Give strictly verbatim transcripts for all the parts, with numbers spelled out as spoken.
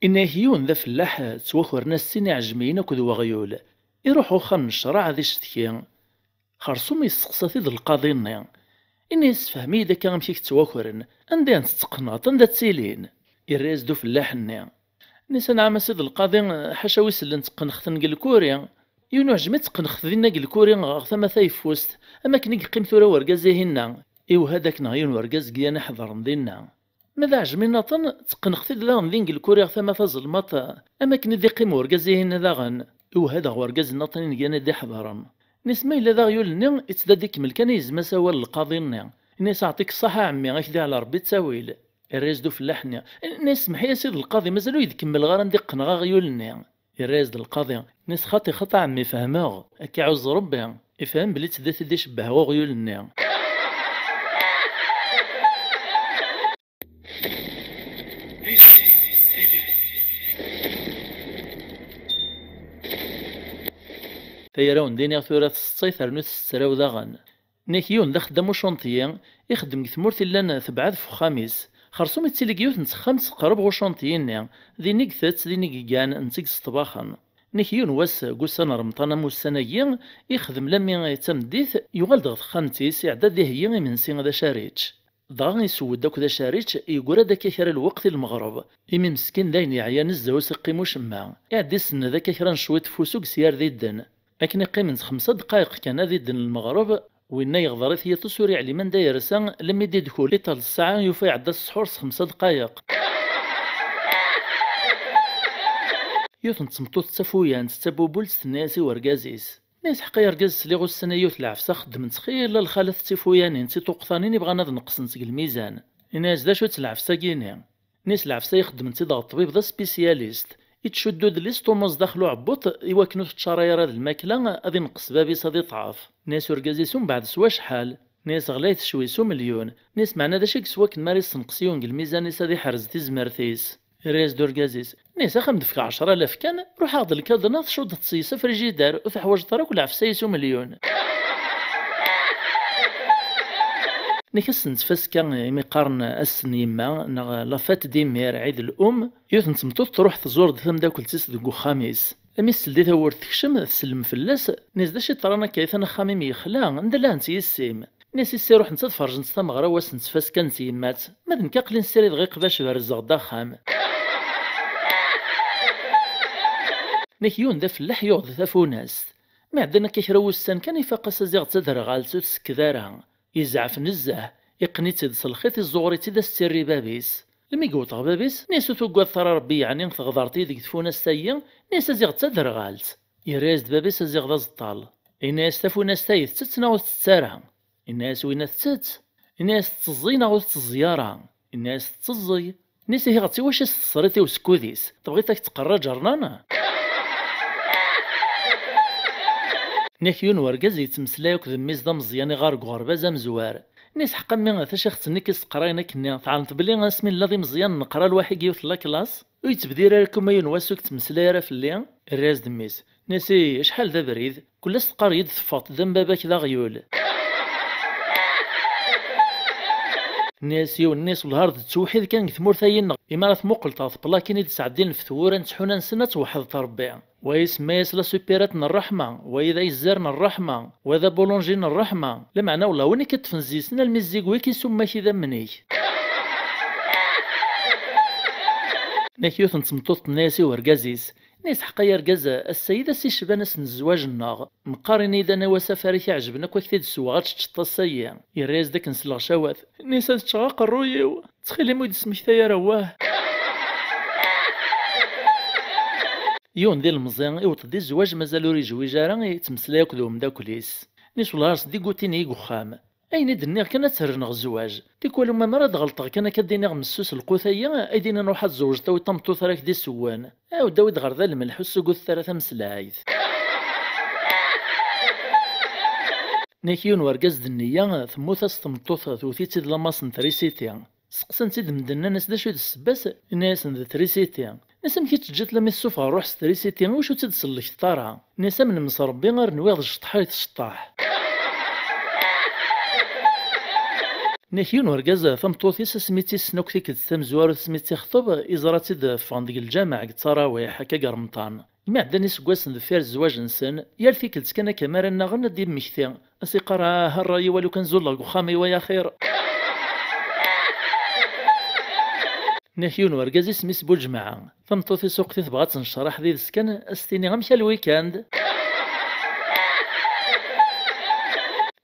Inna-yak yiwen d afellaḥ ttwakren-as sin iɛejmiyen akked weɣyul. Iruḥ uxxam n ccreɛ ad icetki. Xersum yesteqsa-t-id lqaḍi-nni. Inna-yas: "Sefhem-iyi-d akka amek i k-ttwakren, anda i tent-teqqneḍ, anda ttilin?" Irra-yas-d ufellaḥ-nni. Inna-yas: "Anɛam a sidi lqaḍi, ḥaca wi sellen tteqqneɣ-ten deg lkuri. Yiwen uɛejmi tteqqneɣ-t dinna deg lkuri ɣer tama tayeffust, am akken i yeqqim tura urgaz-ihinna." Iwehha-d akken yiwen urgaz deg yan iḥeḍren dinna. Ma d aɛejmi nniḍen, tteqqneɣ-t-id daɣen din deg lkuri ɣer tama tazelmaḍt, am akken i d-iqqim urgaz-ihin daɣen. Iwehha-d ɣer urgaz nniḍen i d-iḥeḍren. Inna-yas: "Ma yella d aɣyul-nni, itteddu ad ikemmel kan i yezma-s awal lqaḍi-nni. Inna-yas: Aɛṭik ṣṣaḥa a ɛemmi, ak-d-iɛla Rebbi ttawil." Irra-yas-d ufellaḥ-nni. Inna-yas: "Smeḥ-iyi a sidi lqaḍi, mazal ur yi-d-kemmleɣ ara anda i qqneɣ aɣyul-nni." Irra-yas-d lqaḍi. Inna-yas: "Xaṭi, xaṭi a ɛemmi, fehmeɣ. Ad k-iɛuzz Rebbi. Ifhem belli d tidet i d-icebbeh uɣyul-nni." Tayra wen-d-iniɣ tura tseṭṭay ternu tessetraw daɣen. Inna-yak yiwen d axeddam ucanṭyi, ixeddem deg tmurt illan tebɛed f uxxam-is. Xersum ittili deg yiwet n texxamt qrib ɣer ucanṭyi-nni, din i itett, din i yeggan, netta i yeṣṭbaxen. Inna-yak yiwen wass deg ussan n remṭan am ussan-agi, ixdem lammi d tameddit, yuɣal-d ɣer texxamt-is, iɛedda ad iheyyi imensi d acu ara yečč. Dɣa iseww-d akk d acu ara yečč, yeggra-d akka kra lweqt i lmeɣreb. Imi meskin d ayen yeɛyan nezzeh ur s-iqqim ucemma. Iɛedda isenned akka kra n cwiṭ f ussuges yar didden. Akken i qqiment xemsa ddqayeq kan ad idden lmeɣreb, winna yeɣder-it yiṭes ur yeɛlim anda yersa, lemmi d-idkul iṭal ssaɛa yufa iɛedda ssḥur s xemsa ddqayeq. Yiwet n tmeṭṭut d tafuyant d tabubult tenna-yas i urgaz-is. Inna-yas: "Ḥqa ay argaz, sliɣ ussan-a yiwet lɛefsa xeddment xilla lxalat d tifuyanin d tiṭuqtanin i bɣan ad neqsent deg lmizan." Inna-yas: "D acu-tt lɛefsa-agi-nni?" Inna-yas: "Lɛefsa-yi xeddment-tt-id ɣer ṭṭbib d aspisyalist. Ittcuddu-d listumu zdaxel uɛebbuṭ i wakken ur tettcaray ara d lmakla, ad ineqqes bab-is ad iṭɛef." Inna-yas urgaz-is: "Umbeɛd s wacḥal?" Inna-yas: "Ɣlayet ccwi s umelyun." Inna-yas: "Meɛna d acu i yeswa akken mi ara yessenqes yiwen deg lmizan-is ad iḥrez tizmert-is?" Irra-yas-d urgaz-is. Inna-yas: "Ax a m-d-fkeɣ ɛecra alaf kan, ruḥ-aɣ-d lkaḍna, teccuḍ-t s yis afrijider, ur teḥwaǧeḍ ara akk lɛefsa-yi s umelyun." Inna-yas: "Ass n tfaska, imi qqaren ass n yemma, neɣ la fête d'imir, ɛid l'um, yiwet n tmeṭṭut truḥ tẓur-d tamdakelt-is deg uxxam-is. Imi s-teldi tawwurt tekcem, tsellem fell-as, inna-yas: 'D acu yeḍran akka, atan axxam-im yexla, anda llant yessi-m?' Inna-yas: 'Yessi ruḥent ad ferjent tameɣra wass n tfaska n tyemmat, ma d nekk aql-i ssirideɣ iqbac berzeɣ-d axxam.'" Inna-yak yiwen d afellaḥ yuɣ-d tafunast. Mi ɛeddan akka kra wussan kan, ifaq-as aziɣ d taderɣalt ur tsekked ara. Yezɛef nezzeh, iqqen-itt-id s lxiṭ, iẓẓuɣer-itt-id as-tt-irri bab-is. Lemmi yewweḍ ɣer bab-is, inna-yas: "Ur tuggadeḍ ara Rebbi yeɛni, teɣdeṛ-iyi deg tfunast-agi?" Inna-yas: "Aziɣ d taderɣalt." Yerra-yas-d bab-is aziɣ d aẓeṭṭal. Inna-yas: "Tafunast-a tettett neɣ ur tettett ara?" Inna-yas winna: "Tettett." Inna-yas: "Tetteẓẓiy neɣ ur tetteẓẓiy ara?" Inna-yas: "Tetteẓẓiy." Inna-yas: "Ihi ɣef wacu i s-tesriḍ i usekked-is? Tebɣiḍ ad k-tqerr aǧernan?" Inna-yak yiwen urgaz yettmeslay akked mmi-s d ameẓyan iɣer deg uɣerbaz amezwar. Inna-yas: "Ḥqa mmi, tacixt-nni i s-qqrayen akkenni, tɛelmeḍ belli asmi nella d imeẓyanen neqqar lwaḥi deg yiwet n laklaṣ? Ur yettebdir ara akk ma yiwen wass ur yettmeslay ara fell-i?" Irra-yas-d mmi-s. Inna-yas: "Ih, acḥal d abrid! Kul ass teqqar-iyi-d teffeɣ-d d am baba-k d aɣyul." Inna-yas yiwen-nni: "Wellah ar d ttewḥid kan deg tmurt-ayi-nneɣ, imi ara tmuqleḍ ɣer tplakin i d-sɛeddin lfetwura n tḥuna-nsen ad tewḥeḍ Rebbi. Wa isemma-yas la supérette n ṛṛeḥma, wa d ayezzer n ṛṛeḥma, wa d abulunji n ṛṛeḥma. Lameɛna wellah win i k-iṭṭfen zzi-sen almi zzig wi k-isumma-k idammen-ik." Inna-yak yiwet n tmeṭṭut tenna-yas i urgaz-is, inna-yas: "Ḥqa ay argaz, ass-ayi d ass icban ass n zzwaǧ-nneɣ. Meqqar ini-d anaw asafar i k-iɛejben akk ad k-t-id-ssewweɣ ad teččeḍ ass-ayi." Yerra-yas-d akken s leɣcawat. Inna-yas: "Ad ččeɣ aqerruy-iw. Ttxil-im ur yi-d-smekta ara awah." Yiwen d ilemẓi iwweḍ-d i zzwaǧ mazal ur yejwij ara, yettmeslay akked umeddakel-is. Inna-yas: "Wellah ar s-d-igutin i deg uxxam. Ayen i d-nniɣ kan ad terren ɣer zzwaǧ. Tikwal umamer ad ɣelṭeɣ kan akka d-iniɣ messus lqut-ayi, ay d-inin ruḥ ad tzewǧeḍ awi tameṭṭut ara ak-d-isewwen. Ɛawed awi-d ɣer da lmelḥ ur ssugutet ara tameslayt." Inna-yak yiwen urgaz d nniya, temmut-as tmeṭṭut, tewwet-itt-id lamaṣ n trisiti. Seqsan-tt-id medden, nnan-as: "D acu i d ssebba-s?" Inna-yasen: "D trisiti." Nnan-as: "Amek i tt-teǧǧiḍ lammi tessufɣeḍ ṛṛuḥ s trisiti, iwacu ur tt-id-sellkeḍ ara?" Nnan-as: "Amnem s Ṛebbi, ar nwiɣ d cṭeḥ ay tceṭṭeḥ." Nnak yiwen urgaz, tameṭṭut-is, asmi tt-issen akk tikkelt tamezwarut asmi tt-ixṭeb, iẓra-tt-id ffɣen deg lǧameɛ deg ttarawiḥ, akka deg remṭan. Imi ɛeddan iseggasen deffir zzwaǧ-nsen, yal tikkelt kan akka mi ara nnaɣen ad d-immekti, ad s-iqqar: "Ah, ṛṛay-iw, a lukan zuleɣ deg uxxam-iw, ay axir." Nnak yiwen urgaz isem-is Buǧemɛa. Tameṭṭut-is uqti tebɣa ad tencerreḥ did-s kan, ad s-tini: "Amek a lwikand?"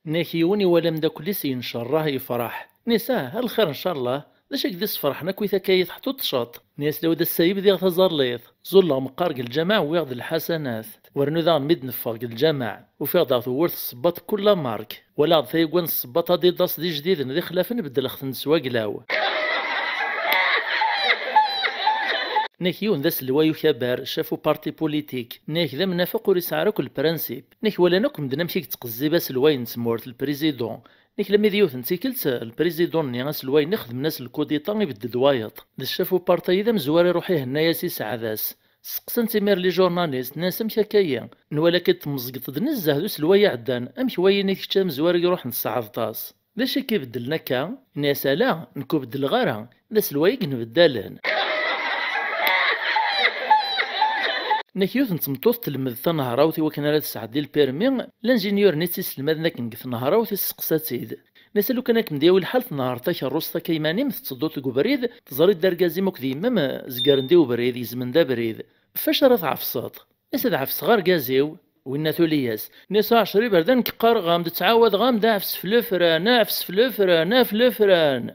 Nnak yiwen iwala ameddakel-is yencerreḥ yefreḥ. Nni-as: "Ah, a lxir ncallah. D acu i k-d-isferḥen akk i takka i teḥtuṭ tcaṭ?" Nni-as: "Lawd ass-a i bdiɣ taẓallit. Ẓulleɣ meqqar deg lǧameɛ, wwiɣ-d lḥasanat. War nudaɣ mi d-neffeɣ deg lǧameɛ, ufiɣ-d ɣer tewwurt ssebbaṭ n kul lamark. Walaɣ-d tayegwa n ssebbaṭ Adidas d ijdiden d ixlafen, beddleɣ-ten-d s waglaw." Nnak yiwen d aselway ukabar, chef u parti politique. Nnak d amenafeq, ur isɛi ara akk lprinsip. Nnak walan akk medden amek i yettqezzib aselway n tmurt, lprizidun. Nnak lammi d yiwet n tikkelt, lprizidun-nni, aselway-nni, xedmen-as lkudiṭa, ibedded wayeḍ. D chef u parti i d amezwar, iruḥ ihenna-yas, iseɛɛed-as. Steqsan-t imir les journalistes, nnan-as: "Amek akka-yi? Nwala-k-id temmezgeḍ-d nezzeh d uselway iɛeddan, amek wayi-nni d kečč amezwar i iruḥen tseɛɛdeḍ-as? D acu i k-ibeddlen akka?" Yenna-yas: "Ala, nekk ur beddleɣ ara, d aselway i yenbeddalen." Nnak yiwet n tmeṭṭut telmed tanehrawt i wakken ara tesɛeddi lpirmi, linjinyur-nni i tt-iselmaden akken deg tnehrawt isteqsa-tt-id. Nnan-as: "A lukan ad kem-d-yawi lḥal tnehreḍ takerrust akka iman-im, tettedduḍ deg ubrid, teẓriḍ-d argaz-im akked yemma-m zegren di ubrid, gezmen-d abrid. Ɣef wacu ara tɛefseḍ?" Nnan-as: "Ad ɛefseɣ argaz-iw." Winna tuli-yas: "Nnan-as: 'A ɛecra iberdan nekk qqareɣ-am-d, ttɛawadeɣ-am-d, ɛfes f lefran, ɛfes f lefran, ɛfes f lefran.'"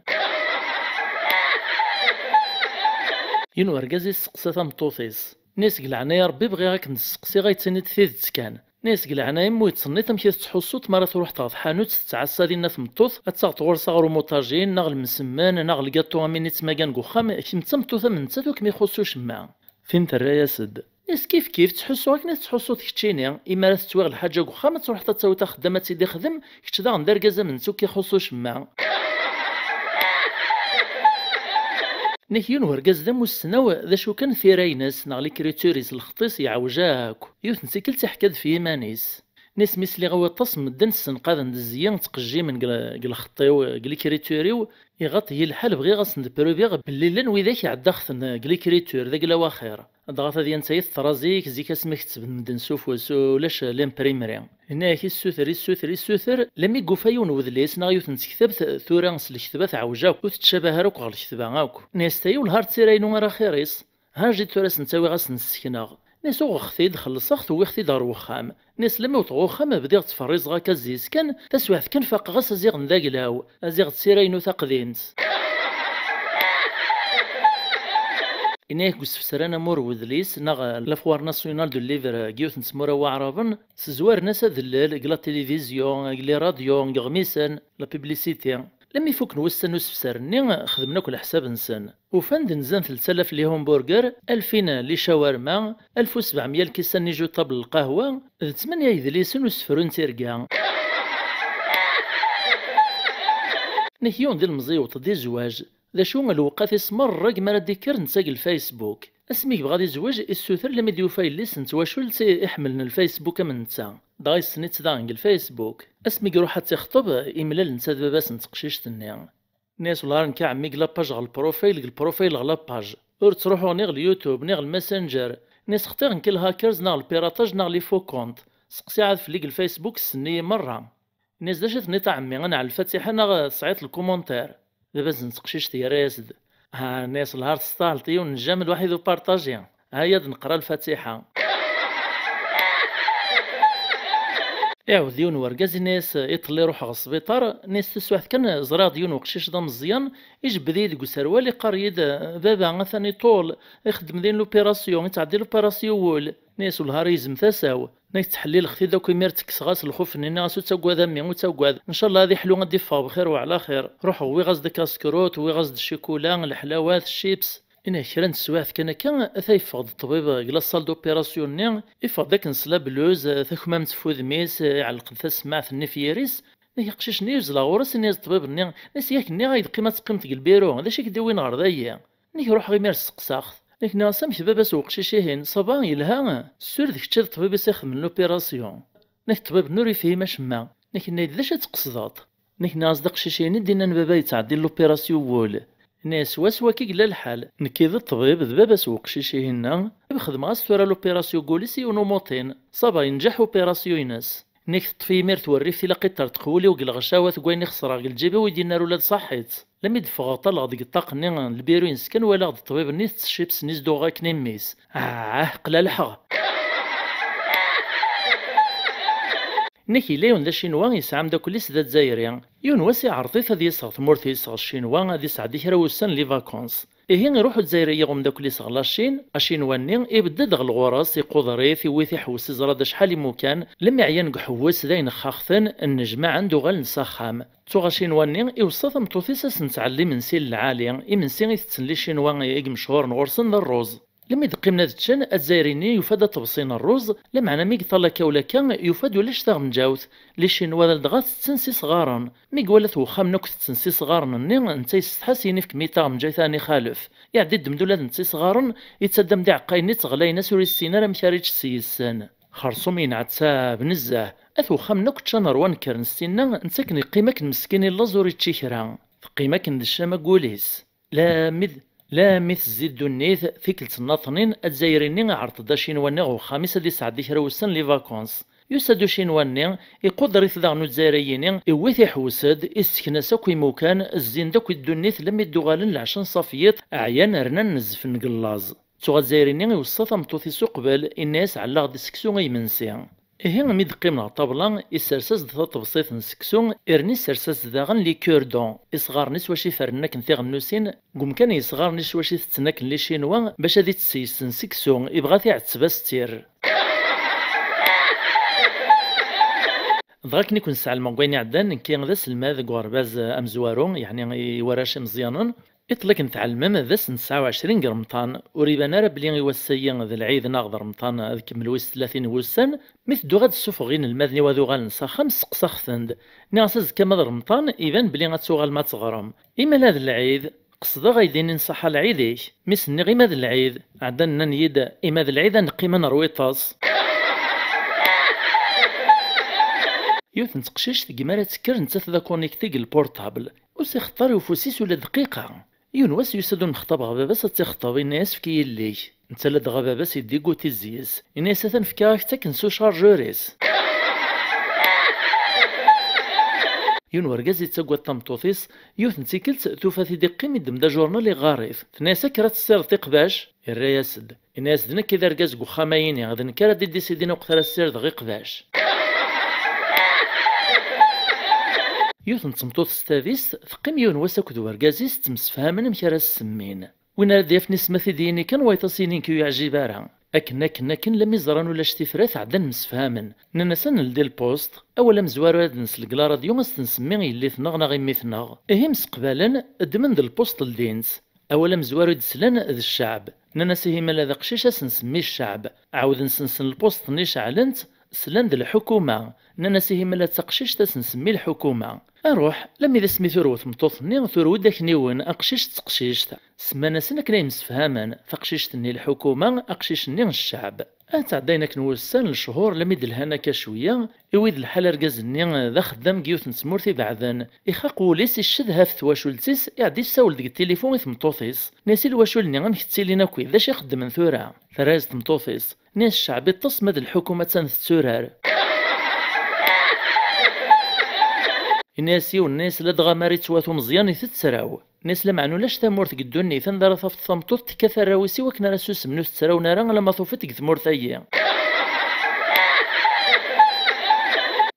Yiwen urgaz isteqsa tameṭṭut-is. Nnan-as: "Deg leɛnaya Rebbi, bɣiɣ ad kem-d-steqsiɣ, ad yi-d-tiniḍ tidet kan." Nnan-as: "Deg leɛnaya-m, ur yettṣennit amek i tettḥussuḍ mi ara truḥeḍ ɣer tḥanut, tettɛassaḍ inna tmeṭṭut, ad taɣeḍ ɣur-s aɣrum uṭajin, neɣ lemsemmen, neɣ lgaṭu am win i ttmagan deg uxxam, kemm d tameṭṭut am nettat, ur kem-ixuṣṣ ucemma?" Tin terra-yas-d: "Is kif kif, ttḥussuɣ akken i tettḥussuḍ keččini, imi ara tettwiɣ lḥaǧa deg uxxam, ad truḥeḍ ad tawiḍ axeddam ad tt-id-ixdem, kečč daɣen d argaz am netta, ur k-ixuṣṣ ucemma." Nnak yiwen urgaz d amussnaw, d acu kan tira-ines neɣ l'écriture-is, lxeṭṭ-is yeɛwej akk. Yiwet n tikkelt iḥka-d f yiman-is. Nnan-as: "Mi sliɣ i waṭas n medden ssenqaden-d zzi, ttqejjimen deg l-, deg lxeṭṭ-iw, deg l'écriture-iw, iɣaṭ-iyi lḥal, bɣiɣ ad sen-d-prubiɣ belli llan widak ɛeddaɣ-ten deg l'écriture, d aglaw axir." Dɣa tadyant-ayi teḍra zik, zik asmi kettben medden s ufus, ulac l'imprimerie. Yenna-yak issuter, issuter, issuter, lammi yufa yiwen wedlis neɣ yiwet n tektabt tura s leketba teɛwej akk, ur tettcabah ara akk ɣer leketba akk. Nnan-as: "Tayi wellah ar d tira-inu ara xir-is. Ha jid tura ad sen-ttawiɣ ad sen-ssekneɣ." Nnan-as: "Uɣeɣ-t-id, xellṣeɣ-t, wwiɣ-t-id ɣer wexxam." Nnan-as: "Lammi wwḍeɣ uxxam, bdiɣ ttferrizeɣ akka zzi-s kan, taswiɛt kan faqeɣ-as aziɣen d aglaw, aziɣ d tira-inu taqdimt." Yenna-yak deg usefser anamur n wedlis, neɣ la foire nationale du livre deg yiwet n tmura n waɛraben, ssezwaren-as adellel deg la télévision, deg les radios, deg iɣmisen, la publicité. Lammi fukken wussan n usefser-nni, xedmen akk leḥsab-nsen. Ufan-d nzan telt alaf n les hamburgers, alfin n les shawarma, alef u sebɛemya lkisan n ijutaben n lqahwa, d tmanya yedlisen n usefru n tirga. Nnak yiwen d ilemẓi yewweḍ-d i zzwaǧ. D acu, lewqat-is merra deg mi ara d-ikker netta deg lFacebook. Asmi yebɣa ad izweǧ, issuter lammi d-yufa yelli-s n twacult i iḥemmlen lFacebook am netta. Dɣa yessen-itt daɣen deg lFacebook. Asmi iruḥ ad tt-ixṭeb, imlal netta d baba-s n teqcict-nni. Nnan-as: "Wellah ar nekk a ɛemmi, deg la page ɣer lprofil, deg lprofil ɣer la page. Ur ttruḥuɣ ni ɣer YouTube, ni ɣer lMessenger." Nnan-as: "Xtiɣ nekk lhackers, neɣ lpiratage, neɣ les faux comptes. Seqsi ɛad fell-i deg lFacebook, ssnen-iyi merra." Nnan-as: "D acu i tenniḍ a ɛemmi, ad neɛl lfatiḥa neɣ tesɛiḍ lkumuntir?" Baba-s n teqcict yerra-yas-d: "Ha," nnan-as, "lhar testahled yiwen n j'aime, lwaḥid upartaji. Ha-ya-d neqra lfatiḥa." Iɛawed yiwen wergaz, yenna-yas: "Iḍelli ruḥeɣ ɣer sbiṭar, nnan-as, taswiɛt kan ẓriɣ-d yiwen weqcic d ameẓyan, ijebbed-iyi deg userwal, iqqar-iyi-d: 'Baba, atan iṭul, ixeddem din l'opération, ittɛeddi l'opération wul.'" Nnan-as: "Wellah ar yizem tasa-w." Nnan-ak: "Ttḥellileɣ-t-id akk, imir ttekkseɣ-as lxuf-nni, nniɣ-as: 'Ur ttagad a mmi, ur ttagad. Ncallah ad iḥlu, ad d-iffeɣ bxir u ɛla xir.' Ruḥeɣ wwiɣ-as-d akaskrut, wwiɣ-as-d ccikula, leḥlawat, chips." Yenna-ak kra n teswiɛt kan akka, ata yeffeɣ-d ṭṭbib deg la salle d'opération-nni, iffeɣ-d akken s la blouse, takmamt f wudem-is, iɛelleq-d tasemmaɛt-nni f yiri-s. Nnan-ak aqcic-nni yuzzel ɣur-s, yenna-yas ṭṭbib-nni: "Nnan-as, yak nniɣ-ak-d qqim ad teqqimeḍ deg lbiru, d acu i k-d-iwin ɣer dayi?" Nnan-ak: "Ruḥeɣ imir sseqsaɣ-t." Nnan-ak: "Nniɣ-as amek baba-s n weqcic-ihin, ça va, yelha? Sûr d kečč i d ṭṭbib i s-ixedmen l'opération?" Nnan-ak ṭṭbib-nni ur yefhim acemma. Nnan-ak yenna-yi-d: "D acu i d-tqesdeḍ?" Nekk nniɣ-as d aqcic-ihin i d-innan baba yettɛeddi l'opération n wul. Nniɣ-as swaswa akka i yella lḥal. Nekki d ṭṭbib, d baba-s n uqcic-ihin-nni, i xedmeɣ-as tura l'opération n wul-is i yiwen umuṭin. Ça va, yenǧeḥ opération-ines. Nekk teṭṭef-iyi imir twerrift, ilaq i ṭṭerḍqeɣ wul-iw deg lɣecawat deg wayen i xesreɣ deg lǧib-iw, i d-yenna ur ula d ṣaḥit. Lammi d-ffɣeɣ ṭalleɣ deg ṭṭaq-nni n lbiru-ines kan, walaɣ-d ṭṭbib-nni tettcib s-nni s-d-uɣeɣ akken i mmi-s. Ah, qlalḥeɣ. Nekk yella yiwen d acinwa yesɛa ameddakel-is d azzayri. Yiwen wass iɛreḍ-it ad yas ɣer tmurt-is, ɣer Ccinwa, ad isɛeddi kra wussan n les vacances. Ihi iruḥ uzzayri-yi ɣer umeddakel-is ɣer la Chine, acinwa-nni ibedd-d ɣer lɣur-s, iquder-it, iwwi-t iḥewwes iẓra-d acḥal imukan, lemmi ɛyan deg uḥewwes d ayen xxaxten, nnejmaɛen-d uɣalen s axxam. Tuɣ acinwa-nni iweṣṣa tameṭṭut-is ad sen-tɛell imensi n lɛali, imensi i tetten les Chinois i imechuren ɣur-sen d rruẓ. Lemmi d-qqimen ad ččen, azzayri-nni yufa-d aṭebsi n rruẓ, lameɛna mi yeṭṭal akka u lakka, yufa-d ulac taɣenǧawt. Les Chinois d ladɣa tetten s isɣaren. Mi iwala-t wexxam-nni akk tetten s isɣaren-nni, netta yessetḥa s yini fkem-iyi taɣenǧawt-a n ixalef. Iɛedda iddem-d ula d netta isɣaren, yettaddam-d iɛeqqayen-nni ttɣlayen-as ur yessin ara amek ara yečč s yis-sen. Xerṣum yenɛettab nezzeh. At wexxam-nni akk ččan rwan kkren s tinna, netta akken yeqqim akken meskin i llaẓ ur yečči kra. Teqqim akken d ccama deg wul-is. Lammi d, lammi tezzi ddunit, tikkelt nnaṭnin, azzayri-nni iɛreḍ-d acinwa-nni ɣer uxxam-is ad isɛeddi kra wussan n les vacances. Yusa-d ucinwa-nni, iquder-it daɣen uzzayri-yini, iwwi-t iḥewwes-d, issekna-s akk imukan, zzin-d akk i ddunit, lammi d-uɣalen lɛecṛa n ṣafyiṭ, ɛyan rnan nezfen deg llaẓ. Tuɣ azzayri-nni iweṣṣa tameṭṭut-is uqbel, inna-yas ɛelleɣ-d seksu i yimensi. Ihi, mi d-qqimen ɣer ṭṭabla, isers-as-d taṭebsit n seksu, irni isers-as-d daɣen les cure-dents, isɣaren-is wacu ifernen akken tiɣennusin, deg umkan n yisɣaren-is wacu i tetten akken les Chinois, bac ad ittess yis-sen seksu, ibɣa ad t-iɛetteb astir. Dɣa akken i ken-sɛelmeɣ deg wayen iɛeddan, nekki d aselmad deg uɣerbaz amezwaru, yeɛni i warrac imeẓyanen. Iḍelli akken tɛelmem, d ass n tesɛa u ɛecrin deg Remḍan, ur iban ara belli i wass-agi d lɛid neɣ d Remḍan, ad ikemmel wis tlatin n wussan. Mi tedduɣ ad d-ssufɣeɣ inelmaden-iw ad uɣalen s axxam, sseqsaɣ-ten-d. Nniɣ-as azekka ma d Remḍan, iban belli ad tuɣalem ad teɣrem. I ma la d lɛid? Qesdeɣ ad yi-d-inin ṣaḥa lɛid-ik. Mi s-nniɣ i ma d lɛid, ɛeddan nnan-iyi-d i ma d lɛid ad neqqim ad nerwi ṭṭes. Yiwet n teqcict deg mi ara tekker nettat d akunekti deg lpurṭabl. Ur s-ixeṭṭer i ufus-is ula d dqiqa. Yiwen wass yusa-d unexṭab ɣer baba-s ad tt-ixṭeb, yenna-yas efk-iyi yelli-k. Netta ladɣa baba-s yeddiggu tizzi-s. Yenna-yas atan fkiɣ-ak-tt akken s ucarjur-is. Yiwen wergaz yettaggad tameṭṭut-is, yiwet n tikkelt tufa-t-id iqqim iddem-d ajurnal iɣar-it. Tenna-yas akker ad tessireḍ iqbac. Irra-yas-d. Yenna-yas d nekk i d argaz deg uxxam-ayini, d nekk ara d-iddisidin uqet ara ssirdeɣ iqbac. Yiwet n tmeṭṭut s tadist, teqqim yiwen wass akked wergaz-is ttemsefhamen amek ara s-semmin. Win ara d-yafen isem ad t-id-yini kan, wayeḍ ad s-yini nekk ur yeɛjib ara. Akken, akken, akken, lammi ẓran ulac tifrat, ɛeddan msefhamen. Nnan-as ad neldi lpust, awal amezwaru ara d-nsel deg la radio ad s-nsemmi yelli-tneɣ neɣ immi-tneɣ. Ihi mseqbalen, ddmen-d lpust ldin-tt. Awal amezwaru i d-slan d cceɛb. Nnan-as ihi ma la d aqcic ad s-nsemmi cceɛb. Ɛawden sensen lpust-nni ceɛlen-tt, slan d lḥukuma. Nnan-as ihi ma la d taqcict ad s-nsemmi lḥukuma. Aruḥ, lammi d asmi turew tmeṭṭut-nni, turew-d akniwen, aqcic d teqcict. Semman-asen akken ay msefhamen, taqcict-nni lḥukuma, aqcic-nni cceɛb. Ad tɛeddayen akken wussan, lechur, lammi d-lhan akka cwiya, iwi-d lḥal argaz-nni d axeddam deg yiwet n tmurt ibeɛden. Ixaq wul-is, icced ɣef twacult-is, iɛedda yessawel deg tilifu i tmeṭṭut-is. Nna-as i lwacul-nni amek ttilin akkit, d acu i xeddmen tura? Terra-yas tmeṭṭut-is. Nna-as cceɛb iṭṭes ma d lḥukuma attan tetturar. Yenna-as yiwen, nna-as ladɣa mi ara yettwat umeẓyan itett ttrew. Nna-as lameɛna ulac tamurt deg ddunit anda ara tafeḍ tameṭṭut tekkat arraw-is i wakken ara susmen ur t-ttrawin ara alamma tufiḍ deg tmurt-agi.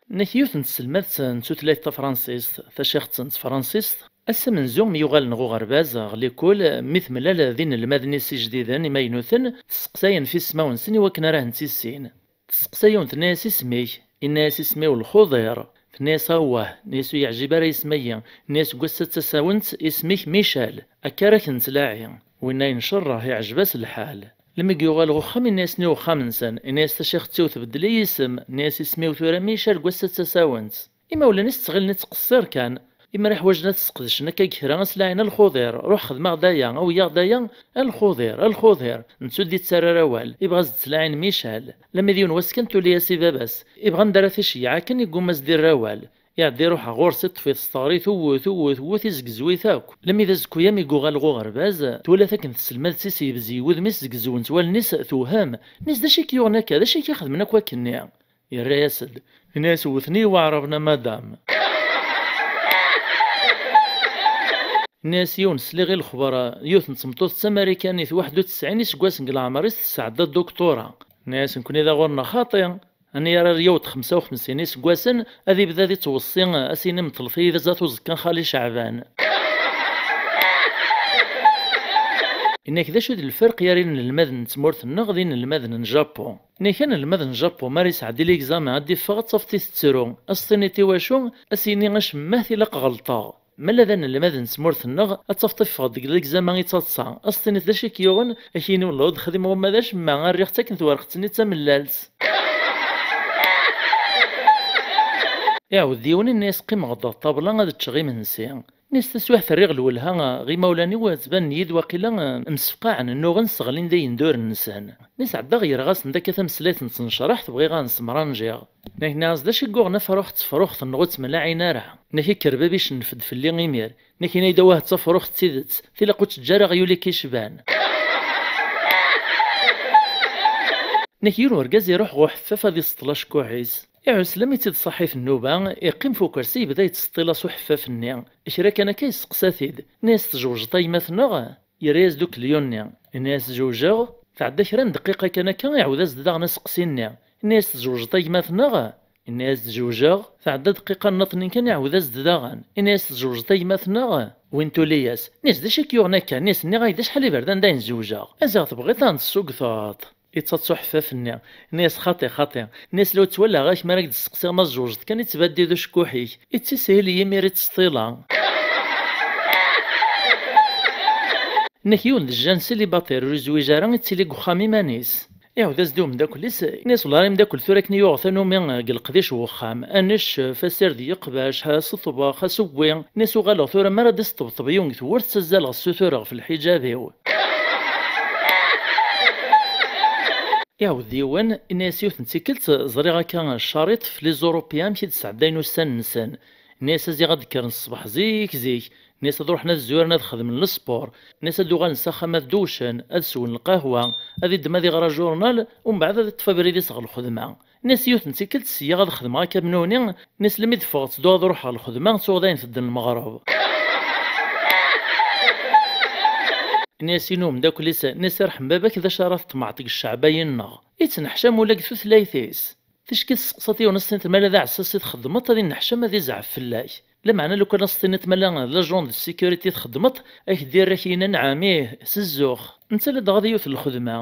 Nekk yiwet n tselmadt n tutlayt tafransist, tacixt n tefransist, ass amenzu mi yuɣalen ɣer uɣerbaz, ɣer likul, mi temlal d inelmaden-is ijdiden imaynuten, tesseqsay ɣef ismawen-nsen i wakken ara hen-tissin. Testeqsa yiwen, tenna-yas isem-ik? Inna-yas isem-iw Lxuḍir. Tenna-yas awah. Nna-yas ur yeɛjib ara yisem-agi. Inna-yas seg wass-a d tasawent isem-ik Michel. Akka ara k-nettlaɛi. Winna yencerreḥ, iɛjeb-as lḥal. Lmi yuɣal ɣer uxxam, inna-yasen i uxxam-nsen, inna-yas tacixt-iw tbeddel i yisem. Inna-yas isem-iw tura Michel, seg wass-a d tasawent. Imawlan-is ttɣilen ittqeṣṣir kan. Imi ara ḥwajen ad t-sqedcen akka deg kra, ad s-laɛin a Lxuḍir, ruḥ xdem-aɣ-d aya, awi-yaɣ-d aya, a Lxuḍir, a Lxuḍir. Netta ur d-ittarra ara awal, ibɣa ad s-d-ttlaɛin Michel. Lammi d yiwen wass kan tuli-yas i baba-s, ibɣa anda ara t-iceyyeɛ akken, iggumma ad s-d-irr awal. Iɛedda iruḥ ɣur-s, iṭṭef-it s teɣri, tewwet, tewwet, tewwet, izgezw-it akk. Lemmi d azekka-yam i yuɣal ɣer uɣerbaz, twala takken tselmadt-is yebzeg wudem-is, zegzwent wallen-is, tewhem. Nni-as: "D acu i k-yuɣen akka? D acu i k-ixedmen akk akkenni?" Yerra-yas-d, nni-as: "Wwten-iyi waɛraben a madam." Nni-as yiwen: "Sliɣ i lexbar, yiwet n tmeṭṭut d tamarikanit, waḥed u tesɛin iseggasen deg leɛmer-is, tesɛedda dduktura." Nni-as: "Nekkni d aɣur-nneɣ xaṭi. Ani ara yaweḍ xemsa u xemsin iseggasen, ad ibda ad ittweṣṣi, a s-yini meṭlet-iyi d azat uẓekka n xali Ceɛban." Inna-k: "D acu d lferq gar inelmaden n tmurt-nneɣ d inelmaden n Japun?" Nni-k: "Anelmad n Japun, mi ara yesɛeddi l'examen ad d-iffeɣ, ad tafeḍ itettru. A s-tiniḍ i wacu? A s-yini: acemma tilaq ɣelṭeɣ." Ma la d anelmad n tmurt-nneɣ, ad tafeḍ iffeɣ-d deg l'examen ittaḍsa. A s-tiniḍ: "D acu i k-yuɣen?" A k-yini: "Wellah ur d-xdimeɣ uma d acemma, rriɣ-tt akken twera xettni d tamellalt." Iɛawed yiwen, inna-yas: "Qqimeɣ-d ɣer ṭṭabla ad ččeɣ imensi." Nni-as: "Taswiɛt rriɣ lwelha i imawlan-iw, ttbanen-iyi-d waqila msefqaɛen, nnuɣen, sseɣlin-d ayenduren-nsen." Nni-as: "Ɛeddaɣ yerɣ-asen-d akka tameslayt n tnecraḥt, bɣiɣ ad nsemranjiɣ." Nni-as: "D acu i yuɣen afrux d tefruxt-nneɣ ur ttemlaɛin ara?" Nni-ak: "Ikker bab icennef-d fell-i imir." Nni-ak: "Ini-d awah d tafruxt d tidet, tilaq ur teǧǧa ara aɣyul i k-icban." Nni-ak: "Yiwen urgaz iruḥ ɣer uḥeffaf ad iseṭṭel acekkuḥ-is. Iɛuslam i tt-id-ṣaḥit nnuba, iqqim f ukersi yebda yettseṭṭil-as uḥeffaf-nni. Kra kan akka yesteqsa-t-id. Nni-as: 'Tjewjeḍ a gma-tneɣ?' Yerra-yas-d ukelyu-nni. Ini-as: 'Zewjeɣ.' Tɛedda kra n dqiqa kan akka, iɛawed-as-d daɣen aseqsi-nni. Ini-as: 'Tzewjeḍ a gma-tneɣ?' Ini-as-d: 'Zewjeɣ.' Tɛedda dqiqa nniḍnin kan, iɛawed-as-d daɣen. Ini-as: 'Tzewjeḍ a gma-tneɣ?' Win tuli-yas. Ini-as: 'D acu i k-yuɣen akka?' Ini-as: 'Nniɣ-ak-d acḥal iberdan d ayen zewjeɣ.' Azaɣ tebɣiḍ ad n-tessugteḍ. Ittaḍsa uḥeffaf-nni. Ini-as: 'Xaṭi, xaṭi.' Ini-as: 'Law ttwalaɣ-ak mi ara k-d-steqsiɣ ma tzewjeḍ kan, ittbaddi d ucekkuḥ-ik. Ittishil i yimir ittseṭṭila.'" Nnek yiwen d Jjan célibataire ur yezwiǧ ara, ittili deg uxxam iman-is. Iɛawed-as-d i umeddakel-is, ini-as: "Wellah a imeddakel, tura akken i yuɣ tanumi deg leqdic n wexxam, ad neccef, asired n yeqbac, ha s ṭṭbex, ha s wwi." Ini-as: "Uɣaleɣ tura mi ara d-isṭebṭeb yiwen deg tewwurt, ttazzaleɣ ssutureɣ ɣef lḥiǧab-iw." Iɛawed yiwen, ini-as: "Yiwet n tikkelt ẓriɣ akka ccaṛiṭ f les Européens amek i d-sɛeddayen ussan-nsen." Ini-as: "A ziɣ ad d-kkren ṣṣbeḥ zik zik." Ini-as: "Ad ruḥen ad zwiren, ad xedmen lespor." Ini-as: "Ad uɣalen s axxam ad dewcen, ad swen lqahwa, ad iddem ad iɣer ajurnal, umbeɛd ad iṭṭef abrid-is ɣer lxedma." Ini-as: "Yiwet n tikkelt sya ad xedmeɣ akamnuni." Ini-as: "Lemmi d-ffɣeɣ ttedduɣ ad ruḥeɣ lxedma, ttuɣ dayen tedden lmeɣreb." Ini-as i umeddakel-is, ini-as: "Irḥem baba-k, d acu ara teṭṭmeɛḍ deg cceɛba-yi-nneɣ?" Ittneḥcam ula deg tutlayt-is. Ticki testeqsaḍ yiwen ass-nni ma la d aɛessas i txeddmeḍ, ad inneḥcam, ad izɛef fell-ak. Lameɛna lukan ad s-tiniḍ ma la d l'agent de sécurité i txeddmeḍ, ad k-d-irr, ad k-yini: "Anɛam, ih, s zzux. Netta la d-ɣad yiwet n lxedma."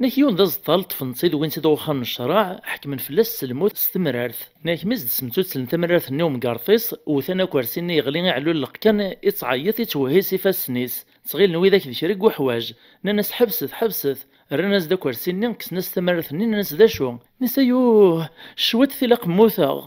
Nnek yiwen d aẓeṭṭa, ṭṭfen-t-id, wwin-t-id ɣer uxxam n ccreɛ, ḥekmen fell-as s lmut s temrart. Nnek mi s-d-smtuttlen tamrart-nni i umgerṭ-is, wwten akersi-nni yeɣli iɛlulleq kan, ittɛeyyiḍ, ittwehhi s ifassen-is. Ttɣilen widak d kra n uḥwaǧ. Nnan-as: "Ḥebset, ḥebset." Rran-as-d akersi-nni, kksen-as tamrart-nni, nnan-as: "D acu?" Nni-as: "Ayuh, cwiṭ tilaq mmuteɣ."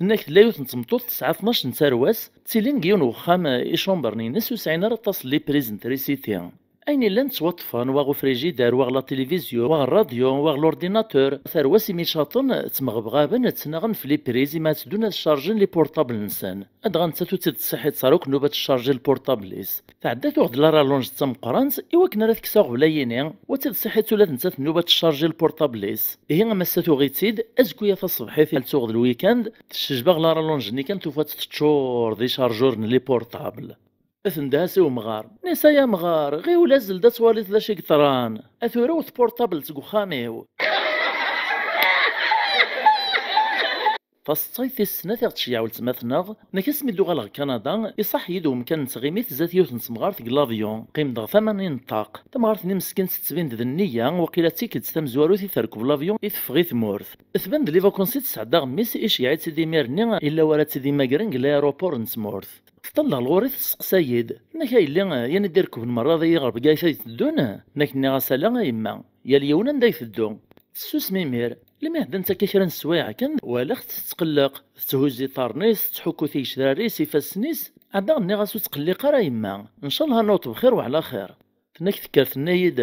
Tenna-k tella yiwet n tmeṭṭut tesɛa tnac n tarwa-s, ttilin deg yiwen wexxam, icumbren-ines ur sɛin ara aṭas n les prises n trisiti. Ayen illan ttwaṭṭfen, waɣ ufrijider, waɣ la télévision, waɣ rradyu, waɣ l'ordinateur. Tarwa-s imi caṭen, ttmeɣbɣaben, ttnaɣen f les prises imi ad tteddun ad chargen les portables-nsen. Adɣa nettat ur tt-id-tṣiḥiḍ ara akk nnuba ad tchargi lpurṭabl-is. Tɛedda tuɣ-d la rallonge d tameqqrant i wakken ara tekkes aɣbel-ayini, ur tt-id-tṣiḥiḍ ula d nettat nnuba ad tchargi lpurṭabl-is. Ihi am ass-a tuɣ-itt-id, azekka-ya taṣebḥit ad tuɣ d lwikand, teccejbeɣ la rallonge-nni kan tufa-tt teččur d icarjuren n lipurṭabl. Tendeh-as i umɣar. Nni-as: "Ay amɣar, ɣiwel azzel-d ad twaliḍ d acu i yeḍran. A turew tpurṭablt deg uxxam-iw." Taseṭṭayt tis snat i ɣ-tceyyeɛ weltma-tneɣ, nnek asmi d-uɣaleɣ Kanada, iṣaḥ-iyi-d umkan n tɣimit zdat yiwet n temɣart deg l'avion, qqimeɣ tama-nni n ṭṭaq. Tamɣart-nni meskint tettbin-d d nneyya, waqila d tikkelt tamezwarut i terkeb l'avion i teffeɣ i tmurt. Tban-d les vacances i tesɛedda aɣemmis, iceyyeɛ-itt-id imir-nni, illa wara tt-id-immagren deg l'aéroport n tmurt. Tṭall ɣer ɣur-i testeqsa-yi-d: "Nnek a yelli, yan i d-irekben merra dayi ɣer Bgayet ay teddun?" Nnek nniɣ-as: "Ala a yemma, yal yiwen anda iteddu." Tessusem imir. Lmi ɛeddant akka kra n sswayeɛ kan, walaɣ-tt tettqelleq, tetthuzz iḍarren-is, tettḥukku tigecrar-is, ifassen-is. Ɛeddaɣ nniɣ-as: "Ur ttqelliq ara a yemma, ncallah ad naweḍ bxir wa ɛla xir." Tenna-k tekker tenna-yi-d: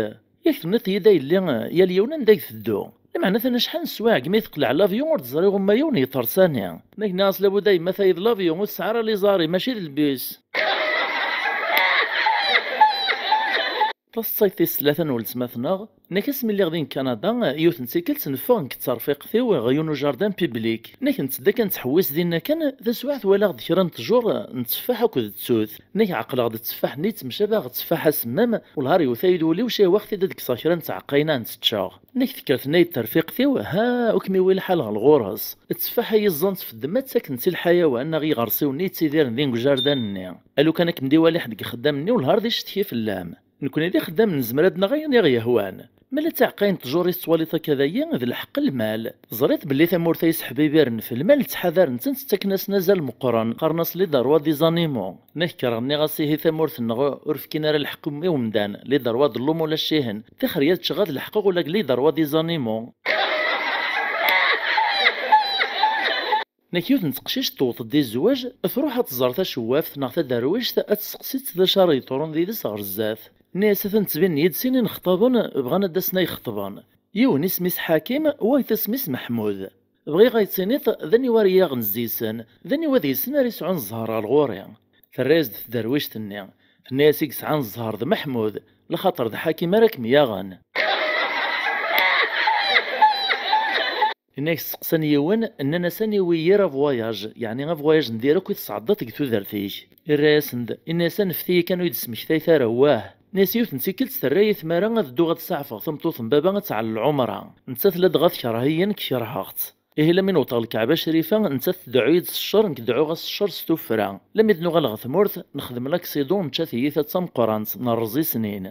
Tenniḍ-iyi-d a yelli, yal yiwen anda i iteddu. Lameɛna atan acḥal n sswayeɛ deg mi teqleɛ l'avion ur d-teẓri uma yiwen yeṭṭer sani. Nniɣ-as labud a yemma tayeḍ l'avion ur tesɛi ara les arrêts, mačči d lbus. Taṣṣayt tis tlata n weltma-tneɣ, nniɣ-as mi lliɣ din Kanada, yiwet n tikkelt neffeɣ nekk d terfiqt-iw ɣer yiwen ujardin public. Nniɣ-as netteddu kan nettḥewwis dinna kan, taswiɛt walaɣ-d kra n ttjur n tteffaḥ akked ttut. Nniɣ-as ɛeqleɣ-d tteffaḥ-nni yettemcabi ɣer tteffaḥ asemmam, wellah ar yewwet-iyi-d wul-iw cihwaɣ-t-id ad kkseɣ kra n tɛeqqayin ad tt-ččeɣ. Nniɣ-as tekker tenna-yi-d terfiqt-iw, ha, ur kem-iwala lḥal ɣer lɣur-s. Tteffaḥ-a yeẓẓan tfeddem ad ttaken-tt i lḥayawan neɣ iɣersiwen i yettidiren din deg ujardin-nni. A lukan ad kem-d-iwali ḥedd deg ixeddamen-nni wellah ar d icetki fell-am. Nekkni d ixeddamen nezmer ad d-naɣ ayen i ɣ-yehwan. Ma la d tiɛeqqayin n ttjur i tettwaliḍ akka dayi, d lḥeqq lmal. Teẓriḍ belli tamurt-a yesseḥbibiren f lmal ttḥadaren-tent, ttaken-asen azal meqqren, qqaren-as les droits des animaux. Nniɣ-as kkreɣ nniɣ-as ihi tamurt-nneɣ ur fkin ara lḥeqq i umdan, les droits de l'homme ulac ihen. Tixer ad ččeɣ ad leḥqeɣ ula deg les droits des animaux. Nniɣ-as yiwet n teqcict tewweḍ-d i zzwaǧ, truḥ ad tẓer tacewwaft neɣ taderwict ad testeqsi-tt d acu ara yeḍrun did-s ɣer zdat. Nniɣ-as atan ttbinen-iyi-d sin inexṭaben bɣan ad d-asen ad yi-xeṭben. Yiwen isem-is Ḥakim, wayeḍ isem-is Meḥmud. Bɣiɣ ad yi-d-tiniḍ d aniwa ara yi-yaɣen zzi-sen, d aniwa deg-sen ara yesɛun zzher ɣer ɣur-i. Terra-yas-d tderwict-nni. Tenna-yas i yesɛan zzher d Meḥmud, lxaṭer d Ḥakim ara kem-yaɣen. Inna-k steqsan yiwen, nnan-as aniwi yir avwayaj, yeɛni avwayaj n dir akk i tesɛeddaḍ deg tudert-ik. Irra-yasen-d, inna-yas anfet-iyi kan ur yi-d-smektayet ara, wah. Inna-yas yiwet n tikkelt terra-yi tmara ad dduɣ ad saɛfeɣ tameṭṭut n baba ad tɛell lɛumra. Nettat ladɣa tekreh-iyi nekk kerheɣ-tt. Ihi lami newweḍ ɣer Lkaɛba Crifa, nettat tdeɛɛu-yi-d s ccer, nekk deɛɛuɣ-as s ccer s tuffra. Lami d-nuɣal ɣer tmurt, nexdem laksiḍun, nečča tiyita d tameqqrant, nerreẓ i snin.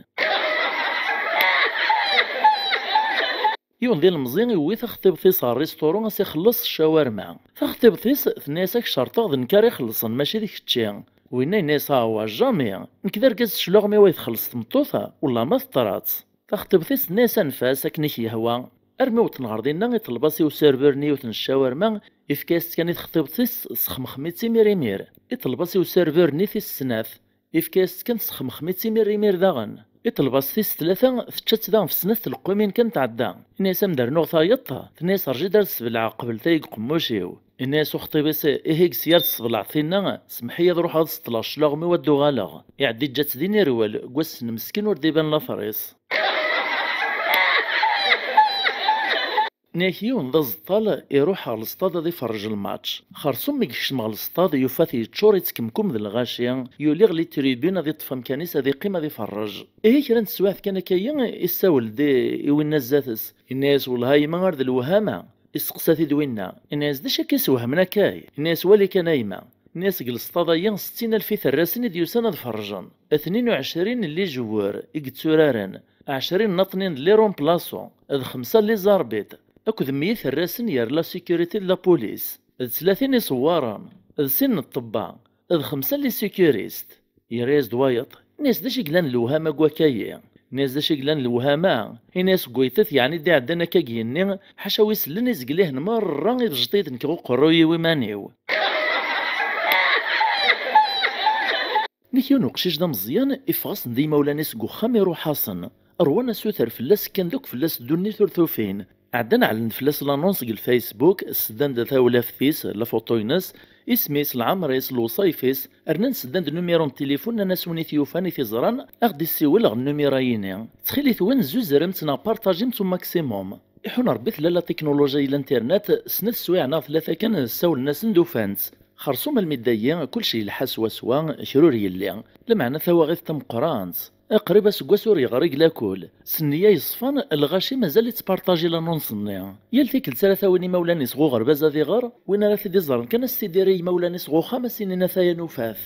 Yiwen d ilemẓi iwwi taxṭibt-is ɣer risturu ad s-ixelleṣ ccawarma. Taxṭibt-is tenna-yas ak cerṭeɣ d nekk ara ixellṣen mačči d kečči. Winna yenna-yas awa jamais, nekk d argaz cclaɣem-iw ay txelleṣ tmeṭṭut, wellah ma teṭṭer-itt. Taxṭibt-is tenna-yas anef-as akken i k-yehwa. Armi wwḍen ɣer dinna iṭleb-as i userveur-nni yiwet n ccawarma, ifka-yas-tt kan i texṭibt-is, sexmexem-itt imir imir. Iṭleb-as i userveur-nni tis snat. Ifka-yas-tt kan, sexmexem-itt imir imir daɣen. Iṭleb-as tis tlata, tečča-tt daɣen f snat tleqqumin kan tɛedda. Inna-yas am d-rnuɣ tayeḍ, tenna-yas rǧu-d ar sbelɛeɣ qbel tayi deg uqemmuc-iw. Inna-yas uxṭib-is ihi deg sya ar tesbelɛeḍ tinna, semmeḥ-iyi ad ruḥeɣ ad seṭṭleɣ cclaɣem-iw ad d-uɣaleɣ. Iɛedda iǧǧa-tt din irwel, deg wass-n meskin ur d-iban later-is. Nniɣ-ak yiwen d aẓeṭṭal iruḥ ɣer lesṭad ad iferrej lmač. Xerṣum mi yekcem ɣer lesṭad, yufa-t yeččur, yettkemkum d lɣaci, yuli ɣer les tribunes ad iṭṭef amkan-is ad iqqim ad iferrej. Ihi kra n teswiɛt kan akka-yi, issawel-d i, i winna zdat-s. Inna-yas wellah a yemma ar d lewhama. Isteqsa-t-id winna. Inna-yas d acu akka isewhmen akka? Inna-yas wali kan a yemma. Inna-yas deg lesṭad-ayi settin alef iterrasen i d-yusan ad ferrjen. Tnin u ɛecrin n les joueurs i yetturaren, ɛecrin n aṭnin d les remplaçants, d xemsa n les arbitres, akked meyya iterrasen gar la sécurité d la police, d tlatin iṣewwaren, d sin n ṭṭebba, d xemsa n les sécuristes. Yerra-yas-d wayeḍ, inna-yas d acu i yellan lewhama deg wakka-yi? Inna-yas d acu i yellan lewhama? Inna-yas deg wayt-at yeɛni d-iɛeddan akka deg yigenni, ḥaca wi sellen izgel-ihen merra ibejjeḍ-iyi-d nekk uqerruy-iw iman-iw. Nniɣ-ak yiwen uqcic d ameẓyan, iffeɣ-asen-d imawlan-is deg uxxam iruḥ-asen. Rwan asuter fell-as, kkan-d akk fell-as ddunit ur t-ufin. Ɛeddan ɛellen fell-as l'annonce deg lFacebook, sseddan-d tawlaft-is, lafuṭu-ines, isem-is, lɛemr-is, lewṣayef-is, rnan sseddan-d numiru n tilifun, nnan-as win i t-yufan, i t-iẓran, a ɣ-d-issiwel ɣer numiru-yini. Ttxil-wen, zuzrem-tt neɣ partajim-tt au maximum. Iḥun Rebbi tella la technologie, l'internet, snat swiɛa neɣ tlata kan ssawlen-asen-d ufan-tt. Xerṣum almi d dayi, kullec yelḥa swaswa, kra ur yelli. Lameɛna tawaɣit tameqqrant. Qrib aseggas ur yeɣri deg lakul. S nniya yeṣfan, lɣaci mazal ittpartaji l'annonce-nni. Yal tikkelt ara tawin imawlan-is ɣer uɣerbaz ad iɣer, win ara t-id-iẓren kan ad s-t-id-irr i yimawlan-is ɣer uxxam, ad s-inin ataya nufa-t.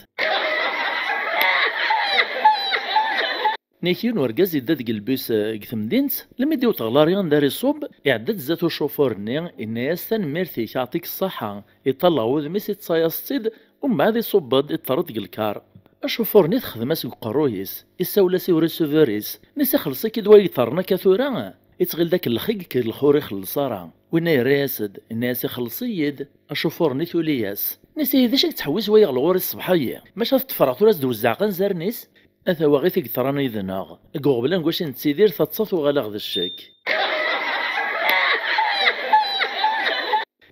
Nniɣ-ak yiwen urgaz yedda deg lbus, eh, deg temdint, lmi d-iwweḍ ɣer l'arrêt anda ara iṣubb, iɛedda-d zdat ucufur-nni, inna-yas tanemmirt-ik, aɛṭik ṣṣaḥa, iṭalleɛ wudem-is, iṭṭes-as-tt-id, umbeɛd iṣubb-d, iṭṭerr-d deg lkar. Acufur-nni texdem-as deg uqerruy-is, issawel-as i urisuvur-is, inna-as ixelleṣ-ik-id wayeḍ iṭerren akka tura? Ittɣil d akellex i ikellex ur ixelleṣ ara. Winna yerra-yas-d, inna-yas ixelleṣ-iyi-d. Acufur-nni tuli-yas. Inna-yas ihi d acu i yettḥewwis wayeḍ ɣur-i ṣṣbeḥ-agi? Maca ad t-ṭṭfreɣ tura ad s-d-wezzeɛeɣ anzaren-is? A tawaɣit i yeḍran yid-neɣ. Deg uɣbel aneggac i nettidir, taḍsa tuɣal-aɣ d ccek.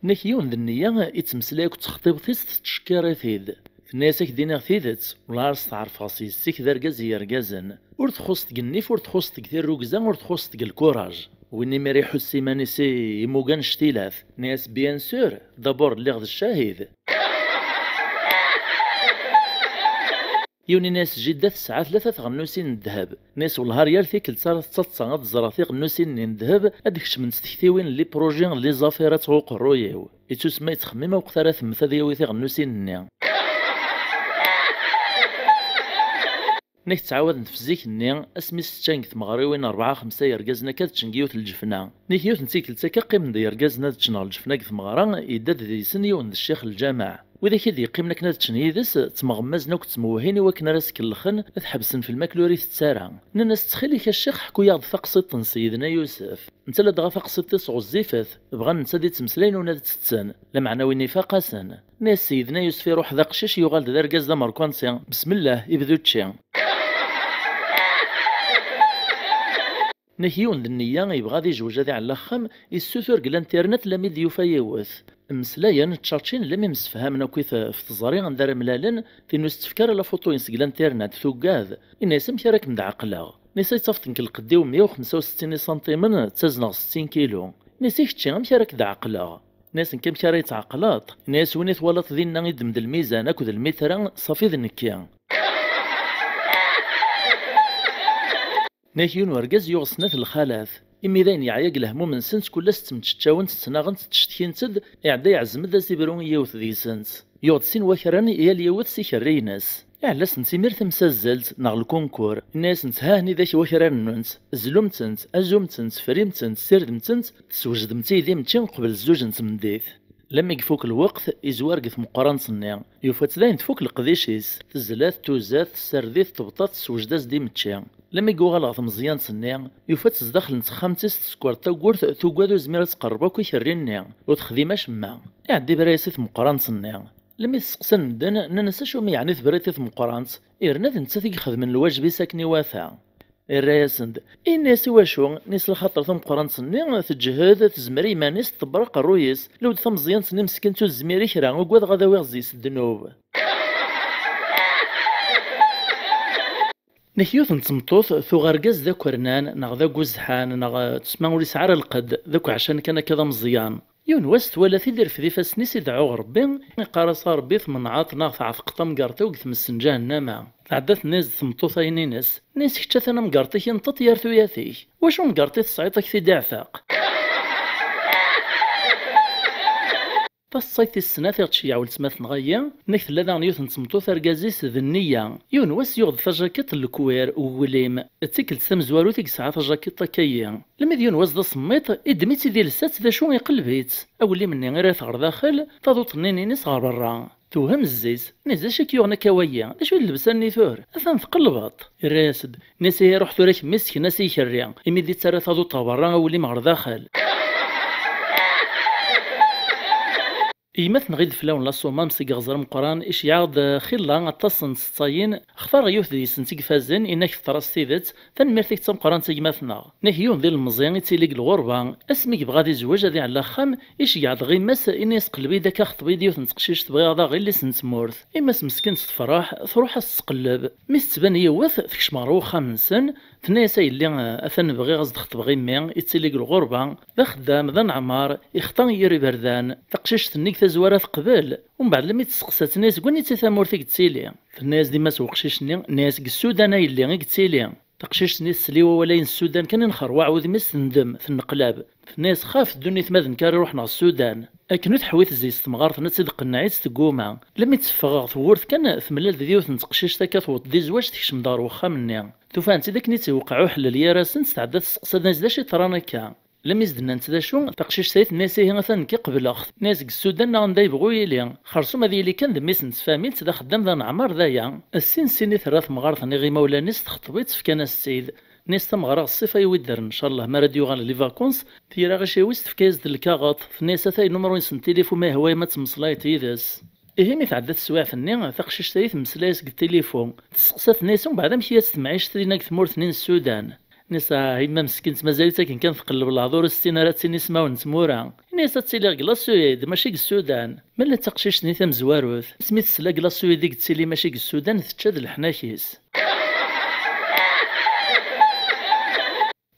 Nek yiwen d nniya, ittmeslay akked texṭibt-is, tettcekkir-it-id. Tenna-yas: "Ak-d-iniɣ tidet, wellah ar steɛrfeɣ s yes-k, d argaz i yergazen. Ur txuṣṣ deg nnif, ur txuṣṣ deg tirrugza, ur txuṣṣ deg lkuraj. Win imir iḥuss iman-is i-, imugan cctilat." Tenna-yas: "Bien sûr, d'abord lliɣ d ccahid." Yiwen ini-as: "Jidda tesɛa tlata tɣennusin n ddheb." Ini-as: "Wellah ar yal tikkelt ara tettaḍsa ad ẓreɣ tiɣennusin-nni n ddheb, ad d-kecment tektiwin n les projets, n les affaires ad tɣuqerruy-iw." Ittusemma yettxemmim aweqt ara temmet ad yawi tiɣennusin-nni. Nek ttɛawadent f zik-nni, asmi s-ččan deg tmeɣriwin rebɛa xemsa yergazen akka ad ččen deg yiwet n lǧefna. Nek yiwet n tikkelt akka qqimen-d yergazen ad ččen ɣer lǧefna deg tmeɣra, yedda-d deg-sen yiwen d ccix n lǧameɛ. Widak i d-yeqqimen akken ad ččen yid-s, ttmeɣmazen akk ttmewhin i wakken ara s-kellxen, ad ḥebsen f lmakla ur itett ara. Nnan-as: "Ttxil-k a ccix, ḥku-yaɣ-d taqsiṭ n Seyyidna Yusef." Netta ladɣa taqsiṭ-is ɣezzifet, bɣan netta ad ittmeslayen ur ad tt-tten, lameɛna win ifaq-asen. Nna-yas: "Seyyidna Yusef iruḥ d aqcic, yuɣal-d d argaz d amerkanti. Besmellah, ibdu učči." Nek yiwen d nniya, yebɣa ad yejwej ad iɛelli axxam, yessutur deg l'internet lammi d-yufa yiwet. Mmeslayen, ččaččin, lammi msefhamen akkit f teẓri anda ara mlalen, tin ur s-tefk ara la photo-ines deg l'internet, tuggad. Inna-yas: "Amek ara kem-d-ɛeqleɣ?" Nisa yettafeḍ nekk lqedd-iw meyya u xemsa u settin isantimen, ttazneɣ settin kilu. Nisa: "I kečči, amek ara k-d-ɛeqleɣ?" Nna-yas: "Nekk amek ara yi-tɛeqleḍ?" Nna-yas: "Win i twalaḍ dinna i ddem-d lmizan akked lmitra, ṣafi d nekki." Nek yiwen urgaz yuɣ snat lxalat. Imi d ayen yeɛya deg lehmum-nsent, kul ass ttmeččeččawent, ttnaɣent, ttcetkin-tt-id, iɛedda iɛzem-d ad as-ibru i yiwet deg-sent. Yuɣ-d sin wakran, yal yiwet s ikerri-ines. Iɛella-sent imir tamsazzelt neɣ lkunkur. Inna-yasent: "Ha hni dak wakran-nnunt, zlumt-tent, azumt-tent, frimt-tent, sirdemt-tent, teswejdemt-iyi-d imečči qbel zzuj n tmeddit." Lammi ifuk lweqt, izwar deg tmeqqrant-nni. Yufa-tt dayen tfuk leqdic-is. Tezla-t, tuza-t, tessared-it, tebṭa-t, tessewjed-as-d imečči. Lammi yuɣal ɣer tmeẓyant-nni, yufa-tt zdaxel n texxamt-is, tsekker tawwurt, tugad ur zmir ad tqerreb akk ikerri-nni. Ur texdim acemma. Iɛedda ibra-yas i tmeqqrant-nni. Lammi tesseqsan medden, nnan-as: "Acu mi yeɛni tebriḍ i tmeqqrant? Yerna d nettat i ixedmen lwajeb-is akken iwata." Irra-yasen-d: "Ini-as i wacu, nis lxaṭer tameqqrant-nni teǧhed, tezmer i yiman-is, tḍebber aqerruy-is, lewd tameẓyant-nni meskint ur tezmir i kra, ugadeɣ ad awiɣ zzi-s ddnub." Nek yiwet n tmeṭṭut tuɣ argaz d akernan, neɣ d aguzḥan, neɣ, eh, tesma ur yesɛi ara lqedd, d akk ɛcan kan akka d ameẓyan. Yiwen wass twala-t-id irfed ifassen-is, ideɛɛu ɣer Rebbi, iqqar-as: "A Rebbi, tmenɛeḍ neɣ tɛetqeḍ tamgerṭ-iw deg tmes n ǧahennama." Tɛedda tenna-as-d tmeṭṭut ayen-ines, tenna-as: "Kečč atan amgerṭ-ik inṭeṭ yar tuyat-ik. Wacu amgerṭ i tesɛiḍ ad k-t-id-iɛteq?" Taṣṣayt tis snat i ɣ-tceyyeɛ weltma-tneɣ-ayi, nek tella daɣen yiwet n tmeṭṭut argaz-is d nniya. Yiwen wass yuɣ-d tajakiṭ n lekwir uglim, d tikkelt tamezwarut i yesɛa tajakiṭ akka-yi. Lemmi d yiwen wass d asemmiḍ, iddem-itt-id ilsa-tt d acu iqelleb-itt. Aglim-nni irra-t ɣer daxel, taduṭ-nni ines ɣer berra. Tewhem zzi-s, nni-s: "D acu i k-yuɣen akka wagi? D acu i d llebsa-nni tura? Atan tqellbeḍ." Irra-yas-d, nni-s: "Ihi ruḥ tura kemmi sken-as i ikerri, imi d-ittarra taduṭ ɣer berra, aglim ɣer daxel." Yemma-tneɣ i d fell-awen la somme seg iɣzer ameqqran, iceyyeɛ-aɣ-d xilla aṭas n tseṭṭayin, xtareɣ yiwet deg-sent i ifazen, inak teḍra s tidet, tanemmirt-ik d tameqqrant a gma-tneɣ. Nek yiwen d ilemẓi ittili deg lɣerba, asmi yebɣa ad izweǧ ad iɛelli axxam, iceyyeɛ-d ɣimma-s, ini-as: "Qelleb-iyi-d akka xṭeb-iyi-d yiwet n teqcict, bɣiɣ ad aɣ-illi-s n tmurt." Imma-s meskint tefreḥ, truḥ ad s-tqelleb. Mi s-tettban yiwet, tekcem ɣer uxxam-nsen, tenna-yas: "A yelli, atan bɣiɣ ad s-d-xeṭbeɣ i mmi, ittili deg lɣerba, d axeddam, d aneɛmar, ixṭa i yir iberdan." Taqcict-nni deg tazwara teqbel. Umbeɛd lemmi tt-testeqsa, tenna-yas: "Deg wanita i tamurt i yettili?" Tenna-yas-d yemma-s n uqcic-nni, tenna-yas: "Deg Ssudan a yelli i yettili." Taqcict-nni tesli i wawal-a n Ssudan kan, inxerwaɛ wudem-is, tendem, tenneqlab. Tenna-yas: "Xaf ddunit ma d nekk ara iruḥen ɣer Ssudan." Akken ur teḥwi tezzi s temɣart-nni, ad tt-id-qenneɛ-itt tegguma. Lemmi d-teffeɣ ɣer tewwurt kan, temlal-d d yiwet n teqcict akka tewweḍ-d i zzwaǧ, tekcem-d ɣer wexxam-nni. Tufa-tent-id akken i tt-iwqeɛ uḥellel gar-asent, tɛedda testeqsa-d, tenna-yas: "D acu i yeḍran akka?" Lemmi s-d-nnant d acu, taqcict-a i tenna-yas: "Ihi atan nekk qebleɣ-t." Tenna-yas: "Deg Ssudan neɣ anda yebɣu yili, xersum ad yili kan d mmi-s n tfamilt, d axeddam, d aneɛmar, d aya." Sin sin i terra temɣart-nni i imawlan-is, texṭeb-itt, fkan-as-tt-id. Nni-s: "Tameɣra ɣeṣṣif ay wi ddren, ncallah mi ara d-yuɣal les vacances." Tira ɣiciwi-s tefka-yas-d lkaɣeṭ, tenna-yas: "Atay numru-ines n tilifu ma yehwa-yam ad temmeslayeḍ yid-s." Ihi mi tɛedda teswiɛt-nni, taqcict-ayi temmeslay-as deg tilifu. Testeqsa-t, tenna-yas: "Umbeɛd amek i as-temɛict dinna deg tmurt-nni n Sudan?" Nni-as: "Ah, a yemma meskint, mazal-itt akken kan teqleb leɛḍur, ur tessin ara ad tini ismawen n tmura." Nni-as: "Ad tiliɣ deg la Suède, mačči deg Sudan." Ma d taqcict-nni tamezwarut, asmi tesla deg la Suède i yettili mačči deg Sudan, tečča d leḥnak-is.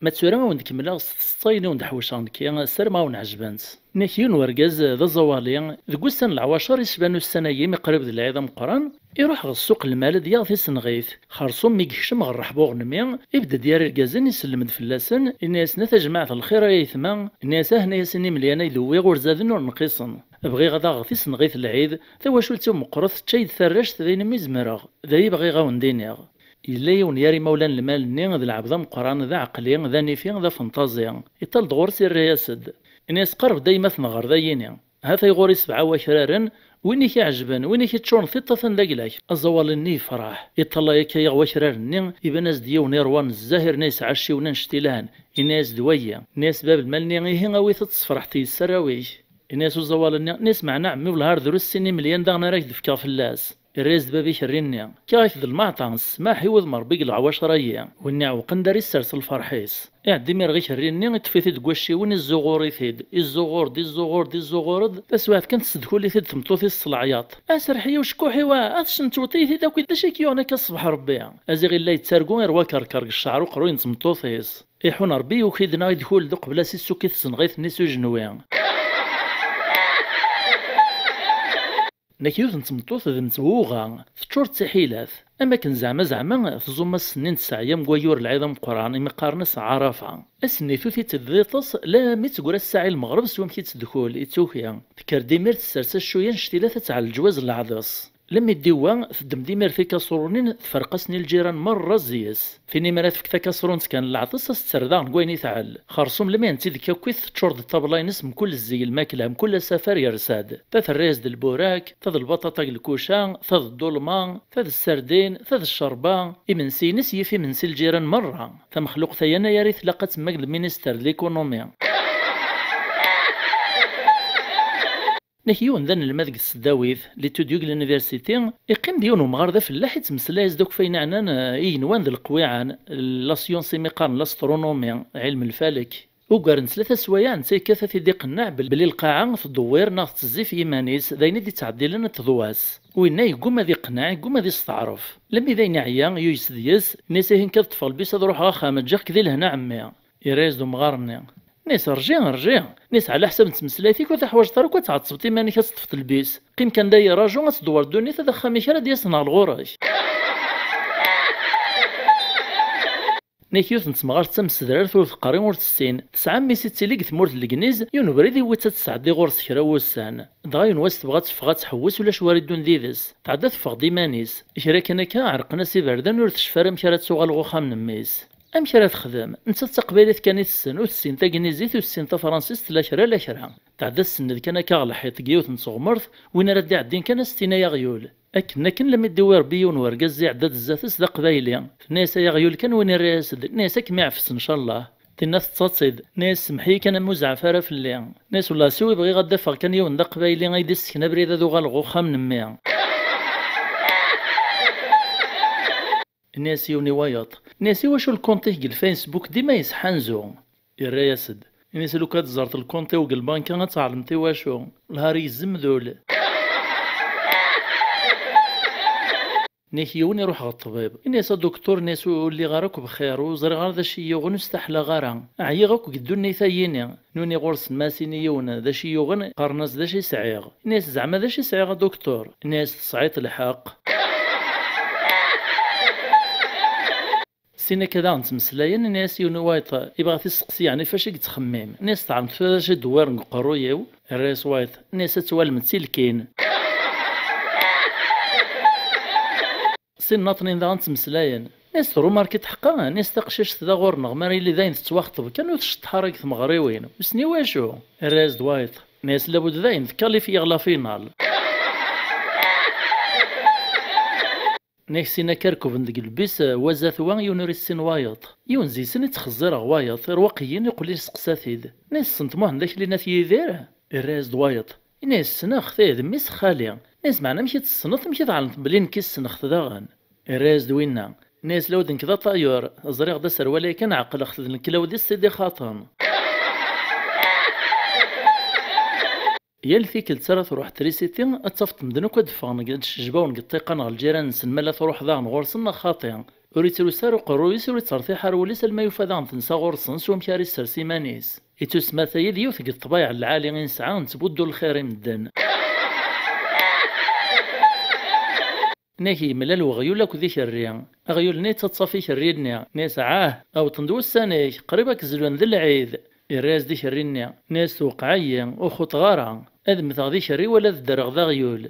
Ma d tura a wen-d-kemmleɣ s tseḍsayin i wen-d-ḥewceɣ nekki, ssarameɣ a wen-ɛejbent. Nnak yiwen wergaz d aẓawali, deg wussan n leɛwacer yecban ussan-agi mi qrib d lɛid ameqqran, iruḥ ɣer ssuq lmal ad yaɣ tisenɣit. Xerṣum mi yekcem ɣer rreḥba uɣelmi, ibedd-d gar irgazen, isellem-d fell-asen, yenna-yasen: "A tajmaɛt n lxir, ay aytma." Yenna-yas: "Ah, a yasin imelyan ay d-wwiɣ, ur zaden ur nqiṣen. Bɣiɣ ad aɣeɣ tisenɣit n lɛid, tawacult-iw meqqret, tečča-yi-d tarract d ayen umi zemreɣ. D aya i bɣiɣ a wen-d-iniɣ." Yella yiwen gar imawlan n lmal-nni d lɛebd ameqqran, d aɛeqli, d anifi, d afenṭazi. Iṭal-d ɣur-s, irra-yas-d. Ini-as: "Qerreb-d a yemma tneɣɣer d ayini. Hat-ay ɣur-i sebɛa wakraren, win i k-iɛejben, win i k-iččuren tiṭ atan d agla-k." Aẓawali-nni yefreḥ. Iṭṭalay akka yaɣ wakraren-nni, iban-as-d yiwen iṛwa nezzeh, irna yesɛa acciwen annect ilan. Ini-as-d: "Wayi." Ini-as bab lmal-nni: "Ihi awit-t, sefreḥ-t yes arraw-ik." Ini-as uẓawal-nni, ini-as: "Meɛna ɛemmi, wellah ar drus sin imelyan daɣen ara k-d-fkeɣ fell-as." Irra-yas-d bab ikerri-nni: "Kkiɣ-ak-d lmeɛṭa, ssmaḥ i wudem n Ṛebbi deg leɛwacer-ayi." Win iɛewqen d ara issers lferḥ-is. Iɛedda imir ɣer ikerri-nni, iṭṭef-it-id deg wacciwen, izzuɣur-it-id. Izzuɣur-d, izzuɣur-d, izzuɣur-d. Taswiɛt kan, tessedkul-it-d tmeṭṭut-is s leɛyaṭ: "A serreḥ-iyi ucekkuḥ-iw, a tcentweḍ-iyi-t-id akk, d acu i k-yuɣen akka ṣṣbeḥ Ṛebbi?" Aziɣ illa yettargu, iṛwa kerker deg cceɛr uqerruy n tmeṭṭut-is. Iḥun Ṛebbi yuki-d neɣ idkul-d uqbel a s-issukk i tsenɣit-nni s ujenwi. Nek yiwet n tmeṭṭut d nettwuɣa, teččur d tiḥilat. Am akken zeɛma zeɛma tẓum ass-nni n tesɛeyya deg wayyur lɛid ameqqran imi qqaren-as Ɛarafa. Ass-nni tut-itt-id d iṭes, lammi teggra ssaɛa i lmeɣreb s wamek i tt-tdkul, i tt-tuki. Tekker-d imir tessers accuy annect-ilat ad tɛell lǧwaz n leɛḍes. Lemmi d-iwwa, teddem-d imir tikaṣrunin, tferq-asen i lǧiran merra zzi-s. Tin imi ara tefk takaṣrunt kan n leɛṭes, ad s-tt-terr daɣen deg wayen i tɛell. Xerṣum lemmi n tidkakkit teččur-d ṭṭabla-ines mkul zzig n lmakla, mkul asafar yersa-d. Ta terra-yas-d lburak, ta d lbaṭaṭa deg lkuca, ta d ddulma, ta d ssardin, ta d ccerba. Imensi-ines yif imensi n lǧiran merra. Tamexluqt-a anagar i tlaq ad temmag d minister d l'économie. Nek yiwen d anelmad deg tesdawit, l'étudiant deg l'université, iqqim d yiwen umɣar d afellaḥ, ittmeslay-as-d akk f ayen ɛnan, eh, igenwan d leqwiɛan, la science imi qqaren l'astronomie, ɛilm lfalek. Ugar n tlata swayeɛ netta yekkat ad t-id-iqenneɛ bel-, belli lqaɛa tdewwir neɣ tettezzi f yiman-is, d ayen i d-ittɛeddilen ad teḍwas. Winna yegguma ad iqneɛ, yegguma ad isteɛref. Lemmi d ayen iɛya, yuyes deg-s, nni-as: "Ihi nekk ad ṭṭfeɣ lbis ad ruḥeɣ axxam, ǧǧiɣ-k di lehna a ɛemmi." Irra-yas-d umɣar-nni: Nis rji, rji. Nis ɛla ḥsab n tmeslayt-ik ur taḥwaǧeḍ ara akk ad tɛeṭṭbeḍ iman-ik ad teṭṭfeḍ lbis. Qqim kan da i raju ad tdewwer ddunit ad axxam-ik ara d-yasen ɣer ɣur-k. Nek yiwet n temɣart d tamsedrart ur teqqar ur tessin. Tesɛa mmi-s ittili deg tmurt n Legniz, yiwen ubrid iwwi-tt ad tesɛeddi ɣur-s kra n wussan. Dɣa yiwen wass tebɣa ad teffeɣ ad tḥewwes ulac war iddun did-s. Tɛedda teffeɣ-d iman-is. Kra kan akka ɛerqen-as iberdan ur tecfi ara amek ara tuɣal ɣer uxxam n mmi-s. Amek ara texdem? Nettat d taqbaylit kan i tessen, ur tessin tagnizit, ur tessin tafransist, la kra, la kra. Tɛedda tsenned kan akka ɣer lḥiṭ deg yiwet n teɣmert, win ara d-iɛeddin kan a s-tini ay aɣyul. Akken, akken, lammi d-iwwi Rebbi yiwen wergaz iɛedda-d zdat-s d aqbayli. Tenna-yas: "Ay aɣyul kan win irra-yas-d, tenna-yas: 'Ad kem-iɛfes, ncallah.'" Tinna tettaḍ-tt-id, tenna-yas: "Semmeḥ-iyi kan a mmi, ur zeɛɛef ara fell-i." Tenna-yas: "Wellah a siwi, bɣiɣ ad d-afeɣ kan yiwen d aqbayli ay d-issken abrid ad uɣaleɣ ɣer uxxam n mmi." Ini-as yiwen i wayeḍ. Ini-as: "Iwacu lkunt-ik deg lfacebook dima yesḥanzu?" Irra-yas-d. Ini-as: "Lukan ad teẓreḍ lkunt-iw deg lbanka ad tɛelmeḍ iwacu. Lhar yezem d ul." Nek yiwen iruḥ ɣer ṭṭbib. Ini-as: "A duktur," ini-as, "ur lliɣ ara akk bxir, ur ẓriɣ ara d acu i yi-yuɣen, ur staḥlaɣ ara. Ɛyiɣ akk deg ddunit-a yini. Nuni ɣur-sen ma as-ini yiwen d acu i yuɣen, qqaren-as d acu i sɛiɣ. Ini-as: 'Zeɛma d acu i sɛiɣ a duktur?' Ini-as: 'Tesɛiḍ lḥeqq.'" Sin akka daɣen ttmeslayen, ini-as yiwen i wayeḍ, ibɣa ad t-isteqsi yeɛni f acu i yettxemmim. Ini-as: "Tɛelmeḍ tura d acu i d-wwiren deg uqerruy-iw?" Irra-yas wayeḍ, ini-as: "Ad twalem d tilkin." Sin naṭnin daɣen ttmeslayen. Ini-as: "Trumarkiḍ ḥeqqa?" Ini-as: "Taqcict da ɣur-neɣ, mi ara yili dayen tettwaxṭeb kan, ur tceṭṭeḥ ara deg tmeɣriwin. Wissen i wacu?" Irra-yas-d wayeḍ. Ini-as: "Labud dayen, tekkalif yiɣ la finale." Nek sin akka rkuben deg lbis, wa zdat wa, yiwen ur issin wayeḍ. Yiwen zi-sen ittxeẓẓir ɣer wayeḍ, irwaq-iyi-n, iqqel isteqsa-t-id. Ini-as: "Tessneḍ Muḥend Akli n At Yidir?" Irra-yas-d wayeḍ. Ini-as: "Ssneɣ-t, ih, d mmi-s n xali." Nna-yas: "Meɛna amek i tt-tessneḍ, amek i tɛelmeḍ belli nekk i ssneɣ-t daɣen?" Irra-yas-d winna, nna-yas: "Law d nekk d aṭayur, ẓriɣ-d aserwal-aya kan ɛeqleɣ-t, d nekk Lawd i s-t-id-ixaṭen." Yal tikkelt ara truḥ trisiti, ad tafeḍ medden akk ad d-ffɣen, ad d-ccejbawen deg ṭṭiqa neɣ lǧiran-nsen, ma la truḥ daɣen ɣur-sen neɣ xaṭi. Ur ittrus ara uqerruy-is, ur ittertiḥ ara wul-is, alma yufa daɣen tensa ɣur-sen s wamek ara issers iman-is. Ittusemma-t-aya d yiwet deg ṭṭbayeɛ n lɛali i nesɛa, nettbuddu lxir i medden. Nna-k yemlal weɣyul akked ikerri. Aɣyul-nni yettaṭṭaf ikerri-nni, nna-yas: "Ɛah, awḍen-d wussan-ik, qrib ad k-zlun d lɛid." Irra-yas-d ikerri-nni, nna-yas: "Tewqeɛ-iyi, ur xuṭeɣ ara. Ad mmteɣ d ikerri wala ad ddreɣ d aɣyul."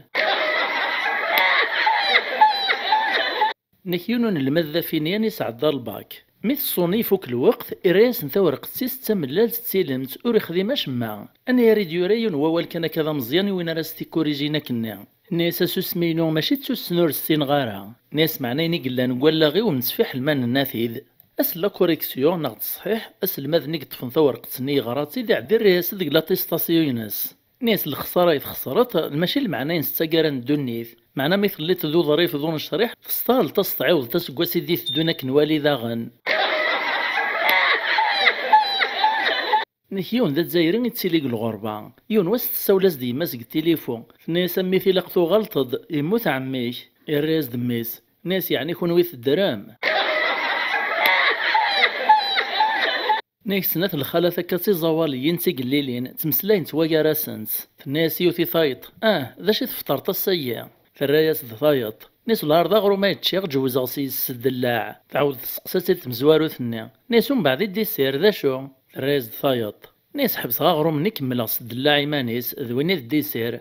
Nna-k yiwen unelmad d afinyan isɛedda lbak. Mi teṣṣuni ifuk lweqt, irra-yasen tawerqet-is d tamellalt d tilemt, ur ixdim acemma. Anagar i d-yura yiwen wawal kan akka d ameẓyan i win ara s-tikkurijin akkenni. Nna-yas: "Asusmi-inu mačči d tussna ur ssineɣ ara." Nna-yas: "Meɛna ayen i yellan deg wallaɣ-iw mettfiḥ lman n atid." Ass n la correction neɣ d ṣṣḥiḥ, aselmad-nni i yeṭṭfen tawerqet-nni yeɣra-tt-id, iɛeddi irra-yas-d deg l'attestation-ines. Nna-yas: "Lexsara i txesreḍ, mačči lmeɛna-ines d taggara n ddunit. Meɛna mi telliḍ d uḍrif d unecriḥ, tesṭahleḍ ad s-tɛiwdeḍ aseggas i d-iteddun akken wali daɣen." Nna-k yiwen d azzayri ittili deg lɣerba. Yiwen wass tessawel-as-d yemma-s deg tilifu. Tenna-yas: "A mmi-t, ilaq tuɣaleḍ-d, yemmut ɛemmi-k." Irra-yas-d mmi-s. Nna-yas: "Yeɛni kunwi teddrem?" Nna-k snat lxalat akka d tiẓawaliyin d tigellilin, ttmeslayent wagar-asent. Tenna-yas yiwet i tayeḍ: "Ah, d acu i tfeṭṭreḍ ass-agi?" Terra-yas-d tayeḍ. Nna-s: "Lɛar d aɣrum ay ččiɣ, ǧewwzeɣ s yes-s ddellaɛ." Tɛawed testeqsa-tt-id tmezwarut-nni. Nna-s: "Umbeɛd i ddisir, d acu?" Terra-yas-d tayeḍ. Nna-s: "Ḥebseɣ aɣrum-nni, kemmleɣ s ddellaɛ iman-is, d win i d ddisir."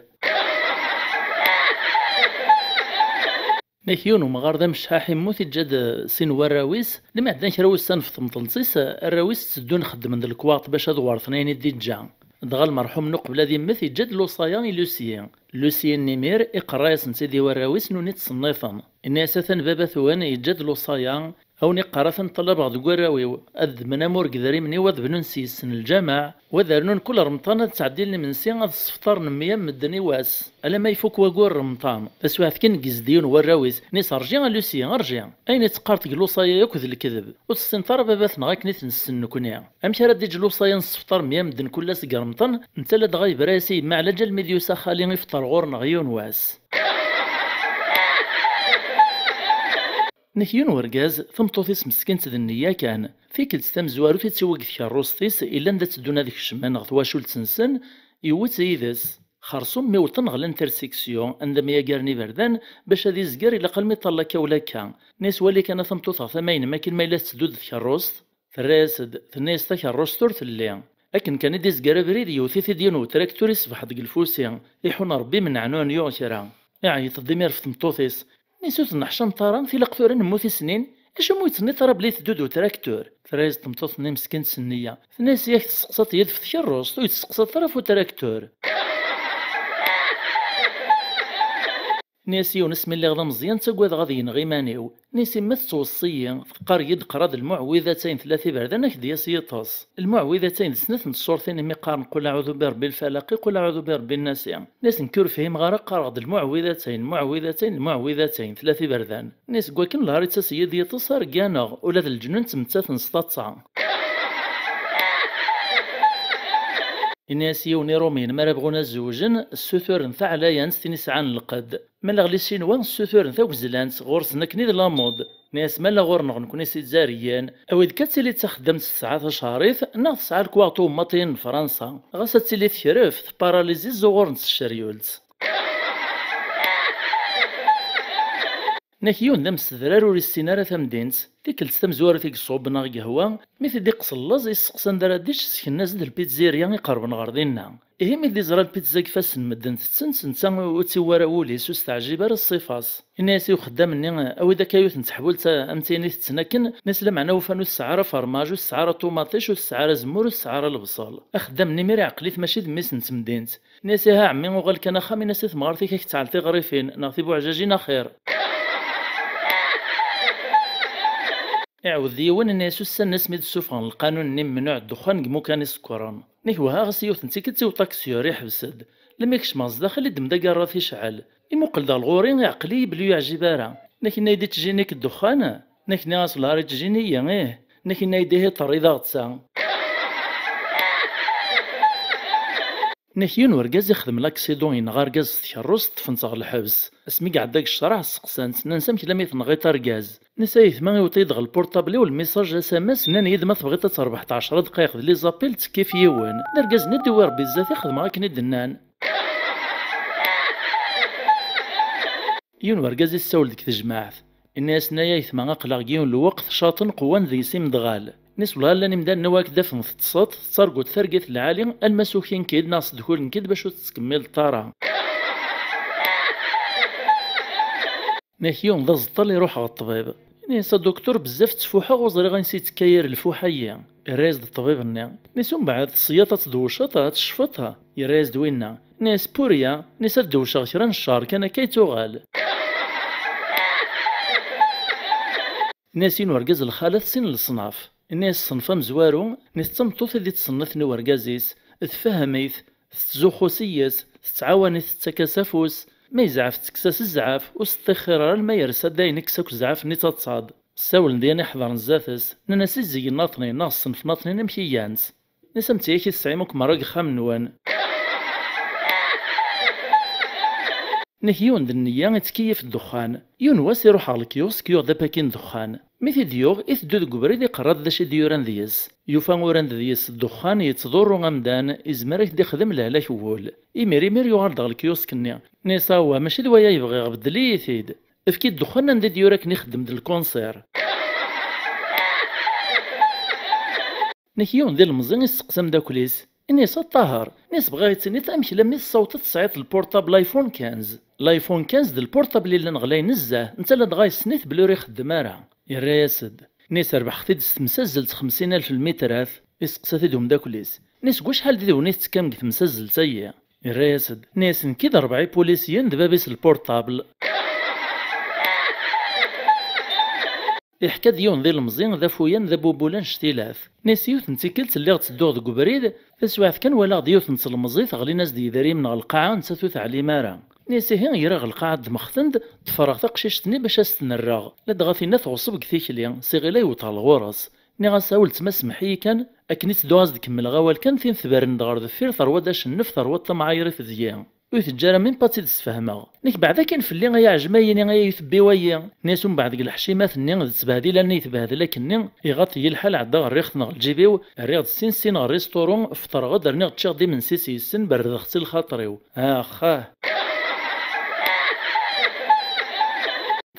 Nna-k yiwen umɣar d amecḥaḥ immut, iǧǧa-d sin warraw-is. Lmi ɛeddan kra wussan ɣef temṭelt-is, arraw-is tteddun xeddmen d lekwaṭ bac ad werten ayen i d-iǧǧa. Dɣa lmerḥum-nni uqbel ad immet, iǧǧa-d lewṣaya i Lucy. Lucy-nni imir iqerra-yasen-tt-id i warraw-is, nuni ttṣenniten. Inna-yas: "Atan baba-twen yeǧǧa-d lewṣaya, a wen-iqqar atan ṭṭalabeɣ deg warraw-iw, ad ddmen amur deg idrimen-iw, ad bnun s yes-sen lǧameɛ, u ad rnun kul remṭan ad ttɛeddin imensi, ad ssefṭaren meyya n medden i wass, alamma ifuk waggur remṭan." Taswiɛt kan, ineggez-d yiwen warraw-is, inna-yas: "Rji a Lucy, rji! Ayen i teqqareḍ deg lewṣaya akk d lekdeb. Ur tessineḍ ara baba-tneɣ akken i t-nessen nekni. Amek ara d-iǧǧ lewṣaya n ssefṭar meyya medden kul ass deg remṭan, netta ladɣa yebra-yas i yemma ɛlaǧ almi d-yusa xali ifeṭṭer ɣur-neɣ yiwen wass?" Nna-k yiwen wergaz, tameṭṭut-is meskint d nniya kan. Tikkelt tamezwarut i tt-iwwi deg tkerrust-is, illan da tteddun ad kecmen ɣer twacult-nsen, yewwi-tt yid-s. Xersum mi wwḍen ɣer l'intersection, anda myagaren iberdan, bac ad izger ilaq almi ṭṭal akka u lakka. Nna-yas: "Wali kan a tameṭṭut ɣer tama-inem akken ma yella tetteddu-d tkerrust." Terra-yas-d, tenna-yas: "Takerrust ur telli. Akken kan i d-izger abrid, yewwet-it-id yiwen utraktur iṣbeḥ deg lfusi, iḥun Rebbi menɛen ur n-yuɣ kra." Iɛeyyeḍ-d imir ɣef tmeṭṭut-is. Nna-s: "Ur tenneḥcameḍ ara, tilaq tura nemmut i snin? Acu umi ur yi-d-tenniḍ ara belli iteddu-d utraktur?" Terra-yas-d tmeṭṭut-nni meskint s nniya. Tenna-yas: "Yak tesseqsaḍ-iyi-d ɣef tkerrust, ur yi-d-tesseqsaḍ ara ɣef utraktur." Nna-yas: "Yiwen asmi lliɣ d ameẓyan, ttagadeɣ ad yenɣ iman-iw. Nna-yas: Yemma tettweṣṣi-yi, teqqar-iyi-d qra d lmuɛwidatayn tlata iberdan, ad k-d-yas yiṭes. Lmuɛwidatayn d snat n tṣurtin imi qqaren qul aɛudu bi rebbi lfalaqi, qul aɛudu bi rebbi nnasi. Nna-yas: Nekk ur fhimeɣ ara, qqareɣ-d lmuɛwidatayn, lmuɛwidatayn, lmuɛwidatayn, tlata iberdan. Nna-yas: Deg wakken lɛar ittas-iyi-d yiṭes, ar gganeɣ, ula d leǧnun ttmettaten s taḍsa." Ini-as yiwen Iṛumyen mi ara bɣun ad zewjen, ssuturen taɛlayant tin isɛan lqedd. Ma leɣli Ccinwa ssuturen tagezlant, ɣur-sen akken i d la mode. Ini-as ma la ɣur-neɣ nekni s Izzariyen, awi-d kan ad tili d taxeddamt tesɛa tacehṛit, neɣ tesɛa lekwaɣeḍ uwemmaṭiyen n Fransa. Ɣas ad tili tekref, tparalizi ẓẓuɣuren-tt tceryult. Nna-k yiwen d amsedrar ur issin ara tamdint. Tikkelt tamezwarut i iṣubb neɣ i yehwa, mi t-id-iqqes llaẓ, yesteqsa anda ara d-ičč, sken-as-d lpizzirya iqerben ɣer dinna. Ihi mi d-iẓra lpizza deg ifassen n medden tetten-tt, netta ur tt-iwwi ara wul-is, ur s-teɛjib ara ṣṣifa-s. Inna-yas i uxeddam-nni, awi-d akka yiwet n teḥbult am tin i tetten akken, nna-s lameɛna ufan ur tesɛi ara fermaj, ur tesɛi ara ṭumaṭic, ur tesɛi ara azemmur, ur tesɛi ara lebṣel. Axeddam-nni imir iɛqel-it mačči d mmi-s n temdint. Nna-yas: "Ihi a ɛemmi, uɣal kan axxam, in-as i temɣart-ik ad k-tɛell tiɣrifin neɣ tibuɛjajin axir." Iɛawed yiwen, nna-yas: "Ussan-nni asmi d-ssufɣen lqanun-nni, memnuɛ ddexxan deg imukan isekkren. Nna-k wehhaɣ-as yiwet n tikkelt i uṭaksiyur, iḥbes-d. Lmi kecmeɣ zdaxel, iddem-d agarrat icɛel. Imuqel-d ɣer ɣur-i, iɛqel-iyi belli ur yeɛjib ara. Nna-k, inna-yi-d: "Ittjini-k ddexxan?" Nna-k, nniɣ-as: "Lhar ittjini-yi, ih." Nna-k, inna-yi-d: "Ihi ṭṭerr-iyi daɣ d ta." Nna-k, yiwen urgaz ixdem laksiḍun, yenɣa argaz s tkerrust, ṭṭfen-t ɣer lḥebs. Asmi iɛedda deg ccreɛ, sseqsan-t, nnan-as: "Amek lammi tenɣiḍ argaz?" Nna-as: "Ayetma iwweḍ-iyi-d ɣer lpurṭabl-iw lmisaj, asamas, nnan-iyi-d ma tebɣiḍ ad terbeḥ ɛecra dqayeq d les appels, ttekki f yiwen. D argaz-nni d-iwwi Rebbi zdat-i, xedmeɣ akken i d-nnan." Yiwen urgaz issawel deg tejmaɛt. Inna-yasen: "Ay ayetma, aql-aɣ deg yiwen lweqt caṭen qwan deg-s imedɣal." Nna-as: "Wellah llan imdanen-a wara k-d-afen teṭṭseḍ, tettarguḍ targit lɛali, alma sukin-k-id neɣ ssedhulen-k-id bac ur tettkemmileḍ ara." Nna-k, yiwen d aẓeṭṭal iruḥ ɣer ṭṭbib. Inna-yas: "A duktur, bezzaf ttfuḥeɣ, ur ẓriɣ ansi yettekka yir lfuḥ-agi." Irra-yas-d ṭṭbib-nni. Nna-s: "Umbeɛd tesyiḍ ad tdewceḍ, ad tecfeḍ?" Irra-yas-d winna. Nna-s: "Purya." Nna-s: "Ad dewceɣ kra n ccer, kan akka i tuɣal." Nna-s: "Yiwen urgaz lxalat sin leṣnaf." Nna-s: "Ṣṣenf amezwaru." Nna-s: "D tameṭṭut i d ittṣennifen i urgaz-is, tfehhem-it, tettzuxxu s yes, tettɛawan-it, tettak-as afus. Ma yezɛef, tettekkes-as zzɛaf, ur s-ṭṭixxir ara alma yersa-d ayen ikkes akk zzɛaf-nni d taḍṣa-d." Ssawlen-d yan iḥedren zdat-s, nnan-as: "Izzig n aṭnin neɣ ṣṣenf n aṭnin amek i gant?" Nna-s: "Am tiyakit tesɛim akk merra deg uxxam-nwen." Nna-k, yiwen d nneyya ittkeyyif ddexxan. Yiwen wass iruḥ ɣer lekyusk, yuɣ-d apaki n ddexxan. Mi t-id-yuɣ, iteddu deg ubrid, iqerra-d d acu i d-yuran deg-s. Yufa uran-d deg-s ddexxan yettḍurru amdan, izmer ad k-d-ixdem lehlak n wul. Imir imir yuɣal-d ɣer lekyusk-nni. Nna-yas: "Awah, mačči d waya i bɣiɣ, beddel-iyi-t-id. Efk-iyi-d ddexxan anda i d-yura akken ixeddem d lkunṣir." Nna-k, yiwen d ilemẓi isteqsa ameddakel-is, inna-yas: "A Ṭaher," nna-yas, "bɣiɣ ad yi-d-tiniḍ amek lammi tessawḍeḍ tesɛiḍ lpurṭabl iPhone quinze?" L'iPhone quinze d lpurṭabl yellan ɣlay nezzeh, netta ladɣa yessen-it belli ur ixeddem ara. Irra-yas-d, nna-yas: "Rbeḥeɣ-t-id s temsazzelt xemsin alef lmitrat." Isteqsa-t-id umeddakel-is, nna-yas: "Deg wacḥal did-wen i tettekkam deg temsazzelt-agi?" Irra-yas-d, nna-yas: "Nekk d rebɛa ipulisyen d bab-is lpurṭabl." Iḥka-d yiwen d ilemẓi d afuyan d abubul annect-ilat. Nna-yas: "Yiwet n tikkelt lliɣ ttedduɣ deg ubrid, taswiɛt kan walaɣ-d yiwet n tlemẓit ɣlin-as-d yidrimen ɣer lqaɛa, nettat ur teɛlim ara." Nna-yas: "Ihi greɣ ɣer lqaɛa, ddmeɣ-ten-d, ḍefreɣ taqcict-nni bac ad as-ten-rreɣ, ladɣa tinna tɣeṣṣeb deg tikli, s iɣil ay wwḍeɣ ɣur-s. Nniɣ-as: 'A weltma, semmeḥ-iyi kan, akken i ttedduɣ ad as-d-kemmleɣ awal kan, tin tberren-d ɣer deffir terwa-d acennef, terwa-d tamɛayrit deg-i. Ur teǧǧa ara même pas ad tt-id-sfehmeɣ. Nekk beɛd akin fell-i ay aɛejma-yini, ay aytebbiw-ayi.'" Nna-yas umbeɛd deg leḥcimat-nni d ttbehdila-nni yetbehdel akkenni, iɣaṭ-iyi lḥal, ɛeddaɣ rriɣ-t neɣ lǧib-iw, rriɣ-d sin sin ɣer risturu, feṭreɣ-d, rniɣ ččiɣ-d imensi s yessen, berrdeɣ-tt i lxaṭer-iw. Axxah!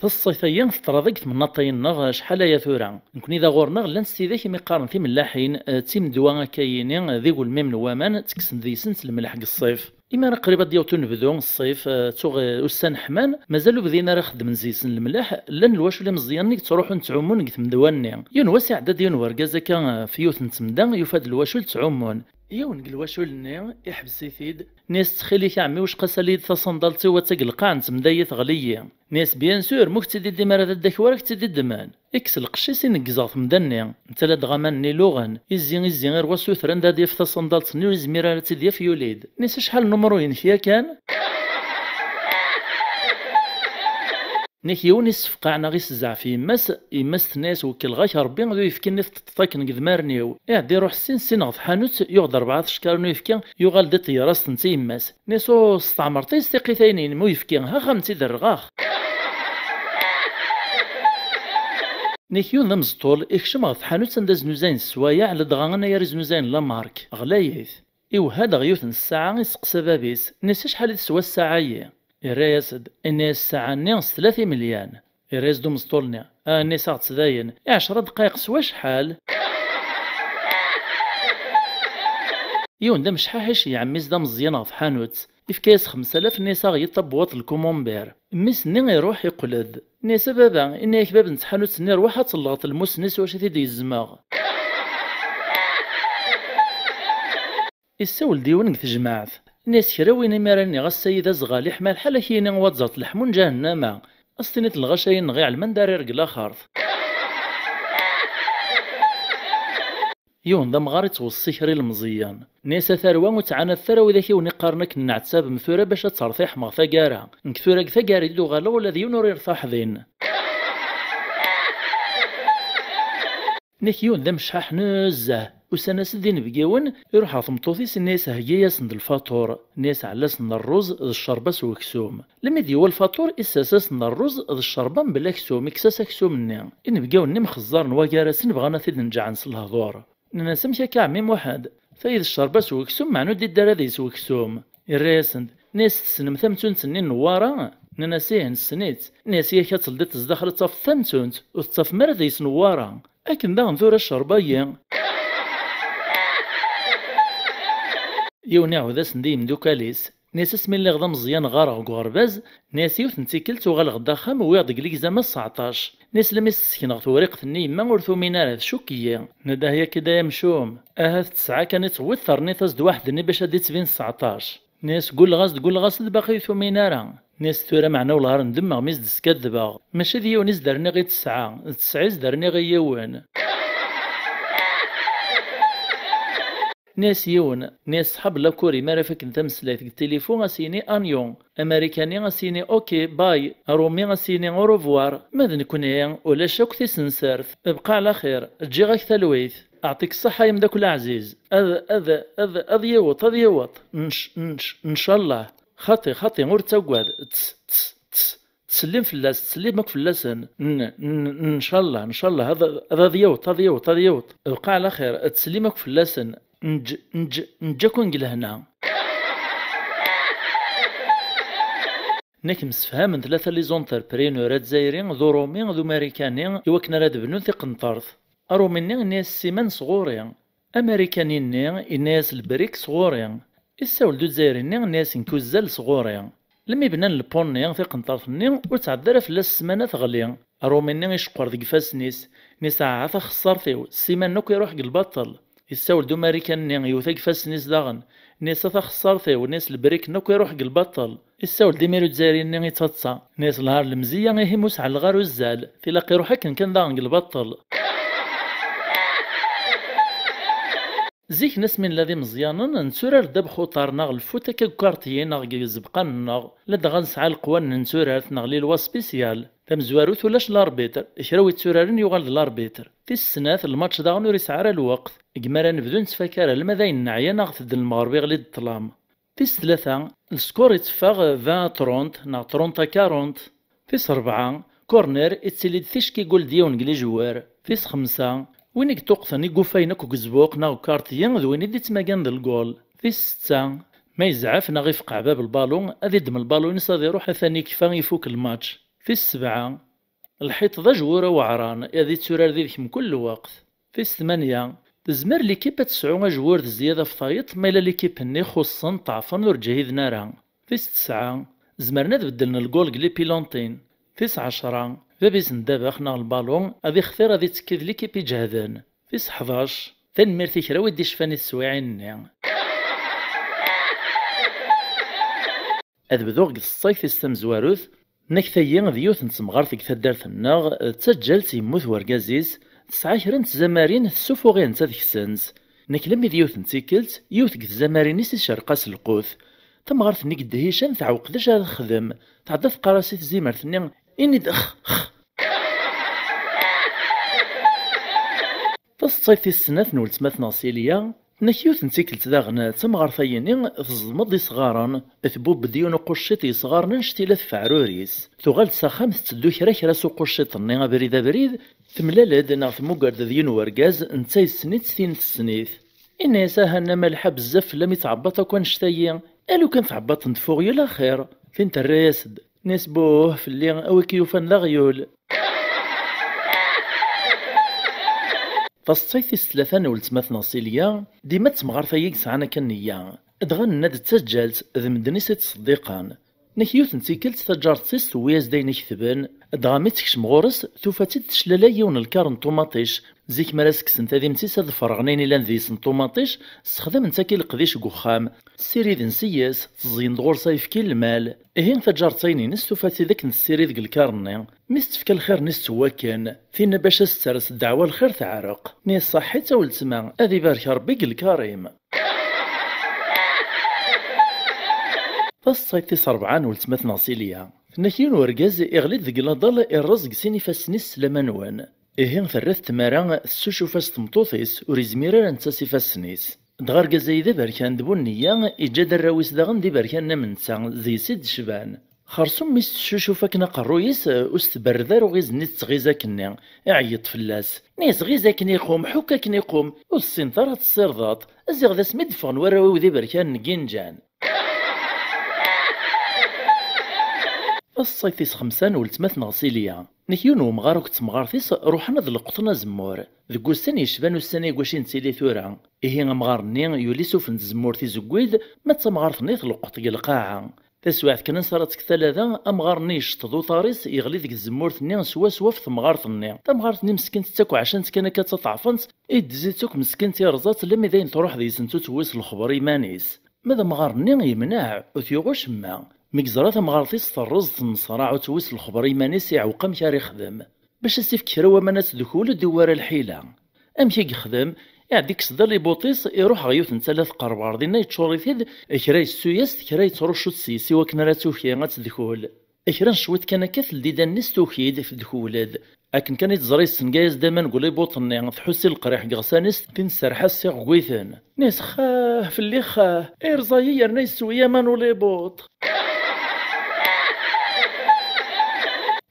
Taṣṣayt-agi teḍra deg temnaḍt-ayi-nneɣ acḥal aya tura. Nekni da ɣur-neɣ llant s tidak imi qqaren timellaḥin, eh, d timeddwa akka-yini, eh, d igulmimen n waman, ttekksen deg-sent lemleḥ deg ṣṣif. Imi ara qrib ad d-yaweḍ unebdu, ṣṣif, eh, tuɣ, eh, ussan ḥman, mazal ur bdin ara xeddmen deg-sen lemleḥ, llan lwacul imeẓyanen i yettruḥun ttɛummun deg tmedwa-nni. Yiwen wass iɛedda-d yiwen wergaz akka, eh, f yiwet n temda, yufa-d lwacul ttɛummun. Yiwen deg lwacul-nni iḥbes-it-id, nni-as: "Ttxil-ik a ɛemmi, wicqa sali-yi-d taṣandalt-iw, atta deg lqaɛ n temda-yi teɣli-yi." Nni-as: "Bien sûr, ma ur k-tt-id-iddim ara dadda-k wara k-tt-id-iddmen." Ikkes lqecc-is ineggez ɣer temda-nni. Netta ladɣa aman-nni luɣen. Izzi, izzi, irwa suter anda ad yaf taṣandalt-nni, ur izmir ara ad tt-id-yaf, yuli-d. Nni-as: "Acḥal n numru-inek yakan?" Nni-ak: "Yiwen issefqaɛ neɣ isezɛef yemma-s, yemma-s tenna-yas: 'Wekkleɣ-ak Rebbi, d uyefki-nni teṭṭeḍ akken deg idmaren-iw.'" Iɛedda iruḥ ssin ssin ɣer tḥanut, yuɣ-d rebɛa teckaṛ n uyefki, yuɣ-d iṭ ger-as-tent i yemma-s. Nni-as: "Ur testeɛmreḍ-iyi s tiqitayin-inem uyefki, ax a m-tt-id-rreɣ, ax." Nni-ak: "Yiwen d amẓeṭṭul ikcem ɣer tḥanut anda znuzayen sswayeɛ, ladɣa anayer i znuzayen la marque, ɣlayit. Iwehha-d ɣer yiwet n ssaɛa, iseqsa bab-is, nni-as: 'Acḥal i teswa ssaɛa-yi?' Irra-yas-d, inna-yas: 'Ssaɛa-nni s tlata imelyan.'" Irra-yas-d umẓeṭṭul-nni: "Ah, nni-as-aɣ-tt dayen, i ɛecra ddqayeq s wacḥal?" Yiwen d amecḥaḥ iceyyeɛ mmi-s d ameẓyan ɣer tḥanut. Ifka-yas xemsa alaf, nni-as: "Aɣ-iyi-d tabewwaṭ n lkumumber." Mmi-s-nni iruḥ iqqel-d. Nni-as: "A baba," inna-yak bab n tḥanut-nni, "rwaḥ ad tellɣeḍ lmus-nni s wacu i t-id-gezmeɣ." Issawel-d yiwen deg tejmaɛt. Nni-as: "Kra win imi ara nniɣ ass-ayi d azɣal, iḥma lḥal ad k-yini waẓẓert leḥmu n ǧahennama. Ad s-tiniḍ lɣaci-nneɣ iɛelmen d ara irgel laxert." Yiwen d amɣar ittweṣṣi kra ilmeẓyen. Nni-as: "A tarwa, ur ttɛanadet ara widak i wen-iqqaren akken nneɛtab, m tura bac ad tertiḥem ɣer taggara. Nekk tura deg taggara i d-uɣaleɣ, ula d yiwen ur irtaḥ din." Nek yiwen d amecḥaḥ nezzeh. Usan-as-d inebgiwen, iruḥ ɣer tmeṭṭut-is, inna-yas: "Heggi-yasen-d lfaṭur." Inna-yas: "Ɛella-sen ṛṛuz d ccerba s weksum." Lmi d-yewwa lfaṭur, issers-asen ṛṛuz d ccerba mebla aksum, ikkes-as aksum-nni. Inebgawen-nni mxeẓẓaren wagar-asen, bɣan ad t-id-neǧǧɛen s lehdur. Nnan-as: "Amek akka, ɛemmi Muḥend? Tayi d ccerba s weksum, meɛna ur d-iddi ara deg-s weksum." Irra-yasen-d, nni-as: "Tessnem tamtunt-nni n Newwara?" Nnan-as: "Ih, nessen-itt." Nni-as: "Yak ad teldiḍ zdaxel ad tafeḍ tamtunt, ur tettafem ara deg-s Newwara. Akken daɣen tura ccerba-yi." Yiwen iɛawed-asen-d i yimdukal-is. Nni-as: "Asmi lliɣ d ameẓyan ɣɣareɣ deg uɣerbaz." Nni-as: "Yiwet n tikkelt uɣaleɣ-d axxam, wwiɣ-deg legzam-a sseɛṭac." Nni-as: "Lemmi s-ssekneɣ tewriqt-nni i yemma, ur tumin ara, tcukk-iyi." Nedda: "Hya akka-d ay amcum. Ahat tesɛa kan i tewwiḍ, terniḍ-as-d waḥed-nni bac ad d-ittbin sseɛṭac." Nni-as: "Gulleɣ-as-d, gulleɣ-as-d, baqi ur tumin ara." Nni-as: "Tura meɛna wellah ar ndemmeɣ mi s-d-skaddbeɣ. Mačči d yiwen i s-d-rniɣ i tesɛa, d tesɛa i s-d-rniɣ i yiwen." Nni-as yiwen, nni-as ṣṣḥab lakuri, mi ara fakken tameslayt deg tilifu, a s-yini anyo. Amarikani a s-yini ok, bye. Arumi a s-yini au revoir. Ma d nekkni, ulac akk tisensert. Bqa ɛla xir, ǧǧiɣ-ak talwit. Aɛṭik ṣṣeḥḥa a ameddakel aɛziz. Ad, ad, ad, ad yiweṭ, ad yiweṭ. Nc, nc, ncallah. Xaṭi, xaṭi, ur ttagad. Ts, ts, ts. Ttsellim fell-as, ttsellim akk fell-asen. N, n, ncallah, ncallah, ad, ad, ad yiweṭ, ad yiweṭ, ad yiweṭ. Bqa ɛla xir, ttsellim akk fell-asen. Nǧ, nǧ, nǧ akk deg lehna. Nek msefhamen tlata les entrepreneurs, azzayri, d urumi, d umarikani, i wakken ara d-bnun tiqenṭert. Arumi-nni yenna-yas: "Siman sɣur-i." Amarikani-nni yenna-yas: "Lebrik sɣur-i." Issawel-d uzzayri-nni, yenna-yas: "Nekk uzzal sɣur-i." Lmi bnan lpun-nni, tiqenṭert-nni, ur tɛedda ara fell-as ssmana teɣli. Arumi-nni iceqqer deg ifassen-is, nni-as: "Aha taxessart-iw, ssiman akk iruḥ deg lbaṭel." Issawel-d umarikani-nni, yewwet deg ifassen-is daɣen, nni-as: "A taxessart-iw", nni-as: "Lebrik-nni akk iruḥ deg lbaṭel." Issawel-d imir uzzayri-nni ittaḍsa, nni-as: "Lhar lemziyya, ihi mus ɛelleɣ ar uzzal, tilaq iruḥ akken kan daɣen deg lbaṭel." Zik n asmi nella d imeẓyanen, netturar ddabex uṭar neɣ lfut akka deg ukarṭyi neɣ deg izebqan-nneɣ, ladɣa nesɛa leqwanen n turart neɣ les lois spéciales. Tamezwarut ulac l'arbitre, kra wi tturaren yuɣal d l'arbitre. Tis snat, lmatch daɣen ur isɛi ara lweqt, deg mi ara nebdu nettfaka ara alma d ayen neɛya neɣ tedden lmeɣreb iɣli-d ṭṭlam. Tis tlata, lskur itteffeɣ vingt à trente neɣ trente à quarante. Tis rebɛa, corner ittili-d ticki gul d yiwen deg lijewwar. Tis xemsa, win i yeṭṭuqten i yufayen akk deg uzbuq neɣ deg ukarṭyi d win i d-ittmagan d lgul. Tis setta, ma yezɛef neɣ ifeqeɛ bab lbalu, ad iddem lbalu-ines ad iruḥ atan ikfa ifuk lmatch. Tis sebɛa, lḥiṭ d ajwur aweɛran, ad itturar did-k mkul lweqt. Tis tmanya, tezmer likip ad tesɛu ajwur d zzyada ɣef tayeḍ ma yella likip-nni xuṣṣen, ṭṭeɛfen, ur ǧhiden ara. Tis tesɛa, zemren ad beddlen lgul deg lipiluntin. Tis ɛecra, bab-is n ddabex neɣ lbalu ad ixtir ad ittekki d likip iǧehden. Tis ḥdac, tanemmirt i kra wi d-icfan i teswiɛin-nni. Ad bduɣ deg tseḍsayt-is tamezwarut. Nek tayi d yiwet n temɣart deg taddart-nneɣ, d taǧǧalt, yemmut wergaz-is, tesɛa kra n tzamarin, tessufuɣ-i netta deg-sent. Nek lemmi d yiwet n tikkelt, yiwet deg tzamarin-is icerreq-as lqut. Tamɣart-nni deg ddhican teɛweq d acu ara texdem, tɛedda teqqar-as i tzimert-nni: "Ini-d x, x." Taseḍsayt tis snat n weltma-tneɣ Silya, nek yiwet n tikkelt daɣen d tamɣart-ayini, teẓdem-d isɣaren, tbubb-d yiwen uqucciṭ yesɣaren annect-ila tefɛruri-s. Tuɣal-d s axxam tetteddu kra kra s uqucciṭ-nni abrid abrid, temlal-d neɣ temmuger-d d yiwen wergaz, netta yessen-itt tin tessen-it. Inna-yas: "Ahanna malḥa bezzaf fell-am i tɛebbaḍ akk annect-ayi, a lukan tɛebbaḍ n tfuɣyul axir." Tin terra-yas-d, nni-as: "Buh fell-i, a wi k-yufan d aɣyul." Taseḍsayt tis tlata n weltma-tneɣ Silya, dima d temɣart-ayi i yesɛan akka nniya. Dɣa nenna-d d taǧǧalt, d medden-is i ttṣeddiqen. Nek yiwet n tikkelt taǧaret-is tewwi-as-d ayen i ketben, dɣa mi tekcem ɣur-s, tufa-tt-id teclala yiwen n lkar n ṭumaṭic. Zik mi ara s-kksen tadimt-is ad ferɣen ayen ilan deg-s n ṭumaṭic, ssexdamen-tt akka i leqdic deg uxxam. Ssiriden s yes, tteẓẓyen-d ɣur-s ayefki n lmal. Ihi taǧaret-a-ines tufa-tt-id akken tessirid deg lkar-nni. Mi s-tefka lxir-nni s ttwakken, tinna bac as-terret ddeɛwa lxir teɛreq. Nni ṣaḥit a weltma, ad ibarek Rebbi deg lkar-im. Taṣṣayt tis rebɛa n weltma-tneɣ Silya. Tenna-k yiwen urgaz iɣli-d deg laḍal, irreẓ deg sin ifassen-is s lamanwen. Ihi terra-t tmara, tessucuf-as tmeṭṭut-is, ur izmir ara netta s ifassen-is. Dɣa argaz-ayi d aberkan d bu nniya, iǧǧa-d arraw-is daɣen d iberkanen am netta, deg-s i d-cban. Xersum mi s-tessucuf akken aqerruy-is, ur s-tberred ara uɣiz-nni d tɣiza-k-nni, iɛeyyeḍ fell-as. Nni-as ɣiz akken iqum, ḥukk akken iqum, ur tessineḍ ara ad tessirdeḍ. Ziɣ d asmi d-ffɣen warraw-iw d iberkanen n yinǧan. Taṣṣayt tis xemsa n weltma-tneɣ Silya. Nek yiwen wemɣar akked temɣart-is ruḥen ad leqqṭen azemmur. Deg ussan yecban ussan-agi waci nettili tura. Ihi amɣar-nni yuli s ufen n tzemmurt izewwid, ma d tamɣart-nni tleqqeḍ deg lqaɛa. Taswiɛt kan ansa ara tekk talada, amɣar-nni yecṭeḍ uḍar-is, yeɣli deg tzemmurt-nni swaswa ɣef temɣart-nni. Tamɣart-nni meskint d takeɛcant kan akka d taṭeɛfent, iddez-itt akk meskint irẓa-tt, lemmi d ayen truḥ deg-sent ur tewwi s lexber iman-is. Ma d amɣar-nni yemneɛ, ur t-yuɣ ucemma. Mi yeẓra tamɣart-is terreẓ, tenneṣraɛ, ur tewwi s lexber iman-is, iɛewweq amek ara ixdem. Bac as-ifk kra waman ad tedkul, ur d-iwwi ara lḥila. Amek i yexdem? Iɛedda ikkes-d alibuṭ-is, iruḥ ɣer yiwet n tala tqerreb ɣer dinna, yeččur-it-id, kra yessu-yas-d, kra yettruccu-tt s-yes i wakken ara tuki ad tedkul. Kra n cwiṭ kan akka teldi-d allen-is, tuki-d, tedkul-d. Akken kan i teẓra yessengay-as-d aman deg ulibuṭ-nni, tḥuss i leqriḥ deg iɣsan-is, tin tserreḥ-as s iɣegwiten. Nni-as xah fell-i xah, irẓa-yi yerna yessew-iyi aman ulibuṭ.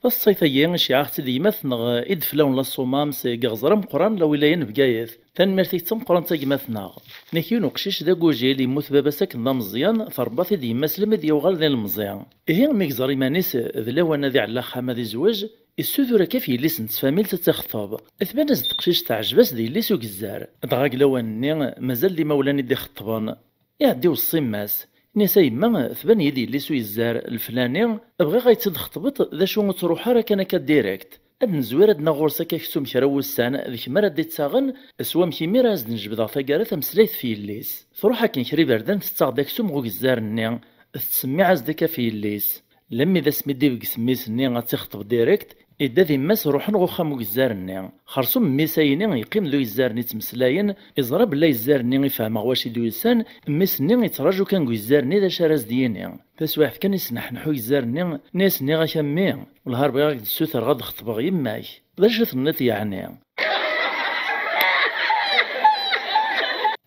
Taṣṣayt-agi iceyyeɛ-aɣ-tt-id gma-tneɣ i d-flawen laṣumam seg iɣẓer ameqqran la wilaya n Bgayet. Tanemmirt-ik d tameqqrant a gma-tneɣ. Nek yiwen uqcic d agujil, yemmut baba-s akken d ameẓyan, trebba-t-id yemma-s lemmi d-yuɣal d ilemẓi. Ihi mi yeẓra iman-is d lawan ad iɛella axxam ad izweǧ, issutur akka ɣef yelli-s n tfamilt ad tt-ixeṭṭeb. Tban-as-d teqcict teɛjeb-as d yelli-s ugezzar. Dɣa deg lawan-nni mazal d imawlan i d-ixeṭṭben. Iɛedda iweṣṣi yemma-s. Ini-as a yemma, tban-iyi-d yelli-s ugezzar leflani, bɣiɣ ad tt-id-txeṭbeḍ, d acu ur ttruḥ ara kan akka direct. Ad nezwir ad naɣ ɣur-s akka aksum kra n wussan, d kemm ara d-ittaɣen, s wamek imir ara as-d-nejbdeɣ taggara tameslayt f yelli-s. Truḥ akken kra iberdan tettaɣ-d aksum ɣer ugezzar-nni, tettsemmiɛ-as-d akka f yelli-s. Lemmi d asmi d-ibges mmi-s-nni ad tt-ixṭeb direct, idda d yemma-s ruḥen ɣer uxxam n ugezzar-nni. Xersum mmi-s ayni yeqqim d ugezzar-nni ttmeslayen, iẓra belli agezzar-nni ifhem ɣer wacu i d-yusan, mmi-s-nni yettraǧu kan deg ugezzar-nni d acu ara as-d-yini. Taswiɛt kan isneḥneḥ ugezzar-nni, nni-as nniɣ-ak a mmi, wellah ar bɣiɣ ad k-d-ssutreɣ ad xeṭbeɣ yemma-k. D acu tenniḍ yeɛni?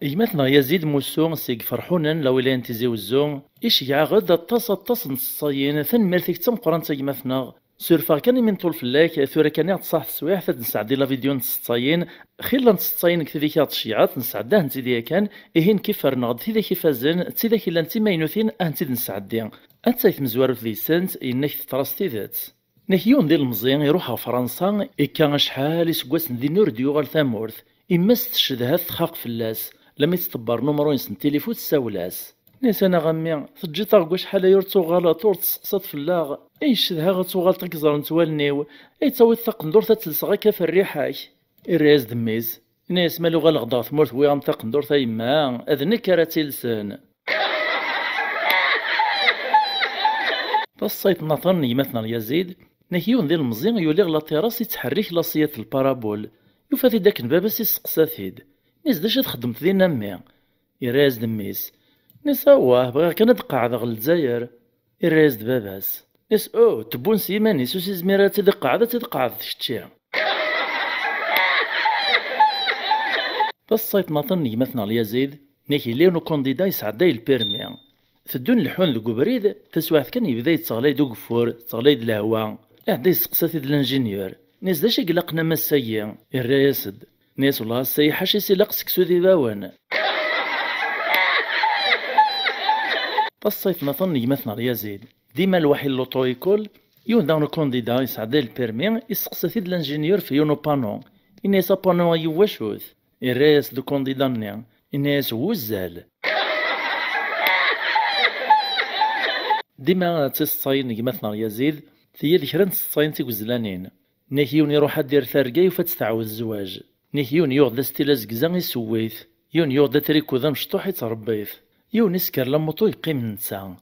Gma-tneɣ Yazid Musu seg Ferḥunen, la wilaya n Tizi Wezzu, iceggeɛ-aɣ-d aṭas, aṭas n tseṭṭayin. Tanemmirt-ik d tameqqrant a gma-tneɣ. Surfeɣ kan imi nṭul fell-ak, tura kan i ɣ-d-tṣaḥ teswiɛt ad nesɛeddi la vidéo n tseṭṭayin. Xilla n tseṭṭayin deg tid i k-aɣ-d-tceyyɛeḍ, nesɛedda-hent-id yakan. Ihi nekk i ferneɣ-d tidak ifazen, d tidak yellan d timaynutin, ad hent-id-nesɛeddi. Attay tmezwarut deg-sent, yenna-k teḍra s tidet. Nek yiwen d ilemẓi iruḥ ɣer Fransa, ikka acḥal iseggasen dinna ur d-yuɣal tamurt. Imma-s tcedha-t, txaq fell-as, lammi teṭebber numru-ines n tilifu tessawel-as. Nni-as anaɣ a mmi, teǧǧiḍ-aɣ deg wacḥal aya ur d-tuɣaleḍ, ur d-testeqsaḍ fell-aɣ. Ay ccedha ad tuɣaleḍ ad k-ẓrent wallen-iw, ay tawiḍ taqendurt ad tt-lseɣ akka f rriḥa-k. Irra-yas-d mmi-s, nni-as ma uɣaleɣ-d ɣer tmurt wwiɣ-am taqendurt a yemma, d nekk ara tt-ilsen. Taṣṣayt n aṭṭan n gma-tneɣ Yazid, nek yiwen d ilemẓi yuli ɣer la terrasse yettḥerrik laṣiyat n lparabul. Yufa-t-id akken baba-s yesteqsa-t-id. Nni-as d acu i txeddmeḍ dinna a mmi? Irra-yas-d mmi-s. Nni-as awah, bɣiɣ kan ad d-qeɛdeɣ ɣer Lezzayer. Irra-yas-d baba-s. Nni-as oh, tebbunes yiman-is, ur s-izmir ara ad tt-id-iqeɛɛed, ad tt-id-qeɛɛdeḍ kečči. Taṣṣayt n aṭṭan n gma-tneɣ Yazid, nek yella yiwen ukandida yesɛedday lpirmi. Teddun leḥḥun deg ubrid, taswiɛt kan yebda yetteɣlay-d ugeffur, tetteɣlay-d lehwa. Iɛedda yesteqsa-t-id linjinyur, nni-as d acu i ilaqen a massa-yi? Irra-yas-d. Nni-as wellah ass-a iḥac-is ilaq seksu d ibawen. Taṣṣayt n aṭṭan n gma-tneɣ Yazid. Dima lwaḥi n l'auto-école, yiwen daɣen ukandida yesɛedday lpirmi, isteqsa-t-id linjinyur f yiwen upanu. Ini-as apanu-agi n wacu-t? Irra-yas-d ukandida-nni, ini-as wuzzal. Dima d tiseḍsayin n gma-tneɣ Yazid, tiyi d kra n tseḍsayin tigezlanin. Nek yiwen iruḥ ad d-irr targa, yufa-tt tɛawed zzwaǧ. Nek yiwen yuɣ-d astil azegza, isewwit. Yiwen yuɣ-d atriku d amecṭuḥ, ittṛebbi-t. Yiwen isker lamuṭu, yeqqim netta.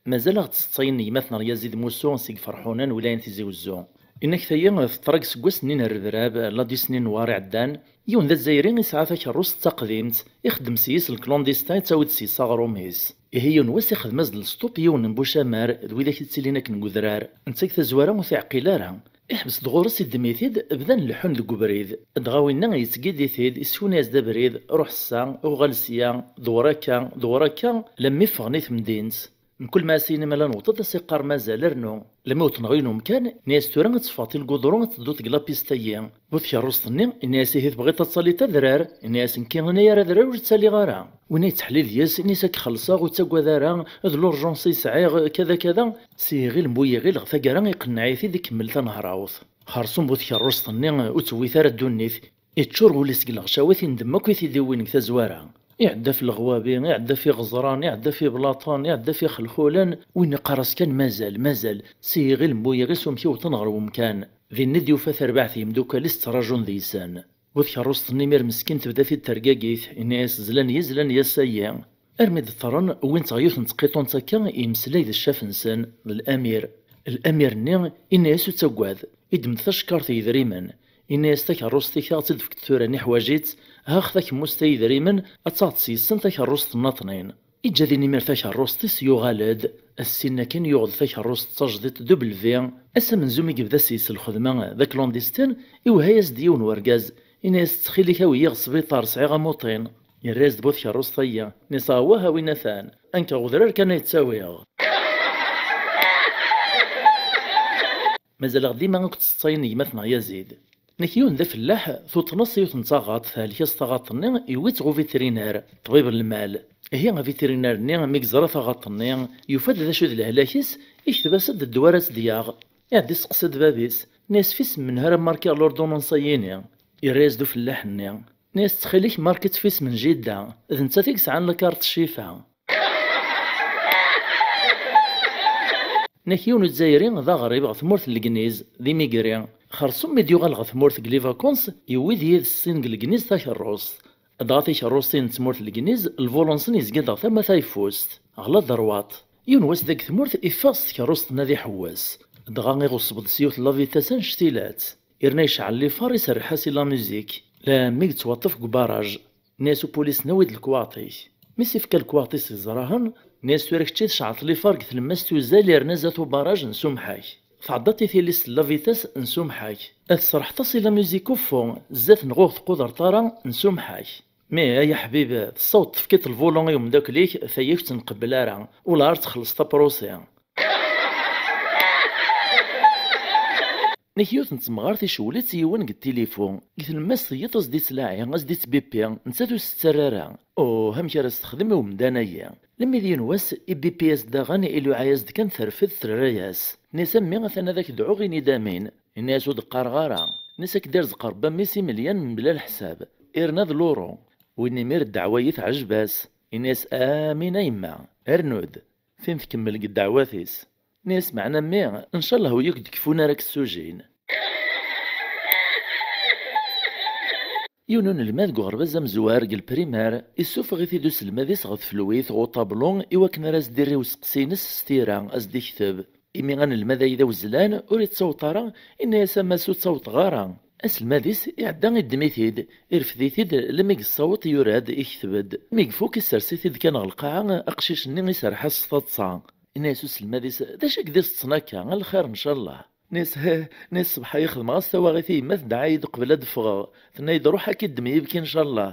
Mazal-aɣ d tseḍsayin n gma-tneɣ Yazid Musu seg Ferḥuna n wilaya n Tizi Wezzu. Inek tayi teṭṭer-ag seg wass-nni n Rrebrab, ladis-nni n Newwar iɛeddan, yiwen d Azzayri isɛa takerrust d taqdimt, ixeddem s yis lklandistin, yettawi-d s yis aɣrum-is. Ihi yiwen wass ixdem-as-d lesṭup yiwen n bucamar d widak yettilin akken deg udrar, netta deg tazwara ur t-iɛqil ara. Iḥbes-d ɣur-s, iddem-it-id, bdan leḥḥun deg ubrid. Dɣa winna yettgidi-t-id, iskunay-as-d abrid, ruḥ ssa, uɣal sya, dwar akka, dwar akka, lammi ffɣen i temdint. Mkul ma as-yini ma la newweḍ-d, as-iqqar mazal, rnu. Lammi wwḍen ɣer yiwen umkan, ini-as tura ad teffɣeḍ i lgudru, ad tedduḍ deg lapist-agi. Bu tkerrust-nni, ini-as ihi tebɣiḍ ad taliḍ adrar? Ini-as nekki ini ara adrar ur ttaliɣ ara. Winna yettḥellil deg-s, ini-as ad k-xellṣeɣ, ur ttagad ara, d l'urgence i sɛiɣ, kada kada. S yiɣil n bu yiɣil, ɣer taggara iqenneɛ-it-id, ikemmel tanehrawt. Xerṣum bu tkerrust-nni ur tewwit ara ddunit, iččur wul-is deg leɣcawat, indem akk i tidiwin deg tazwara. Iɛedda f leɣwabi, iɛedda f iɣeẓran, iɛedda f iblaṭen, iɛedda f ixelxulen, win iqqar-as kan mazal, mazal, s yiɣil n bu yiɣil s umek i wwḍen ɣer wemkan. Dinna i d-yufa tarbaɛt n yimdukal-is ttraǧun deg-sen. Bu tkerrust-nni imir meskin tebda-t-id tergagit, ini-as zlan-iyi, zlan-iyi ass-agi. Armi d-ṭṭren, wwin-tt ɣer yiwet n tqiṭunt akka, yemmeslay d ccaf-nsen, d Lamir. Lamir-nni, ini-as ur ttaggad, iddem-d tacekkart n yedrimen. Ini-as takerrust-ik ad ɣ-tt-id-tefkeḍ tura, neḥwaǧ-itt, ax takemmust-a yedrimen, ad taɣeḍ s-yessen takerrust n naṭnin. Iǧǧa din imir takerrust-is, yuɣal-d. Ass-inna kan yuɣ-d takerrust d tajdiṭ, double V. Ass amenzu mi yebda s-yes lxedma d aklandistin, iwehha-yas-d yiwen wergaz, ini-as ttxil-ik awi-yi ɣer sbiṭar, sɛiɣ amuṭin. Yerra-yas-d bu tkerrust-agi, ini-as awah a win atan, ankeɣ udrar kan ay ttawiɣ. Mazal-aɣ dima akked tseḍsayin n gma-tneɣ Yazid. Nek yiwen d afellaḥ, tuṭen-as yiwet n taɣaṭ, tehlek-as taɣaṭ-nni, yewwi-tt ɣer uvitrinar, ṭṭbib n lmal. Ihi avitrinar-nni mi yeẓra taɣaṭ-nni, yufa-d d acu d lehlak-is, ikteb-as-d ddwa ara tt-d-yaɣ. Iɛedda isteqsa-d bab-is, nni-as f isem menhu ara markiɣ lordonansa-yini? Irra-yas-d ufellaḥ-nni, nni-as ttxil-k mark-itt f isem n jidda, d nettat i yesɛan lkart ccifa. Nek yiwen Uzzayri d aɣrib ɣer tmurt n Legniz, d imigri. Xerṣum mi d-yuɣal ɣer tmurt deg les vacances, yewwi-d yid-s sin deg Legniz takerrust. Dɣa tikerrustin n tmurt n Legniz, lvulun-nsen yezga-d ɣer tama tayeffust, ɣer la droite. Yiwen wass deg tmurt, iffeɣ s tkerrust-nni ad iḥewwes. Dɣa iɣeṣṣeb-d s yiwet n la vitesse annect-ilat. Yerna yecɛel lifar, iserreḥ-as i la musique. Lammi yettwaṭṭef deg ubaraj. Nni-as upulis-nni awi-d lekwaṭ-ik. Mi s-ifka lekwaṭ-is yeẓra-hen, nni-as tura kečči tceɛleḍ lifar deg tlemmast uzal yerna zdat ubaraj, nsumeḥ-ak. Tɛeddaḍ i tilist n la vitesse, nsumeḥ-ak. Ad tesreḥeḍ-as i la musique uffu, zdat neɣ ur ɣ-tqudereḍ ara, nsumeḥ-ak. Mi ay aḥbib tessawḍeḍ tefkiḍ lvulun i umeddakel-ik, tayi ur tt-nqebbel ara, ula ar txellṣeḍ aprusi. Nek yiwet n temɣart icewwel-itt yiwen deg tilifu. Deg tlemmast yiḍ as-d-ittlaɛi, as-d-ittbippi, nettat ur s-tettarra ara. Uh, amek ara s-texdem i umdan-agi? Lemmi d yiwen wass, ibippi-as-d daɣen, iluɛa-as-d kan terfed, terra-as. Nni-as a mmi, atan ad ak-dɛuɣ, ini-d amin. Ini-as ur d-qqareɣ ara. Nni-as ad k-d-irzeq Rebbi a mmi s imelyan mebla leḥsab. Irna d luru. Win imir ddeɛwa-yi teɛjeb-as. Ini-as amin a yemma. Rnu-d. Tin tkemmel deg ddeɛwat-is. Nni-as meɛna mmi, ncallah ur ak-d-kfun ara kessujin. Yiwen unelmad deg uɣerbaz amezwar deg lprimar, issufeɣ-it-id uselmad-is ɣer tfelwit ɣer uṭablu i wakken ara as-d-irr i useqsi-ines s tira, as-d-ikteb. Imi anelmad-ayi d awezlan, ur ittaweḍ ara, inna-yas a Mass ur ttawḍeɣ ara. Aselmad-is iɛedda iddem-it-id, irfed-it-id, lemmi yessaweḍ yura-d, ikteb-d. Mi ifuk issers-it-id kan ɣer lqaɛa, aqcic-nni iserreḥ-as s taḍsa. Inna-yas uselmad-is, d acu i k-d-iseṭṭsen akka, a lxir ncallah? Nni-as, nni-as ṣṣbeḥ-a xedmeɣ-as tawaɣit i yemma, tedɛa-yi-d uqbel ad d-ffɣeɣ. Tenna-yi-d ruḥ ad k-iddem yibki ncallah.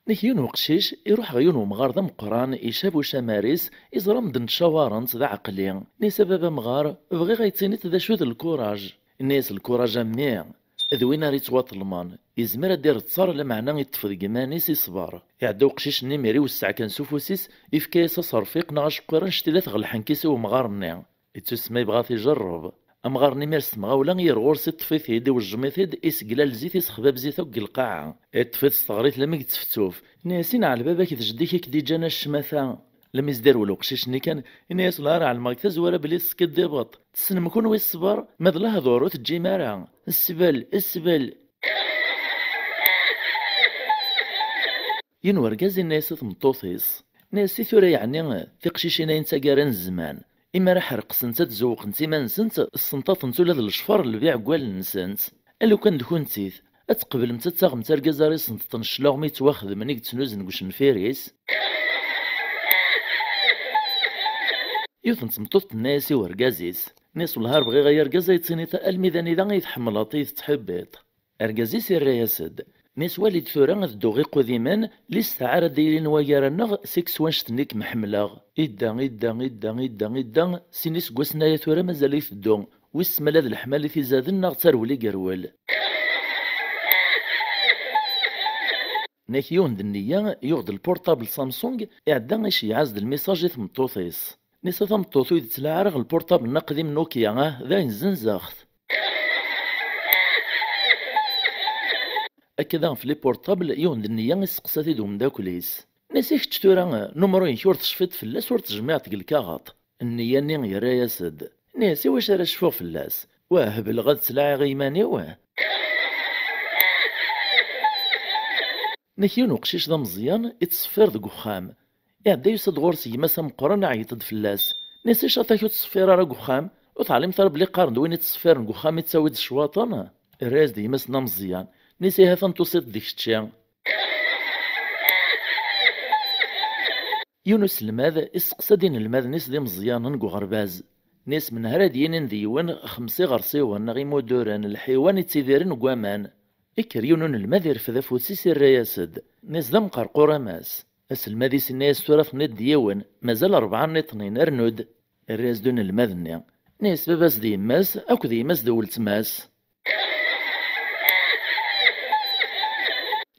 Nek yiwen uqcic iruḥ ɣer yiwen umɣar d ameqqran, icab ucamar-is, iẓra medden ttcawaren-t d aɛeqli. Nni-as a baba amɣar, bɣiɣ ad yi-d-tiniḍ d acu d lkuraj. Inna-yas lkuraj a mmi, d win ara yettwaṭelmen, yezmer ad d-ireḍṣer, lameɛna iṭṭef deg iman-is iṣber. Iɛedda uqcic-nni imir iwesseɛ kan s ufus-is, ifka-yas aserfiq neɣ aceqqir annect-ilat ɣer lḥenk-is i umɣar-nni. Ittusemma yebɣa ad t-ijerreb. Amɣar-nni imir s temɣawla, yir ɣur-s, iṭṭef-it-id, iwejjem-it-zzit, isseglal zzit, isexbab zzit akk deg lqaɛa. Iṭṭef-it s teɣrit lammi i yettfettuf. Nni-as: "Inɛel baba-k d jeddi-k i k-d-iǧǧan a ccmata." Lammi s-d-irwel uqcic-nni kan, inna-as: "Wellah ar ɛelmeɣ deg tazwara belli teskiddibeḍ. Tessnem kunwi ṣṣber, ma d lehdur ur teǧǧim ara. Sbel, sbel." Yiwen urgaz inna-as i tmeṭṭut-is, inna-as: "I tura yeɛni tiqcicin-a n taggara n zzman, imi ara ḥerqsent ad zewwqent iman-nsent, ssenṭaṭent ula d lecfer n lbiɛ deg wallen-nsent. A lukan d kuntit, ad tqeblemt ad taɣemt argaz ara isenṭṭen cclaɣem yettwaxedmen i yettnuzen deg ucenfir-is?" Yiwet n tmeṭṭut tenna-as i urgaz-is, nni-as: "Wellah ar bɣiɣ ay argaz ay d-tiniḍ almi d anida ay tḥemmleḍ, ay tettḥibbiḍ." Argaz-is irra-yas-d, nni-as: "Wali-d tura ad dduɣ iqudimen, listeɛ ara d-yilin wagar-nneɣ seg s wanect-nni i kem-ḥemmleɣ." Idda, idda, idda, idda, idda, sin iseggasen aya tura mazal iteddu. Wissen ma la d leḥmali t-izaden neɣ d tarewla i yerwel. Nek yiwen d nniya, yuɣ-d lpurṭabl Samsung, iɛedda iceyyeɛ-as-d lmisaj i tmeṭṭut-is. Nni-as: "A tameṭṭut, ur yi-d-ttlaɛ ara ɣer lpurṭabl-nni aqdim Nokia, ah, d ayen zzenzeɣ-t." Akka daɣen f les portables, yiwen d nniya isteqsa-t-id umeddakel-is. Nni-as: "I kečč tura, numru-inek ur tecfiḍ fell-as, ur t-tejmiɛeḍ deg lkaɣeḍ?" Nniya-nni yerra-yas-d. Nni-as: "I wacu ara cfuɣ fell-as? Wah, hebleɣ ad ttlaɛiɣ i yiman-iw?" Nek yiwen uqcic d ameẓyan ittṣeffir deg uxxam. Iɛedda yusa-d ɣur-s gma-s ameqqran, iɛeyyeḍ-d fell-as. Nni-as: "Icaṭ-ak ur ttṣeffir ara deg uxxam? Ur teɛlimeḍ ara belli qqaren-d win ittṣeffiren deg uxxam ittawi-d ccwaṭen?" Irra-yas-d gma-s d ameẓyan. Nni-as: "Ihi atan tusiḍ-d kečči." Yiwen uselmad isteqsa-d inelmaden-is d imeẓyanen deg uɣerbaz. Nni-as: "Menher ad yinin deg-wen xemsa iɣersiwen neɣ imuduren, lḥiwan ittidiren deg waman." Ikker yiwen unelmad irfed afus-is, irra-yas-d. Nni-as: "D amqerqur a mass." Aselmad-is inna-yas: "Tura tenniḍ-d yiwen, mazal rebɛa nniṭnin, rnu-d." Irra-yas-d unelmad-nni. Nni-as: "Baba-s d yemma-s, akked yemma-s d weltma-s."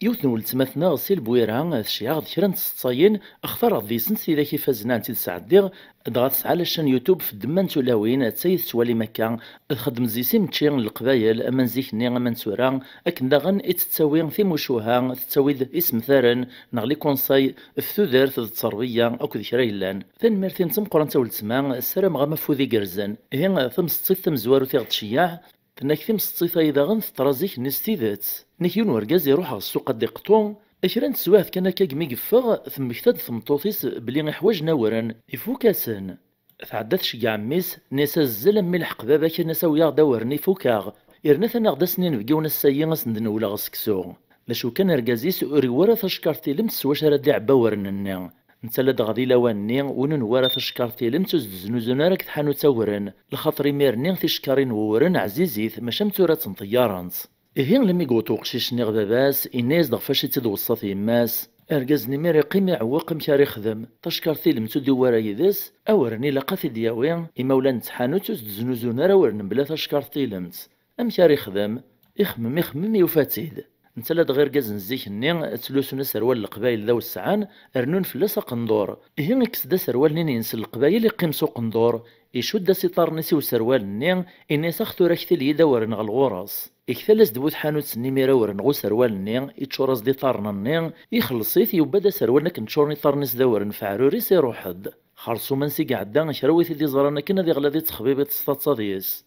Yiwet n weltma-tneɣ si Lbwira, tecɛeɣ-d kra n tseḍsayin, xtareɣ-d deg-sent tidak ifazen ad tent-id-sɛeddiɣ, dɣa tesɛa la chaîne YouTube f ddemma n tulawin, d tayi tettwalim akka, txeddem zi si mečči n Leqbayel, ama n zik-nni, ama n tura, akken daɣen i tettawi timucuha, tettawi-d isemtaren, neɣ les conseils, f tudert d tterbiya akked kra yellan. Tanemmirt-ines d tameqqrant a weltma, ssarameɣ-am afud igerrzen. Ihi, tamseḍsit tamezwarut i ɣ-d-tceyyeɛ, tenna-k timseḍsit-ayi daɣen teḍra zik-nni s tidet. Nek yiwen urgaz iruḥ ɣer ssuq ad d-iqeṭṭu, kra n teswiɛt kan akka gmi yeffeɣ, temmekta-d tmeṭṭut-is belli iḥwaǧen awren, ifuk-asen. Tɛedda tceggeɛ mmi-s, nni-as: "Azzel a mmi, lḥeqq baba-k, nni-as awi-yaɣ-d awren, ifuk-aɣ." Irna-t-aneɣ-d ass-nni inebgiwen, ass-ayi ad sen-d-nwleɣ seksu. D acu kan, argaz-is ur iwwi ara tacekkart tilemt s wacu ara d-iɛebba awren-nni. Netta ladɣa di lawan-nni, win ur newwi ara tacekkart tilemt ur s-d-znuzun ara deg tḥanut awren, lxaṭer imir-nni ticekkarin n wewren ɛzizit, maca am tura ttenṭeyyarent. Ihi, lemmi yewweḍ uqcic-nni ɣer baba-s, inna-yas-d ɣef wacu i tt-id-weṣṣat yemma-s. Argaz-nni imir iqqim iɛewweq amek ara ixdem. Tacekkart tilemt ur d-iwwi ara yid-s, awren ilaq ad t-id-yawi, imawlan n tḥanut ur s-d-znuzun ara awren mebla tacekkart tilemt. Amek ara ixdem? Ixemmem, ixemmem, yufa-tt-id. Netta ladɣa irgazen n zik-nni ttlusun aserwal n leqbayel d awessɛan, rnun fell-as aqendur. Ihi, ikkes-d aserwal-nni-ines n leqbayel, iqqim s uqendur, icudd-as iḍarren-is i userwal-nni, inna-yas: "Ax tura ktil-iyi-d awren ɣer ɣur-s." Iktal-as-d bu tḥanut-nni imir awren ɣer userwal-nni, iččur-as-d iḍarren-nni, ixelleṣ-it, yewwa-d aserwal akken ččuren iḍarren-is d awren f aɛrur-is, iruḥ-d. Xerṣum ansi i iɛedda, kra wi t-id-iẓran akken ad iɣlad i texbibiṭ s taḍsa deg-s.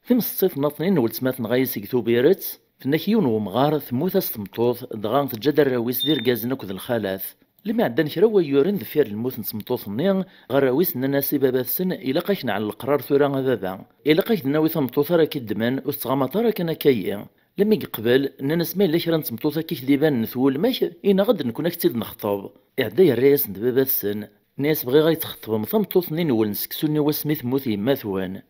Timseḍsit nniḍen n weltma-tneɣ-ayi seg Tubiret, tenna-k yiwen wemɣar temmut-as tmeṭṭut, dɣa teǧǧa-d arraw-is d irgazen akked lxalat. Lmi ɛeddan kra n wayyuren deffir lmut n tmeṭṭut-nni, arraw-is nnan-as i baba-tsen: "Ilaq ad k-nɛell leqrar tura a baba. Ilaq ad k-d-nawi tameṭṭut ara k-iddmen, ur tettɣamaḍ ara kan akka-yi." Lmi yeqbel, nnan-as: "Ma yella kra n tmeṭṭut akka i k-d-ibanen twulem-ak, ini-aɣ-d, nekkni ad k-tt-id-nexṭeb." Iɛedda yerra-yasen-d baba-tsen. Nni-as: "Bɣiɣ ad yi-txeṭbem tameṭṭut-nni-nwen n seksu-nni wasmi temmut yemma-twen."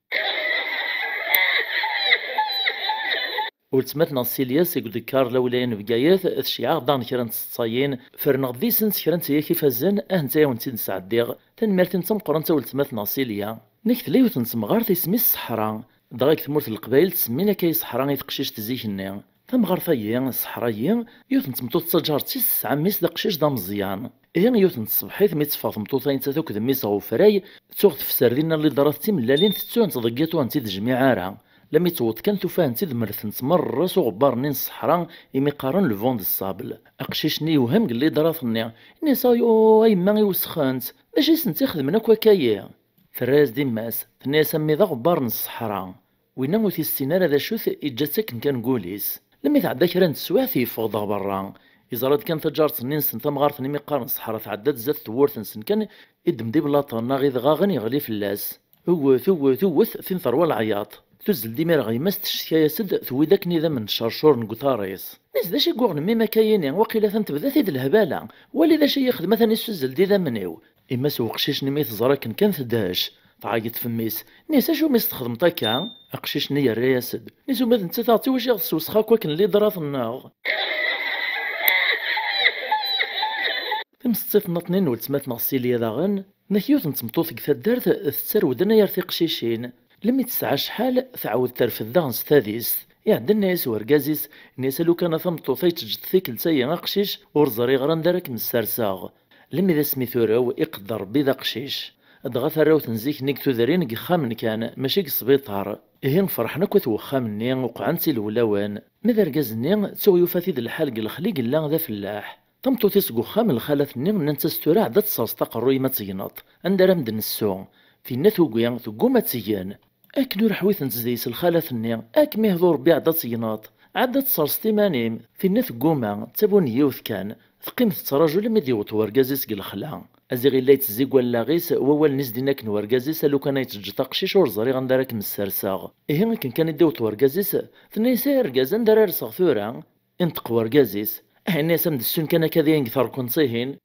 Weltma-tneɣ Silya seg udekkar lawlaya n Bgayet, tceyyeɛ-aɣ-d daɣen kra n tseḍsayin, ferneɣ-d deg-sent kra n tiyat ifazen, ahat netta ad awen-tt-id-sɛeddiɣ. Tanemmirt-ines d tameqqrant a weltma-tneɣ Silya. Nek tella yiwet n temɣart isem-is Ṣeḥra, dɣa deg tmurt n Leqbayel ttsemmin akka i Ṣeḥra i teqcict zik-nni. Tamɣart-agi, ṣṣeḥra-yi, yiwet n tmeṭṭut d taǧaret-is tesɛa mmi-s d aqcic d ameẓyan. Ihi yiwet n tṣebḥit mi teffeɣ tmeṭṭut-a nettat akked mmi-s ɣer ufray, tuɣ tefser dinna liḍrat timellalin tettunt deg yiṭu ur tent-id-tejmiɛ ara. Lami tewweḍ kan tufa-tent-id mrtent merra s uɣebbar-nni n ṣṣeḥra imi qqaren le vent de sable. Aqcic-nni yewhem deg liḍrat-nni, inna-yas: "Ayu, a yemma iwesxent, d acu i sent-ixedmen akk akka-yi?" Terra-yas-d yemma-s, tenna-yas: "A mmi, d aɣebbar n ṣṣeḥra." Winna ur t-issin ara d acu-t, iǧǧa-tt akken kan deg wul-is. Lmi tɛedda kra n teswiɛt, yeffeɣ-d ɣer berra. Yeẓra-d kan taǧaret-nni-nsen tamɣart-nni mi qqaren ṣṣeḥra tɛedda-d zdat tewwurt-nsen kan, iddem-d iblaṭen neɣ idɣaɣen yeɣli fell-as. Wwet, wwet, wwet, tin terwa leɛyaṭ. Tuzzel-d imir ɣer yemma-s tectka-yas-d, tewwi-d akken idammen n ccercur deg uḍar-is. Nni-s: "D acu i yuɣen mmi-m akka-yini? Waqila atan tebda-t-id lehbala. Wali d acu i yi-yexdem, atan issuzzel-d idammen-iw." Yemma-s n uqcic-nni mi teẓra akken kan tedhec, tɛeyyeḍ f mmi-s. Nni-s: "Acu mmi-s texdmeḍ akka?" Aqcic-nni yerra-yas-d. Nni-s: "Uma d nettat aɣ-tt i wacu i ɣ-teswesxa akk akken liḍrat-nneɣ." Timseḍsit nniḍen n weltma-tneɣ Silya daɣen, nek yiwet n tmeṭṭut deg taddart tettarew-d anayer tiqcicin. Lmi tesɛa acḥal, tɛawed terfed daɣen s tadist. Iɛedda nna-yas urgaz-is, nni-yas: "A lukan a tameṭṭut ay teǧǧeḍ tikkelt-ayi aqcic, ur ẓriɣ ara anda ara kem-sserseɣ." Lmi d asmi turew, iqedder Rebbi d aqcic. Dɣa tarrawt n zik-nni deg tudrin deg yexxamen kan, mačči deg sbiṭar. Ihi ferḥen akk at wexxam-nni, uqɛen-tt ilewlawen. Ma d argaz-nni, tuɣ yufa-t-id lḥal deg lexli yella d afellaḥ. Tameṭṭut-is deg uxxam, lxalat-nni nnant-as: "Tura ɛedda ad tesserseḍ aqerruy-im ad tegneḍ. Anda ara m-d-nessu?" Tinna tugi, tegguma ad tgen. Akken ur ḥwitent deg-s lxalat-nni, akken mi ihḍu Rebbi ɛedda ad tegneḍ, ɛedda ad tesserseḍ iman-im. Tinna tegguma, d tabun n yiwet kan, teqqim tettraǧu lammi d-yewweḍ wergaz-is deg lexla. Aziɣ yella yettezzi deg wallaɣ-is, wawal-nni s-d-inna akken wergaz-is: "A lukan ay teǧǧeḍ aqcic ur ẓriɣ anda ara kem-sserseɣ." Ihi akken kan i d-iwweḍ wergaz-is, tenna-yas: "Ay argaz, anda ara rseɣ tura?" Inṭeq wergaz-is, ah, inna-yas: "Am d ssun kan akka diyen deg terkent-ihin."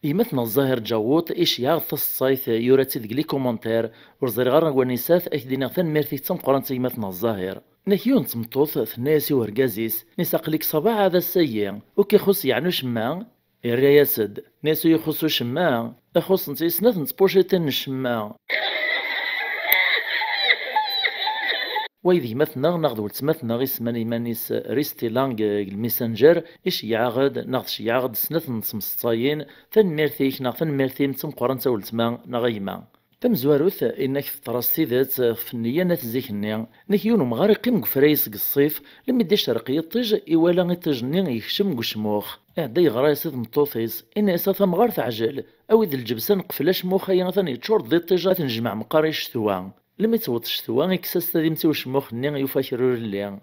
Gma-tneɣ Zahir Ǧawuṭ iceyyeɛ-aɣ-d taseḍsayt, yura-tt-id deg les commentaires, ur ẓriɣ ara anwa-nni-s-at, ad k-d-iniɣ tanemmirt-ik d tameqqrant a gma-tneɣ Zahir. Nek yiwen n tmeṭṭut tenna-yas i urgaz-is, nni-s: "Aql-ik ṣabaɛ ɛad ass-ayi, ur k-ixuṣṣ yeɛni ucemma?" Irra-yas-d, nni-as: "Ur yi-ixuṣṣ ucemma, ixuṣṣent-iyi snat n tpuciṭin n ccemma." Wa d gma-tneɣ neɣ d weltma-tneɣ isemman iman-is Ristila deg, deg lmessenger, iceyyeɛ-aɣ-d neɣ tceyyeɛ-aɣ-d snat n tsemseḍsayin. Tanemmirt-ik neɣ tanemmirt-im d tameqqrant a weltma neɣ a gma. Tamezwarut, inna-k teḍra s tidet ɣef nneyya n at zik-nni. Nek yiwen umɣar iqqim deg ufrag-is deg ṣṣif, lemmi d-icerreq yiṭij, iwala iṭij-nni yekcem deg ucmux. Iɛedda yeɣra-yas i tmeṭṭut-is, inna-yas: "A tamɣart, ɛjel, awi-d lǧebsa, neqfel acmux-ayi atan yeččur d iṭij, ad t-nejmeɛ meqqar i ccetwa." Lemmi tewweḍ ccetwa, ikkes-as tadimt i ucmux-nni, yufa kra ur illi.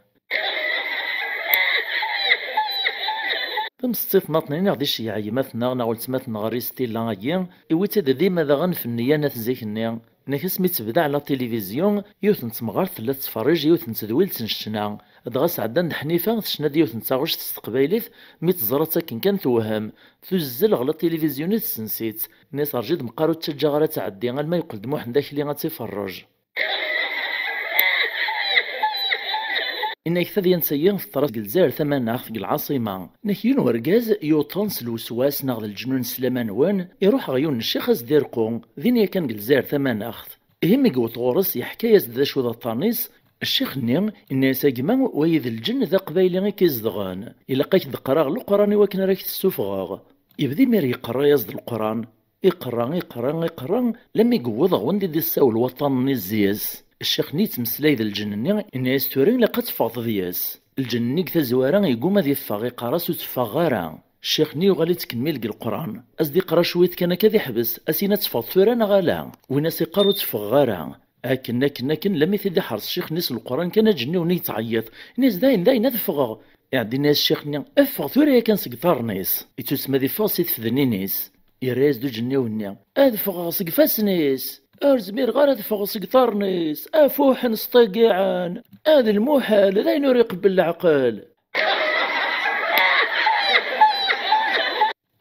Tamseḍsit nniḍen i ɣ-d-iceyyeɛ gma-tneɣ neɣ weltma-tneɣ Ristila-agi, iwwi-tt-id dima daɣen f nneyya n at zik-nni. Nek asmi tebda la télévision, yiwet n temɣart tella tettferrij yiwet n tedwilt n ccna. Dɣa sɛeddan-d Ḥnifa tecna-d yiwet n taɣect s teqbaylit, mi teẓra-tt akken kan tewhem. Tuzzel ɣer la télévision i tessens-itt. Nni-as: "Rǧu-d meqqar ur ttaǧǧaɣ ara ad tɛeddi, alma yeqqel-d Muḥend Akli ad tt-iferrej." Inna-k tadyant-agi teḍra deg Lezzayer Tamaneɣt, deg lɛaṣima. Inna-k yiwen wergaz yuṭen s lweswas neɣ d leǧnun s laman-nwen, iruḥ ɣer yiwen n ccix as-d-irqu, din yakan deg Lezzayer Tamaneɣt. Ihi mi yewweḍ ɣur-s, yeḥka-yas-d d acu d aṭṭan-is. Ccix-nni inna-yas: "A gma, wayi d lǧenn d aqbayli i k-izedɣen. Ilaq-ak d-qqreɣ Leqran i wakken ara k-tessufɣeɣ." Yebda imir yeqqar-as-d Leqran. Iqerra, iqerra, iqerra, lammi yewweḍ ɣer wanda i d-issawel waṭṭan-nni zzi-s. Ccix-nni yettmeslay d lǧenn-nni, yenna-yas: "Tura ilaq ad teffɣeḍ deg-s." Lǧenn-nni deg tazwara yegguma ad iffeɣ, iqqar-as: "Ur tteffɣeɣ ara." Ccix-nni yuɣal yettkemmil deg Leqran. Ad s-d-iqra cwiṭ kan akka ad iḥbes, ad s-yini: "Ad teffɣeḍ tura neɣ ala?" Win as-iqqar: "Ur tteffɣeɣ ara." Akken, akken, akken, lammi t-id-iḥres ccix-nni s Leqran kan, aǧenniw-nni yettɛeyyiḍ. Yenna-yas: "Dayen, dayen, ad ffɣeɣ." Iɛedda yenna-yas ccix-nni: "Ffeɣ tura yakan seg iḍarren-is." Yettusemma ad iffeɣ si tfednin-is. Yerra-yas-d uǧenniw-nni: "Ad ffɣeɣ seg ifassen-is! Ur zmireɣ ara ad ffɣeɣ seg iḍarren-is! Afuḥen sṭigiɛen! Ad lmuḥal, d ayen ur iqebbel leɛqel!"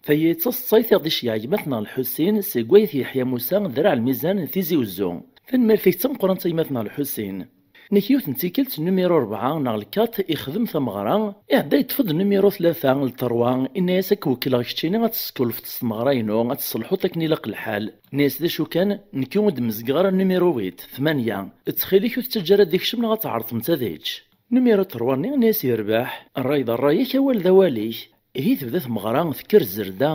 Tayi d taseḍsayt i ɣ-d-iceyyeɛ gma-tneɣ Lḥusin seg Wayt Yeḥya Musa, Draɛ Lmizan, Tizi Uzzu. Tanemmirt-ik d tameqqrant a gma-tneɣ Lḥusin. Nek yiwet n tikkelt, numiru rebɛa neɣ lkaṭ ixdem tameɣra, iɛedda yeṭṭef-d numiru tlata, lterwa, inna-yas: "Ad k-wekkleɣ keččini ad teskulfeḍ s tmeɣra-inu, ad tesselḥuḍ akken ilaq lḥal." Inna-yas: "D acu kan, nekki ur d-mezgeɣ ara numiru wit, tmanya. Ttxil-k ur t-ttaǧǧa ara ad d-ikcem neɣ ad tɛerḍemt ad yečč." Numiru terwa-nni inna-yas: "Yerbeḥ, ṛṛay d ṛṛay-ik, awal d awal-ik." Ihi tebda tmeɣra tekker zerda,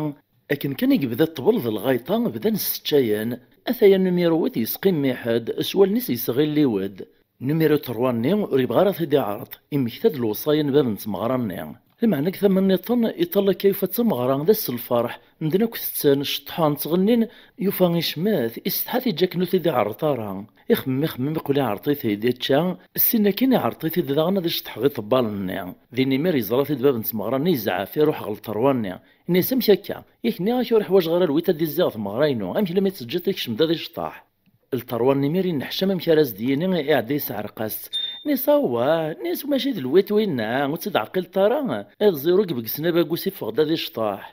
akken kan i yebda ṭṭbel d lɣayṭa bdan sseččayen. Ataya numiru wit yesqimmiḥ-d, s wallen-is yesɣilliw-d. Numiru terwa-nni ur yebɣi ara ad t-id-iɛreḍ, immekta-d lewṣaya n bab n tmeɣra-nni. Lameɛna deg tama nniḍen, iṭall akka yufa d tameɣra d ass n lferḥ, medden akk tetten, ceṭṭḥen, ttɣennin, yufa icemmet, isetḥa-t, iǧǧa akken ur t-id-iɛreḍ ara. Ixemmem, ixemmem, iqqel iɛreḍ-it-id, ičča, ssin akin iɛreḍ-it-id daɣen ad iceṭṭeḥ di ṭṭbal-nni. Din imir yeẓra-t-id bab n tmeɣra-nni, yezɛef, iruḥ ɣer lterwa-nni. Inna-yas: "Amek akka? Yak nniɣ-ak ur ḥwajeɣ ara lwit ad d-izziɣ tmeɣra-inu, amek lammi tt-teǧǧiḍ ikcem-d ad iceṭṭeḥ?" Lterwa-nni imir yenneḥcam amek ara s-d-yini, iɛedda yesɛerq-as-tt. Inna-yas: "Awah," inna-yas, "mačči d lwit winna, ur tt-id-ɛqileḍ ara? Iḍ ẓiru deg begsen abagus iffeɣ-d ad iceṭṭeḥ."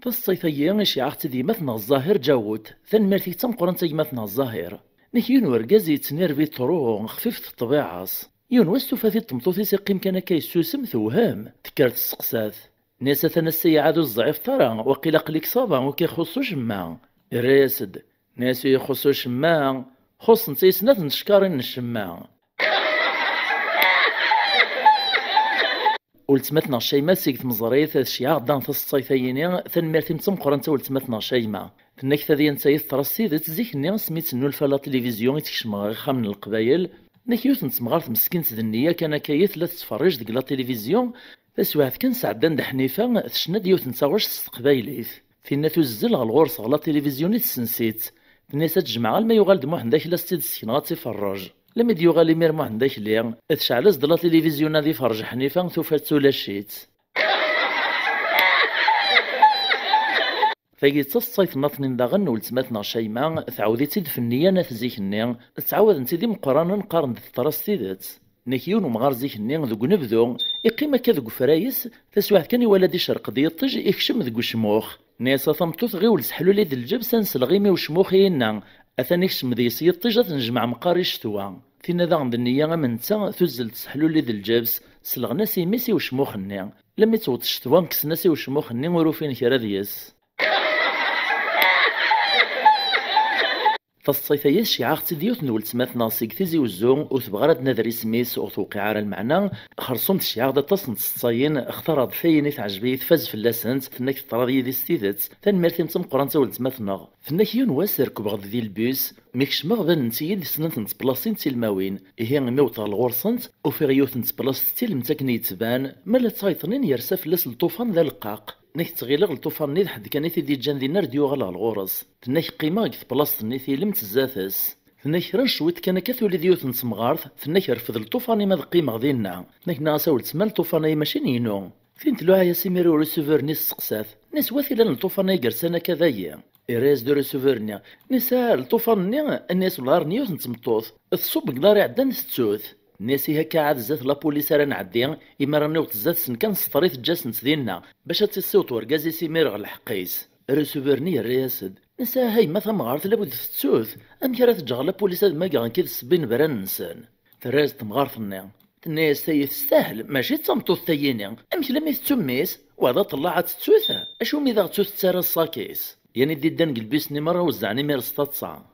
Taseḍsayt-agi iceyyeɛ-aɣ-tt-id yemma-tneɣ Ẓahir Ǧawut. Tanemmirt-ik d tameqqrant a gma-tneɣ Ẓahir. Nek yiwen urgaz yettnirbi ṭru, xfifet ṭṭbiɛa-s. Yiwen wass tufa-t-id tmeṭṭut-is iqqim kan akka yessusem, tewhem, tekker testeqsa-t. Nni-as: "Atan ass-a iɛad ur tzeɛɛfeḍ ara, waqil aql-ik ça va, ur k-ixuṣṣ ucemma." Irra-yas-d, nni-as: "Ur ixuṣṣ ucemma, xuṣṣent-iyi snat n tcekkaṛin n ccemma." Weltma-tneɣ Cayma seg tmeẓrit tceyyeɛ-aɣ-d daɣen taseḍsayt-ayini, tanemmirt-im d tameqqrant a weltma-tneɣ Cayma. Tenna-k tadyant-ayi teḍra s tidet, zik-nni asmi tt-nnulfa la télévision i tt-kecmeɣ ɣer ixxamen n Leqbayel, nek yiwet n temɣart meskint d nniya kan akka i tella tettferrij deg la télévision, taswiɛt kan sɛeddan-d Ḥnifa, tecna-d yiwet n taɣect s teqbaylit. Tinna tuzzel ɣer ɣur-s ɣer la télévision i tessens-itt. Tenna-yas ad t-jemɛeɣ alma yuɣal-d Muḥend Akli ad s-tt-id-ssekneɣ ad tt-iferrej. Almi d-yuɣal imir Muḥend Akli, tecɛel-as-d la télévision ad iferrej Ḥnifa, tufa-tt ulac-itt. Tagi d taseḍsayt nniḍen daɣen n weltma-tneɣ Cayma, tɛawed-itt-id f nniya n at zik-nni, ttɛawaden-tt-id imeqqranen qqaren-d teḍra s tidet. Nek yiwen umɣar zik-nni deg unebdu, iqqim akka deg ufrag-is, taswiɛt kan iwala-d icerq-d yiṭij, ikcem deg ucmux. Nni-as a tameṭṭut, ɣiwel seḥluli-d lǧebs, ad nsleɣ imi ucmux i yenna, atan ikcem deg-s yiṭij, ad t-nejmeɛ meqqar i ccetwa. Tinna daɣen d nniya am netta, tuzzel tseḥluli-d lǧebs, sleɣn-as imi-s i ucmux-nni. Lammi tewweḍ ccetwa, kksen-as i ucmux-nni, ur ufin kra deg-s. Taseḍsayt-agi tceyyeɛ-aɣ-tt-id yiwet n weltma-tneɣ seg Tizi Uzzu, ur tebɣi ara ad d-nader isem-is, ur tewqiɛ ara lmeɛna. Xersum tceyyeɛ-aɣ-d aṭas n tseḍsayin, xtareɣ-d tayen i teɛjeb-iyi, tfaz fell-asent, tenna-k teḍra-d yid-i s tidet. Tanemmirt-im d tameqqrant a weltma-tneɣ. Tenna-k yiwen wass rekbeɣ-d di lbus, mi kecmeɣ banent-iyi-d snat n teblasin d tilmawin. Ihi imi wwḍeɣ ɣur-sent, ufiɣ yiwet n teblast d tilemt akken yettban, ma la ttayṭnin yersa fell-as lṭufan d aleqqaq. Nek ttɣileɣ lṭufan-nni d ḥedd kan i t-id-iǧǧan dinna ar d-yuɣal ɣer ɣur-s. Tenna-k qqimeɣ deg teblast-nni tilemt zdat-s. Tenna-k kra n cwiṭ kan akka tuli-d yiwet n temɣart, tenna-k rfed lṭufan-im ad qqimeɣ dinna. Tenna-k nniɣ-as a weltma lṭufan-ayi mačči n inu. Tin tluɛa-yas imir i urusuvur-nni testeqsa-t, nni-s wa t-ilan lṭufan-ayi yersan akka dagi? Irra-yas-d urusuvur-nni, nni-s ah, lṭufan-nni, nni-s welleh ar n yiwet n tmeṭṭut, tṣubb deg nar iɛeddan tettu-t. Nni-as ihi akka ɛad zdat lapulis ara nɛeddi, imi ara niweḍ zdat-sen kan sṭer i teǧǧa-sent dinna, bac ad tt-issiweḍ urgaz-is imir ɣer lḥeqq-is. Arusuvur-nni yerra-yas-d, nni-as ah a yemma tamɣart labud tettu-t, amek ara teǧǧ ɣer lapulis ad mmageɣ nekk d ssebba inebran-nsen? Terra-yas-d temɣart-nni. Tenna-yas tayi testahel, mačči d tameṭṭut tayini. Amek lammi tettu mmi-s? Wa d aṭellaɛ ad tettu-t? Acu mi daɣ tettu-t tettarra ṣṣak-is? Yan i d-iddan deg lbis-nni merra wezzɛen imir s taḍsa.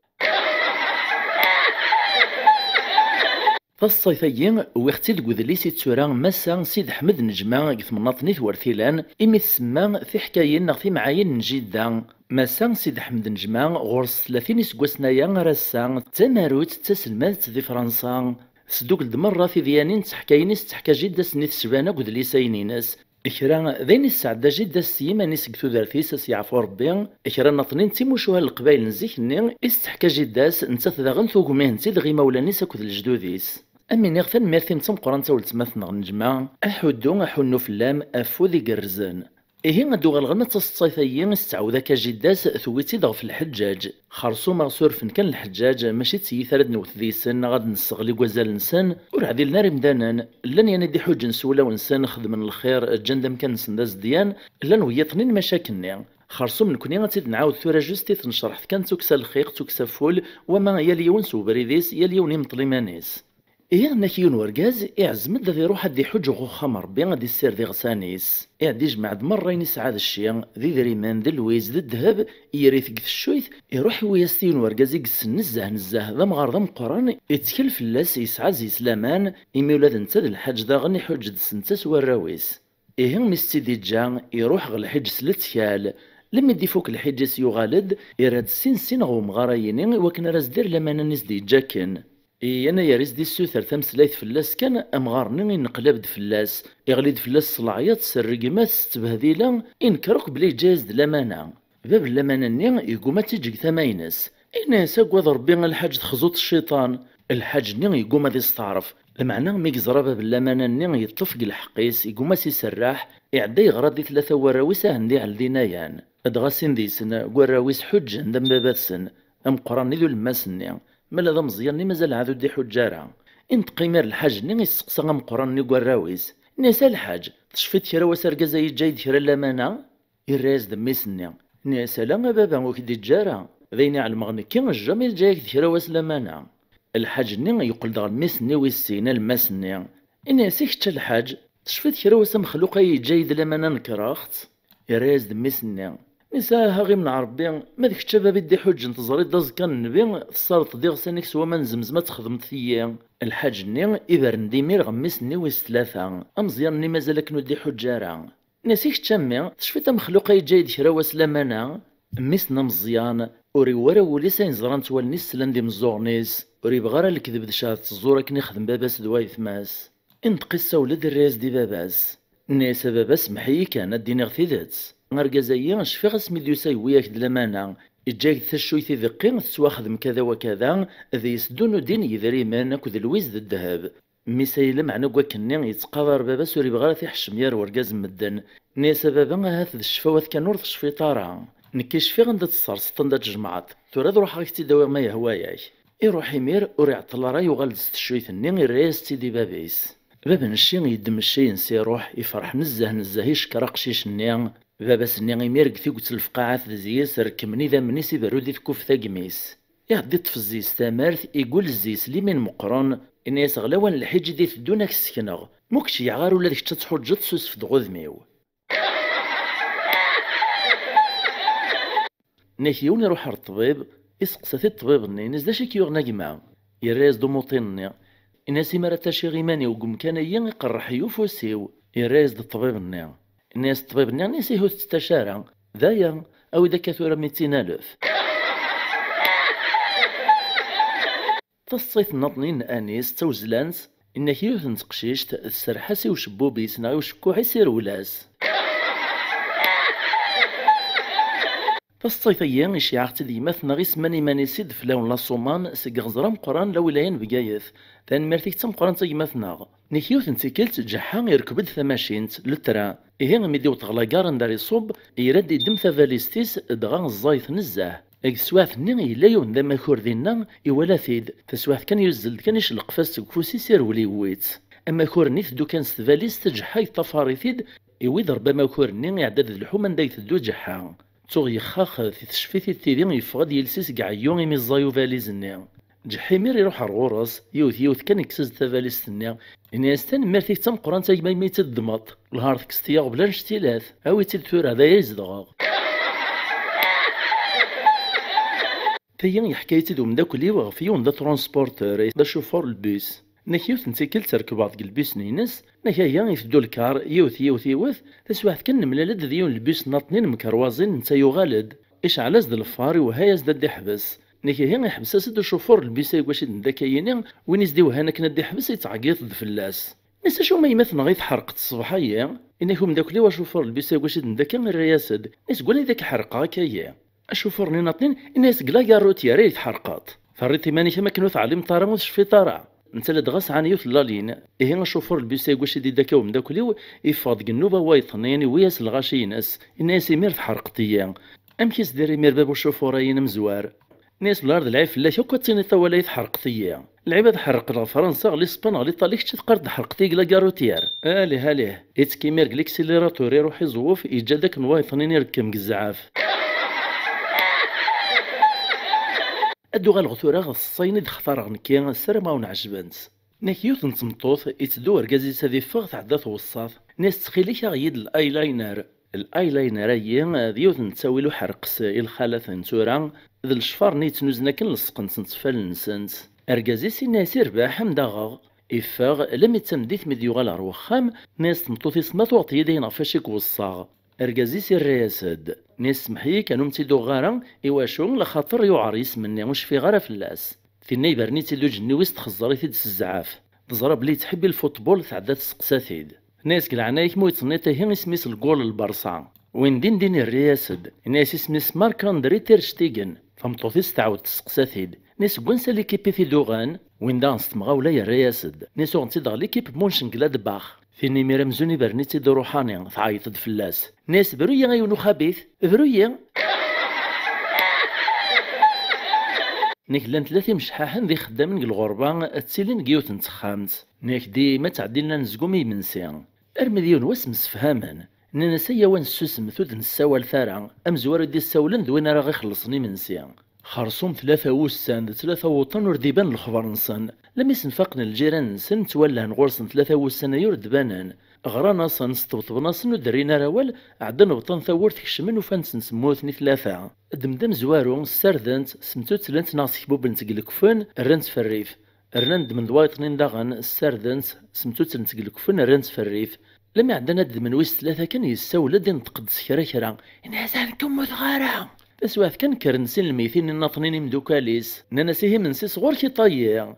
Taseḍsayt-agi, wwiɣ-tt-id deg udlis i d-tura Massa Sidi Ḥmed Neǧma deg temnaḍt n At Wertilan, imi tsemma tiḥkayin neɣ timɛayin n jidda. Massa Sidi Ḥmed Neǧma, ɣur-s tlatin iseggasen aya ar ass-a, d tamarut, d taselmadt di Fransa. Tesdukkel-d merra tidyanin d teḥkayin i s-d-teḥka jidda-s-nni tecban akk d lisayen-ines. Kra d ayen i s-tesɛedda jidda-s s yiman-is deg tudert-is, a s-yeɛfu Rebbi, kra n aṭnin d timucuha n leqbayel n zik-nni i s-d-teḥka jidda-s, nettat daɣen tugem-ihent-id ɣer imawlan-is akked lejdud-is. Am iniɣ tanemmirt-im d tameqqrant a weltma-tneɣ Neǧma, aḥuddu aḥunnu fell-am afud igerrzen. Ihi ad d-uɣaleɣ arma d taseḍsayt-agi i s-tettɛawed akka jidda-s, tewwi-tt-id ɣef lḥeǧǧaǧ. Xersum ɣer surfen kan lḥeǧǧaǧ, mačči d tiyita ara d-newwet deg-sen neɣ ad d-nesseɣli deg wazal-nsen, ur ɛdilen ara imdanen. Llan yan i d-iḥuǧǧen s wulawen-nsen, xedmen lxir, ǧǧan-d amkan-nsen d azedyan, llan wiyaḍ-nni n mac akkenni. Xersum nekni ad tt-id-nɛawed tura, just i tnecreḥt kan d tukksa lxiq, d tukksa ful, wama yal yiwen s ubrid-is, yal yiwen imeṭṭel iman-is. Ihi, nnak yiwen wergaz iɛzem-d ad iruḥ ad iḥuǧǧ ɣer uxxam n Ṛebbi, ad issired iɣsan-is. Iɛedda ijmeɛ-d merra ayen isɛa d cci, d idrimen, d lwiz, d ddheb, yerra-t deg teccuyt, iruḥ iwwi-as-t i yiwen wergaz i yessen nezzeh nezzeh, d amɣar d ameqqran, ittkel fell-as, yesɛa zzis laman, imi ula d netta d lḥaǧ daɣen iḥuǧǧ-d s netta s warraw-is. Ihi mi s-tt-id-iǧǧa, iruḥ ɣer lḥiǧ s lettkal. Lemmi d-ifuk lḥiǧ-is yuɣal-d, irra-d sin sin ɣer umɣar-ayini iwakken ara s-d-irr lamana-nni s-d-yeǧǧa akken. Ihi anayer i s-d-issuter tameslayt fell-as kan, amɣar-nni inneqlab-d fell-as, iɣli-d fell-as s leɛyaḍ, s rregmat, s ttbehdila, inker akk belli yeǧǧa-yas-d lamana. Bab n lamana-nni yegguma ad tt-iǧǧ deg tama-ines. Ini-as: "Agad Ṛebbi a lḥaǧ, texzuḍ cciṭan." Lḥaǧ-nni yegguma ad isteɛref. Lmeɛna mi yeẓra bab n lamana-nni yeṭṭef deg lḥeqq-is, yegguma ad s-iserreḥ, iɛedda yeɣra-d i tlata n warraw-is ahen d-iɛel din ayan. Dɣa sin deg-sen, deg warraw-is ḥuǧǧen-d am baba-tsen, ameqqran-nni d ulemmas-nni, ma ala d ameẓyan-nni mazal ɛad ur d-iḥuǧǧ ara. Inṭeq imir lḥaǧ-nni, isseqsa ameqqran-nni deg warraw-is, ini-as: "A lḥaǧ, tecfiḍ kra wass argaz-a yeǧǧa-yi-d kra n lamana?" Irra-yas-d mmi-s-nni, ini-as: "Ala a baba, ur k-d-iǧǧa ara. D ayen i ɛelmeɣ nekki, jamais yeǧǧa-yak-d kra wass lamana." Lḥaǧ-nni yeqqel-d ɣer mmi-s-nni wis sin, alemmas-nni. Ini-as: "I kečč a lḥaǧ, tecfiḍ kra wass amexluq ay yeǧǧa-yi-d lamana nekreɣ-tt?" Irra-yas-d mmi-s-nni, ini-as: "Aha ɣim n Ṛebbi, ma d kečč a baba i d-iḥuǧǧen, teẓriḍ d aẓekka n nnbi, tessardeḍ-d iɣsan-ik s waman n zemzem ad txedmeḍ tiyi." Lḥaǧ-nni ibren-d imir ɣer mmi-s-nni wis tlata, ameẓyan-nni mazal akken ur d-iḥuǧǧ ara. Ini-as: "I kečč a mmi, tecfiḍ amexluq ay yeǧǧa-yi-d kra wass lamana?" Mmi-s n ameẓyan ur iwwi ara wul-is ayen ẓrant wallen-is slan d imeẓẓuɣen-is, ur yebɣi ara lekdeb d cehdet ẓẓur akken ixdem baba-s d wayetma-s. Inṭeq issawel-d, irra-yas-d i baba-s. Ini-as: "A baba, semmeḥ-iyi kan, ad d-iniɣ tidet. Argaz-ayi, cfiɣ asmi d-yusa yewwi-yak-d lamana, iǧǧa-yak-d taccuyt i deqqi, tettwaxdem kada wa kada, d yesdun udin n yidrimen akked lwiz d ddheb." Mmi-s-ayi, lameɛna deg wakkenni yettqadar baba-s, ur yebɣi ara ad t-iḥeccem gar urgaz n medden. Ini-as: "A baba, ahat d ccfawat kan ur tecfiḍ ara. Nekki cfiɣ anda tserseḍ, anda tjemɛeḍ. Tura ad ruḥeɣ ad k-tt-id-awiɣ ma yehwa-yak." Iruḥ imir, ur iɛeṭṭel ara, yuɣal-d s teccuyt-nni, irra-yas-tt-id i baba-s. Bab n cci yeddem cci-ines, iruḥ, ifreḥ nezzeh nezzeh, icekkeṛ aqcic-nni. Baba-s-nni imir deg tiget n lefqaɛa tezzi-s, rekmen idammen-is, iberru di tkufta n yimi-s. Iɛedda iṭṭef zzi-s tamart, igul zzi-s limin meqqren, ini-as: "Ɣlawan lḥiǧ i d-iteddun ad k-ssekneɣ, ma ur k-ceyyɛeɣ ara ula d kečč ad tḥuǧǧeḍ, susef-d ɣ udem-iw." Nnak yiwen iruḥ ɣer ṭṭbib, iseqsa-t i ṭṭbib-nni, ini-as: "D acu i k-yuɣen a gma?" Yerra-yas-d umuṭin-nni, ini-as: "Imi ara ttaciɣ iman-iw deg umkan-ayi, iqerreḥ-iyi ufus-iw." Yerra-yas-d ṭṭbib-nni, ini-as ṭṭbib-nni, ini-as: "Ihi ur tettac ara, d aya, awi-d akka tura mitin alef." Taseṭṭayt nniḍen n Anis d tawezlant, inna-k yiwet n teqcict tserreḥ-as i ucebbub-is neɣ i ucekkuḥ-is, irwel-as. Taseṭṭayt-agi iceyyeɛ-aɣ-tt-id gma-tneɣ, isemma-as Anis, d fell-awen laṣuman seg Iɣẓer Ameqqran, lawilaya n Bgayet. Tanemmirt-ik d tameqqrant a gma-tneɣ. Nek yiwet n tikkelt, Ǧeḥḥa irekb-d tamacint, le train. Ihi, imi d-iwweḍ ɣer lagare anda ara iṣubb, ira-d iddem tabalizt-is, dɣa ẓẓayet nezzeh. Deg teswiɛt-nni, yella yiwen d amakur dinna, iwala-t-id. Taswiɛt kan yuzzel-d kan, icelqef-as-tt deg ufus-is, irwel iwwi-tt. Amakur-nni iteddu kan s tbalizt, Ǧeḥḥa yeṭṭafar-it-id, iwwi-d Ṛebbi amakur-nni, iɛedda-d d lḥum anda i iteddu Ǧeḥḥa. Tuɣ yexxaxet, tecfi-t-id tidi, yeffeɣ-d yiles-is deg ɛeyyu imi ẓẓay ubaliz-nni. Ǧeḥḥa imir iruḥ ar ɣur-s, yiwet yiwet kan yekkes-as-d tabalizt-nni. Ini-as: "Tanemmirt-ik d tameqqrant a gma imi i tt-id-ddmeḍ. Lhar tekkseḍ-iyi aɣbel annect-ilat. Awi-tt-id tura, d aya i zedɣeɣ." Tagi yeḥka-yi-tt-id umeddakel-iw ɣef yiwen d atransporteur, d acufur n lbus. Nek yiwet n tikkelt rekbeɣ deg lbus-nni-ines, nek aya iteddu lkar, yiwet, yiwet, yiwet, taswiɛt kan nemlal-d d yiwen n lbus nnaṭnin mkerwaẓin, netta yuɣal-d, iceɛl-as-d lfar, iwehha-yas-d ad d-iḥbes. Nek ihi iḥbes-as-d ucufur n lbus-a i wacu i d-nedda akka yini, win i s-d-iwehhan akken ad d-iḥbes, yettɛeggiḍ-d fell-as. Nis acu ma yemma-tneɣ i tḥerqeḍ ṣṣbeḥ-ayi? Inek umeddakel-iw acufur n lbus-a i wacu i d-nedda akka, irra-yas-d. Nis deg wanida i k-ḥerqeɣ akka-yi? Acufur-nni nnaṭnin, ini-as deg la gare routière ay tḥerqeḍ. Terriḍ iman-ik am akken ur teɛlimeḍ ara, ur tecfiḍ ara. Netta ladɣa sɛan yiwet n lalin. Ihi acufur n lbus-a i wacu i d-idda akka umeddakel-iw, yeffeɣ deg nnuba n wayeḍnin, iwwi-yas lɣaci-ines. Ini-as: "Imir tḥerqeḍ-iyi." "Amek i s-d-irr imir bab ucufur-ayi amezwar?" Nni-as: "Lɛar d lɛib fell-ak akk, ad tiniḍ awal ay tḥerqeḍ-iyi. Lɛib ad ḥerqen ɣer Fransa, ɣer Lispan, ɣer Liṭali, kečč teqqareḍ ḥerqeḍ-iyi deg la gare routière." Alih, alih, ittekki imir deg l'accélérateur, iruḥ iẓewwef, yeǧǧa-d akken wayeḍ-nni irekkem deg zzɛaf. Ad d-uɣaleɣ tura ɣer ṣṣayen i d-xtareɣ nekki, ssarameɣ ad wen-ɛejbent. Nek yiwet n tmeṭṭut, itteddu urgaz-is ad iffeɣ, tɛedda tweṣṣa-t. Nni-as: "Ttxil-k, aɣ-iyi-d l-eyeliner." L-eyeliner-ayi d yiwet n ttawil uḥerqes i lxalat n tura, d lecfar-nni yettnuzen akken lesqen-tent ɣef wallen-nsent. Argaz-is inna-as: "Irbeḥ, ad m-d-aɣeɣ." Iffeɣ, lammi d tameddit mi d-yuɣal ɣer wexxam, nni-as tmeṭṭut-is: "Ma tuɣeḍ-iyi-d ayen ɣef wacu i k-weṣṣaɣ." Argaz-is irra-yas-d, nni-as: "Semmeḥ-iyi kan, ur m-tt-id-uɣeɣ ara, iwacu? Laxaṭer yuɛer yisem-nni, ur cfiɣ ara fell-as." Tinna iberren-itt-id ujenniw-is, txezzer-it-id s zzɛaf. Teẓra belli yettḥibbi lfutbul, tɛedda testeqsa-t-id. Tenna-yas: "Deg leɛnaya-k, ma ur yettneṭ ihi isem-is lgul n Lberṣa?" Win din din irra-yas-d, yenna-yas: "Isem-is Marc-André ter Stegen." Tameṭṭut-is tɛawed testeqsa-t-id, nni-as: "Seg wansi l'équipe i t-id-uɣen?" Win daɣen s temɣawla yerra-yas-d, nni-as: "Uɣen-tt-id ɣer l'équipe Mönchengladbach." Tin imir amzun ibren-itt-id uruḥani, tɛeyyeḍ-d fell-as. Nni-as: "Bru-yi a yiwen uxabit, bru-yi!" Nek llan tlata imecḥaḥen d ixeddamen deg lɣerba, ttilin deg yiwet n texxamt. Nek dima ttɛeddin anezgum i yimensi. Armi d yiwen wass msefhamen. Nnan-as: "Ay awen ssusmet, ur d-nessawal ara. Amezwaru i d-issawlen d win ara ɣ-ixellṣen imensi." Xersum tlata wussan d tlata wuṭan ur d-iban lexbar-nsen. Lammi senfaqen lǧiran-nsen, ttwallhen ɣur-sen tlata wussan-agi ur d-banen. Ɣran-asen, sṭebṭben-asen, ur d-rrin ara awal, ɛeddan bṭan tawwurt, kecmen, ufan-ten mmuten i tlata. Ddem-d amezwaru, ssarden-t, smtuttlen-t neɣ sekbuben-t deg lekfen, rran-t f rrif. Rnan ddmen-d wayeḍ-nni daɣen, ssarden-t, smtuttlen-t deg lekfen, rran-t f rrif. Lammi ɛeddan ad ddmen wis tlata kan, yessawel-d, inṭeq-d s kra kra. Yenna-as: "Ad kem-mmuteɣ ara!" Taswiɛt kan, kkren sin lmeytin nniḍen imdukal-is. Nnan-as: "Ihi imensi-s ɣur-k iṭayyi."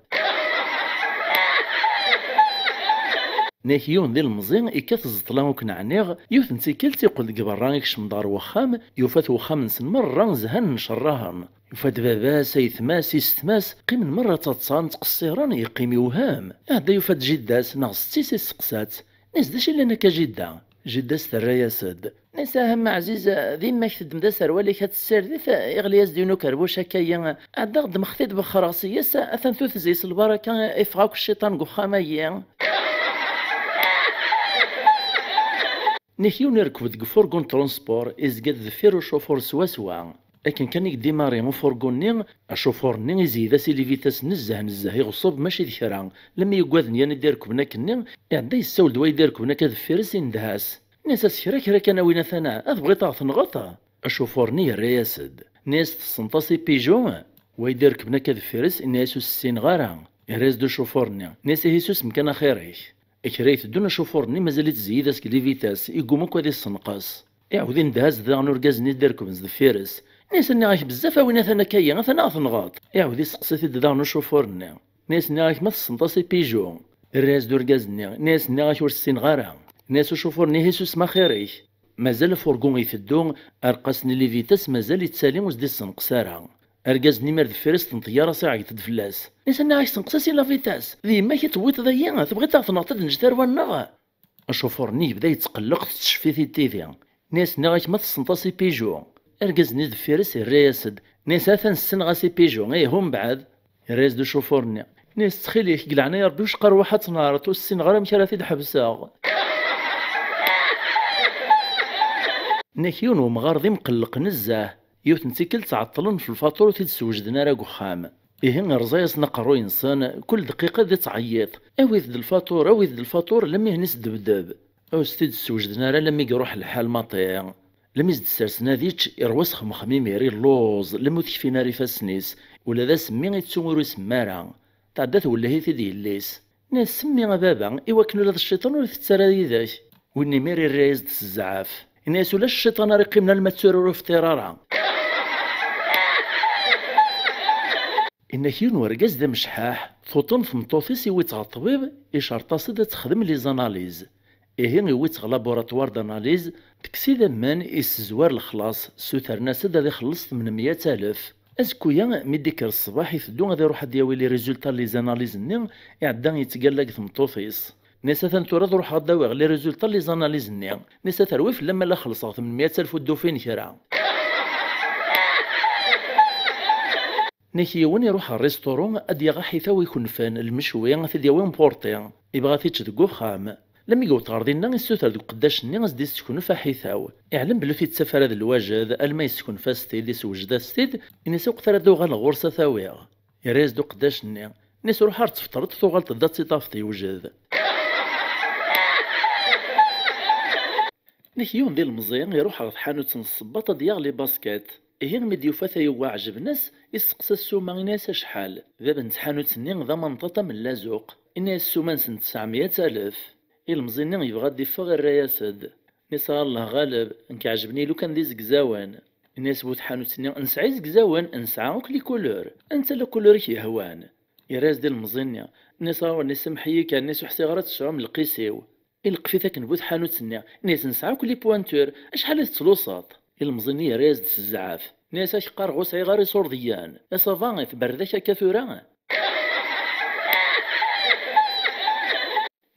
Nek yiwen d ilemẓi, ikkat ẓẓeṭla ur k-neɛniɣ, yiwet n tikkelt iqqel-d deg berra, ikcem-d ɣer wexxam, yufa-t wexxam-nsen merra zhan ncerrahen. Yufa-d baba-s, ayetma-s, isetma-s, qqimen merra ttaḍsan, ttqeṣṣiren, yeqqim yewhem. Iɛedda yufa-d jidda-s neɣ setti-s, isteqsa-tt. Nni-as: "D acu yellan akka a jidda?" Jidda-s terra-yas-d. Nni-as: "Aha a ɛziz, d yemma-k teddem-d aserwal-ik ad tessired-it, iɣli-yas-d yiwen ukerbuc akka-yi. Ɛeddaɣ ddmeɣ-t-id, wexxreɣ seg-s, atan tutez-is lbaraka, iffeɣ akk cciṭan deg uxxam-agi." Nek yiwen irekb deg ufurgu n transport, izga-d deffir ucufur swaswa. Akken kan i yedimari ufurgu-nni, acufur-nni izeyed-as i livitas nezzeh nezzeh, iɣṣeb mačči d kra, lammi yugad nyan i d-irekben akkenni, iɛedda yessawel-d wa i d-irekben akka deffir-s, indeh-as. Nni-as: "Kra kra kan a win atan-a, ad tebɣiḍ ad ɣ-tenɣeḍ?" Acufur-nni yerra-yas-d. Nni-as: "Tessneḍ-as i Peugeot?" Wa i d-irekben akka deffir-s, inna-as: "Ur s-ssineɣ ara." Yerra-yas-d ucufur-nni. Nni-as: "Ihi susem kan axir-ik." Kra iteddun acufur-nni mazal-it zeyid-as deg livitas, iguma akk ad issenqes. Iɛawed indeh-as-d daɣen urgaz-nni i d-irekben sdeffir-s. Nni-as: "Nniɣ-ak bezzaf a win atan akka-yi, atan ad ɣ-tenɣeḍ." Iɛawed isteqsa-t-id daɣen ucufur-nni. Nni-as: "Nniɣ-ak ma tessneḍ-as i Peugeot?" Irra-yas-d urgaz-nni. Nni-as: "Nniɣ-ak ur ssineɣ ara." Nni-as ucufur-nni: "Ihi susem axir-ik." Mazal afurgu iteddu, arqas-nni livitas mazal ittali ur s-d-issenqes ara. Argaz-nni imir deffir-s tenṭeyyaṛ-as, iɛeyyeḍ-d fell-as. Nni-as: "Nniɣ-ak senqes-as i la vitesse, d yemma-k i tewwiḍ dayi, tebɣiḍ ad ɣ-tenɣeḍ ad neǧǧ tarwa-nneɣ?" Acufur-nni yebda yettqelleq, tettcef-it-id tidi. Nni-as: "Nniɣ-ak ma tessneḍ-as i Peugeot." Argaz-nni deffir-s irra-yas-d. Nni-as: "Atan ssneɣ-as i Peugeot, ih, umbeɛd?" Yerra-yas-d ucufur-nni. Nni-as: "Ttxil-k, deg leɛnaya Rebbi, ur cqar ruḥ ad tnehreḍ, ur ssineɣ ara amek ara t-id-ḥebseɣ." Nek yiwen wemɣar d imqelleq nezzeh. Yiwet n tikkelt ɛeṭṭlen f lfaṭur, ur t-id-sewjden ara deg uxxam. Ihi irẓa-yasen aqerruy-nsen, kul dqiqa d ttɛeyyiḍ: "Awit-d lfaṭur, awit-d lfaṭur", lammi hnis debdeb. Ur s-t-id-ssewjden ara lammi iruḥ lḥal maṭi. Lammi s-d-ssersen ad ičč, irwa s xemxem imir, illuẓ, lammi ur t-kfin ara ifassen-is. Ula d asemmi ittu ur isemmi ara. Tɛedda twelleh-it-id yelli-s. Nni-as: "Semmi a baba, iwakken ula d cciṭan ur itett ara yid-k." Win imir irra-yas-d s zzɛaf. Yenna-yas: "Ulac cciṭan ara iqqimen alma d tura ur ifṭir ara." Inna-k yiwen urgaz d amecḥaḥ, tuṭen tmeṭṭut-is, iwwi-tt ɣer ṭṭbib, icerṭ-as-d ad texdem les analyses. Ihi iwwi-tt ɣer laboratoire d'analyse, tekkes idammen, issezwar lexlaṣ, ssutren-as-d ad ixelleṣ tmenmeyya alef. Azekka-ya, mi d-ikker ṣṣbeḥ, iteddu ad iruḥ ad d-yawi les résultats n les analyses-nni, iɛedda yettgalla deg tmeṭṭut-is. Nni-as: "Atan tura ad ruḥeɣ ad d-awiɣ les résultats n les analyses-nni." Nni-as: "A terwi fell-am ma la xellṣeɣ tmenmeyya alef ur d-ufin kra." Nek yiwen iruḥ ɣer restaurant ad d-yaɣ aḥitaw ikenfen, lmecwi, ad t-id-yawi emporté. Ibɣa ad t-yečč deg uxxam. Lami yewweḍ ɣer dinna, issuter deg uqeddac-nni ad s-d-isseknef aḥitaw. Iɛlem belli ur t-yettaf ara d lwajed, alma yesseknef-as-t-id, isewjed-as-t-id, ini-as: "Waqt ara d-uɣaleɣ ɣur-s ad t-awiɣ." Yerra-yas-d uqeddac-nni, ini-as: "Ruḥ ar tefṭreḍ, tuɣaleḍ-d ad tt-id-tafeḍ yewjed." Nek yiwen d ilemẓi iruḥ ɣer tḥanut n ssebbaṭ ad d-yaɣ les baskets. Ihi mi d-yufa tayuga ɛejben-as, isteqsa ssuma, ini-as acḥal. Bab n tḥanut-nni d amenṭaṭ am llazuq. Ini-as ssuma-nsen tesɛemya alef. Ilemẓi-nni yebɣa ad d-iffeɣ, irra-yas-d. Ini-as: "A Allah ɣaleb, nekk ɛejben-iyi lukan d izegzawen." Ini-as bu tḥanut-nni: "Nesɛa izegzawen, nesɛa akk les couleurs. Anta la couleur i k-yehwan?" Yerra-as-d ilemẓi-nni. Ini-as: "Awa, ini-as, samḥ-iyi kan, ini-as, ur ḥṣiɣ ara tesɛum lqis-iw." Ileqqef-it akken bu tḥanut-nni. Ini-as: "Nesɛa akk les pointures, acḥal i tettluseḍ?" Ilemẓi-nni yerra-yas-d s zzɛaf. Ini-as: "Ak qqareɣ ur sɛiɣ ara iṣurdiyen. Asaḍa tberrek akka tura."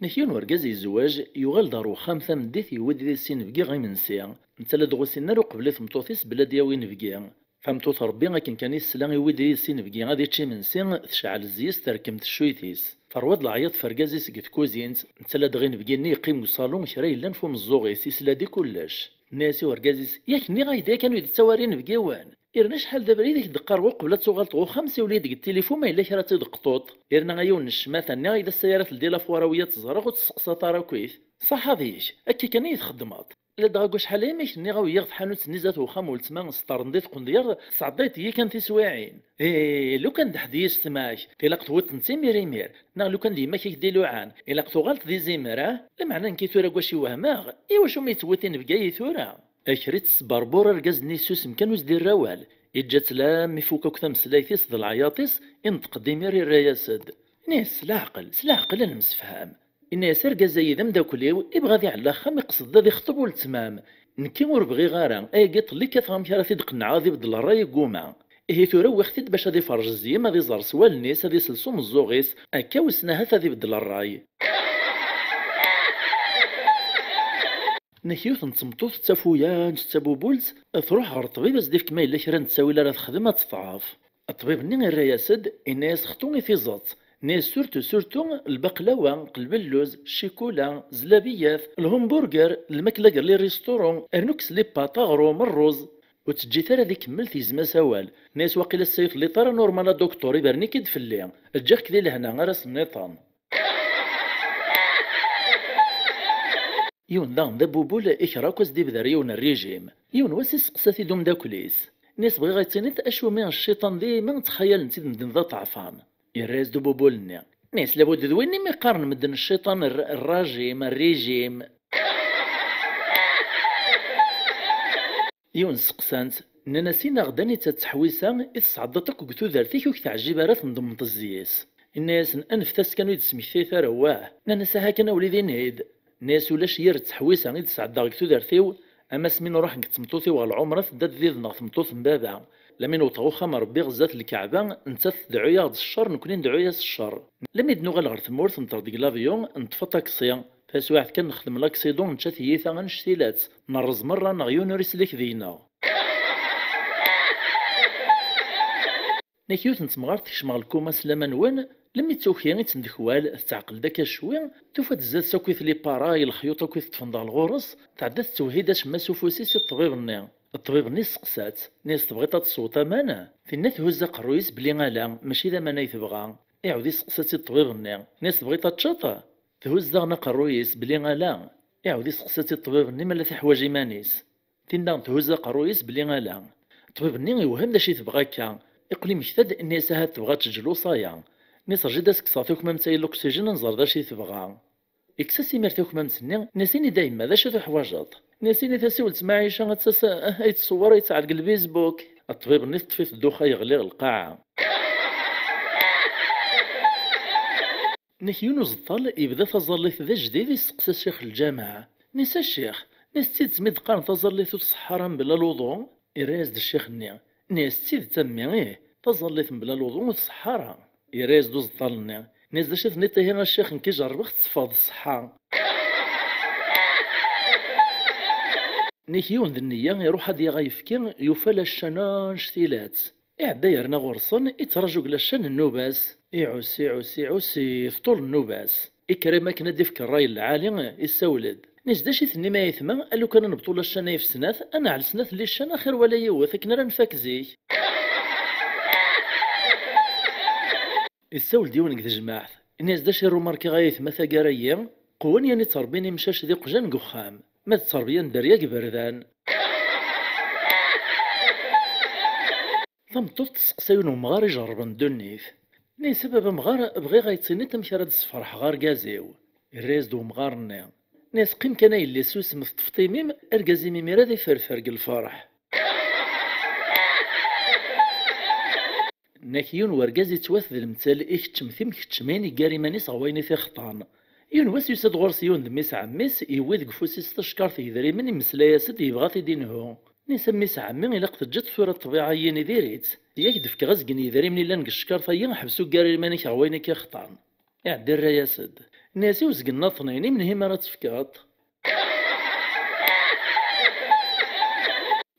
Nek yiwen urgaz yezweǧ, yuɣal-d ɣer uxxam tameddit, yewwi-d yid-s inebgi imensi. Netta la d-ɣ ussin ara uqbel i tmeṭṭut-is bla d-yawi inebgi. Tameṭṭut Rebbi akken kan i tesla, iwwi-d yid-s inebgi ad yečč imensi, tecɛel zzi-s, terkem teccuyt-is. Terwa-d leɛyaḍ f argaz-is deg tkuzint, netta la d-ɣ inebgi-nni yeqqim deg uṣalu, kra yellan f umeẓẓuɣ-is, isla-d i kullec. Nna-yas i urgaz-is: "Yak nniɣ-ak-d yakan ur d-ttawi ara inebgiwen. Irna acḥal d abrid i k-d-qqareɣ uqbel ad tuɣaleḍ ɣer uxxam, siwel-iyi-d deg tilifu ma yella kra ad tt-id-qṭuṭ. Irna a yiwen n ccmata, nniɣ-ak-d ass-a ara teldi la foire wiya teẓra ur tt-sseqsaḍ ara akkit. Ṣaḥa deg-k, akka kan i yi-txeddmeḍ." La d-ɣ acḥal imi k-nniɣ a wi-yaɣ tḥanut-nni zdat uxxam n weltma, sṭerren di tqendyar, tesɛeddayeḍ-iyi kan tiswiɛin. Ih, lukan d ḥedd yessetma-k, tilaq tewwiḍ-tent imir imir, neɣ lukan d yemma-k i k-d-iluɛan, ilaq tuɣaleḍ d izimer, ah? Lameɛna nekki tura deg wacu i wehmeɣ, iwacu mi yettewwi tinebga-yi tura? Akri tesberbur, argaz-nni yessusem kan ur s-d-irra awal, yeǧǧa-tt lammi ifuk akk tameslayt-is d leɛyaḍ-is, inṭeq-d imir irra-yas-d. Ini-as: "S leɛqel, s leɛqel ad nemsefham." Ini-as: "Argaz-ayi d ameddakel-iw, ibɣa ad iɛell axxam, iqsed ad ixṭeb weltma-m. Nekki ur bɣiɣ ara, ayagi ṭelli kkateɣ amek ara t-id-qennɛeɣ ad ibeddel ṛṛay, igguma. Ihi tura wwiɣ-t-id bac ad iferrej zzi-m, ad iẓer s wallen-is, ad isels umeẓẓuɣ-is, akka wissen ahat ad ibeddel ṛṛay." Nek yiwet n tmeṭṭut d tafuyant, d tabubult, truḥ ɣer ṭṭbib ad s-d-ifk ma yella kra n ttawil ara texdem ad teḍɛef. Ṭṭbib-nni irra-yas-d, inna-yas: "Xṭu i tiẓeṭ." Inna-yas: "Surtout, surtout, lbaqlawa, qelbelluz, ccikula, zlabiyat, lhumburger, lmakla gar les restaurants, rnu kkes les pâtes, aɣrum, ṛṛuz. Ur tt-ǧǧit ara ad ikemmel, tegzem-as awal." Inna-yas: "Waqila ass-a ur telliḍ ara normal a docteur, ibernik-id fell-i. Ǧǧiɣ-k di lehna, ar ass nniḍen." Yiwen daɣen d abubul, ikra akk ad s-d-ibder yiwen rrijim. Yiwen wass isteqsa-t-id umeddakel-is. Inna-yas: "Bɣiɣ ad tiniḍ acumi cciṭan dima ttxayalen-t-id medden d aṭeɛfan?" Irra-yas-d ububul-nni. Inna-yas: "Labud d win imi qqaren medden cciṭan, r-, rrajim, rrijim." Yiwen seqsan-t, nnan-as: "Ini-aɣ-d anita ttḥewwisa i tesɛeddaḍ akk deg tudert-ik ur k-teɛjib ara tendemmeḍ zzi-s?" Inna-yasen: "Aneft-as kan ur yi-d-smektayet ara, wah." Nnan-as: "Aha kan a wlidi, ini-d." Inna-yas: "Ulac yir ttḥewwisa i d-sɛeddaɣ deg tudert-iw, am asmi nruḥ nekk d tmeṭṭut-iw ɣer lɛumra, tedda-d did-neɣ tmeṭṭut n baba. Lami newweḍ ɣer uxxam n Rebbi ɣer zdat lkaɛba, nettat tedɛu-yaɣ-d s ccer, nekkni nedɛu-yas s ccer. Lami d-nuɣal ɣer tmurt, nṭer deg l'avion, neṭṭef aṭaksi. Taswiɛt kan nexdem l'accident, nečča tiyita annect-ilat, nerreẓ merra, neɣ yiwen ur islik deg-neɣ." Nek yiwet n temɣart tekcem ɣer lkuma s laman-nwen, lmi d tuki i tendekwal, tetɛeqqel-d akka cwi, tufa-d zdat-s akkit les paras, lexyuṭ akkit ṭṭfen-d ɣer ɣur-s, tɛedda tettewhi-d acemma s ufus-is i ṭṭbib-nni. Ṭṭbib-nni yesteqsa-tt, nni-as: "Tebɣiḍ ad tesweḍ aman?" Tinna thuzz aqerruy-is belli ala, mačči d aman ay tebɣa. Iɛawed yesteqsa-tt-id ṭṭbib-nni, nni-as: "Tebɣiḍ ad teččeḍ?" Thuzz daɣen aqerruy-is belli ala. Iɛawed yesteqsa-tt-id ṭṭbib-nni ma la teḥwaǧ iman-is. Tin daɣen thuzz aqerruy-is belli ala. Ṭṭbib-nni iwhem d acu i tebɣa akka. Iqqel imekta-d, nni-as: "Ahat tebɣa ad teǧǧ lewṣaya." Nni-as: "Rju-d ad s-kkseɣ takmamt-ayi n l'oxygène ad nẓer d acu i tebɣa." Ikkes-as imir takmamt-nni, nni-as: "Ini-d a yemma, d acu tuḥwaǧeḍ?" Nni-as: "Ini tasiwelt ma Ɛica ad tas-, ay tṣewwer, ay tɛelg lbizbuk." Ṭṭbib-nni teṭṭef-it dduxa, yeɣli ɣer lqaɛa. Nek yiwen uẓeṭṭal yebda taẓallit d ajdid, yesteqsa ccix n lǧameɛ. Nni-as: "A ccix, nni-as, d tidet mi d-qqaren taẓallit ur tṣeḥḥa ara mebla luḍu?" Irra-yas-d ccix-nni. Nni-as: "D tidet a mmi, ih, taẓallit mebla luḍu ur tṣeḥḥa ara." Irra-yas-d uẓeṭṭal-nni. Nni-as: "D acu i tenniḍ ihi a ccix, nekk i jerrbeɣ-t teffeɣ-d ṣṣeḥḥa." Nek yiwen d nniya iruḥ ad yaɣ ayefki, yufa la ccan annect-ilat. Iɛedda yerna ɣur-sen, ittraǧu deg lacca n nnuba-s. Iɛus, iɛus, iɛus, i tṭul nnuba-s. Ikker am akken ad d-ifk ṛṛay n lɛali, issawel-d. Nni-as: "D acu i tennim ay aytma, a lukan ad nebṭu lacca-nni ɣef snat, ad neɛl snat n liccan axir wala yiwet akken ara nfak zik." Issawel-d yiwen deg tejmaɛt. Nni-as: "D acu i rumarkiɣ ay aytma taggara-yi? Qewwen yan i ttṛebbin imcac d iqjan deg uxxam, ma d ttṛebbiya n dderya deg iberdan." Tameṭṭut testeqsa yiwen umɣar ijerrben ddunit. Nni-as: "A baba amɣar, bɣiɣ ad yi-tiniḍ amek ara d-sferḥeɣ argaz-iw." Irra-yas-d umɣar-nni. Nni-as: "Qqim kan a yelli, susem, teṭṭfeḍ imi-m, argaz-im imir ad iferfer deg lferḥ." Nnak yiwen wergaz yettwat d lemtel ikeččem timkeččmin, iggar iman-is ɣer wayen i t-ixeṭṭan. Yiwen wass yusa-d ɣur-s yiwen d mmi-s ɛemmi-s, yewwi deg ufus-is tacekkart n yedrimen, imeslay-as-d, yebɣa ad t-id-inhu. Nni-as: "A mmi-s ɛemmi, ilaq teǧǧeḍ tura ṭṭbiɛa-yi-nni diri-tt. Yak d-fkeɣ azgen n yedrimen illan deg tcekkart-agi, ḥbes uggar iman-ik ɣer wayen i k-ixeṭṭan." Iɛedda irra-yas-d. Nni-as: "I uzgen n aṭnin, i menhi mi ara tt-tefkeḍ?"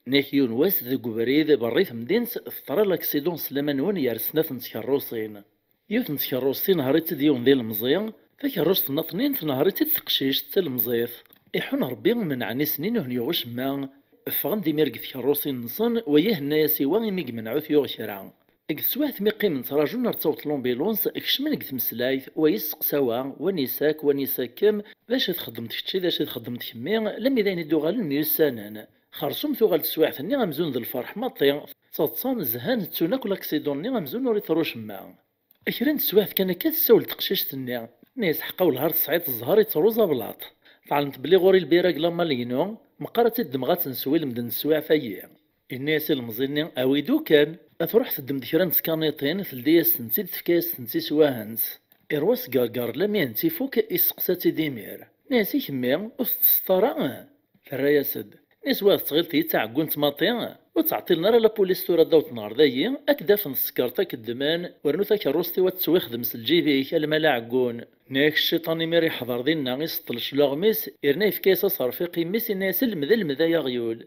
Nnak yiwen wass deg ubrid berra i temdint teḍra laksiḍun s laman-nwen gar snat n tkerrusin. Yiwet n tkerrust inehher-itt-id yiwen d ilemẓi, takerrust n aṭnin tenehher-itt-id teqcict d talemẓit. Iḥun Ṛebbi, menɛen i snin ur ten-yuɣ ucemma. Ffɣen-d imir deg tkerrusin-nsen, wa ihenna-yas i wa imi imenɛu ur t-yuɣ kra. Deg teswiɛt mi qqimen ttrajun ar d-taweḍ tlumbiluns, kecmen deg tmeslayt, wa yesteqsa wa, wa nissak, wa nissak-kem, d acu i txeddmeḍ kečči, d acu i txeddmeḍ kemmi, lammi d ayen i d-uɣalen myussanen. Xersum tuɣal teswiɛt-nni amzun d lferḥ maṭi, ttaḍsan, zhan, ttun akk laksiḍun-nni amzun ur iḍerru wacemma. Kra n teswiɛt kan akka tessawel-d teqcict-nni. Nni-as: "Ḥqa wellah ar tesɛiḍ zzher ittruẓ ablaṭ. Tɛelmeḍ belli ɣur-i lbira deg lammal-inu, meqqar ad tt-id-ddmeɣ ad tt-neswi lmend n teswiɛt-agi." Inna-yas i lemẓi-nni: "Awi-d ukan." Ad truḥ teddem-d kra n tkaniṭin, teldi-yas-tent-id, tefka-yas-tent i swahent. Irwa sgerger lami n tifuk, isteqsa-tt-id imir. Nni-as: "I kemmi, ur teṭṭseḍ ara?" Terra-yas-d. Nni-as: "Wa tettɣileḍ-iyi d taɛeggunt maṭi? Ur ttɛeṭṭilen ara la police tura ad d-awḍen ɣer dayi, ad k-d-afen tsekkreḍ, ad k-ddmen, wernu takerrust-iw ad tettwixdem s lǧib-ik, a lmal aɛeggun." Nni-ak cciṭan imir iḥḍer dinna, iseṭṭel cclaɣem-is, irna yefka-yas aserfiq i mmi-s, inna-yas: "Lmed, lmed ay aɣyul."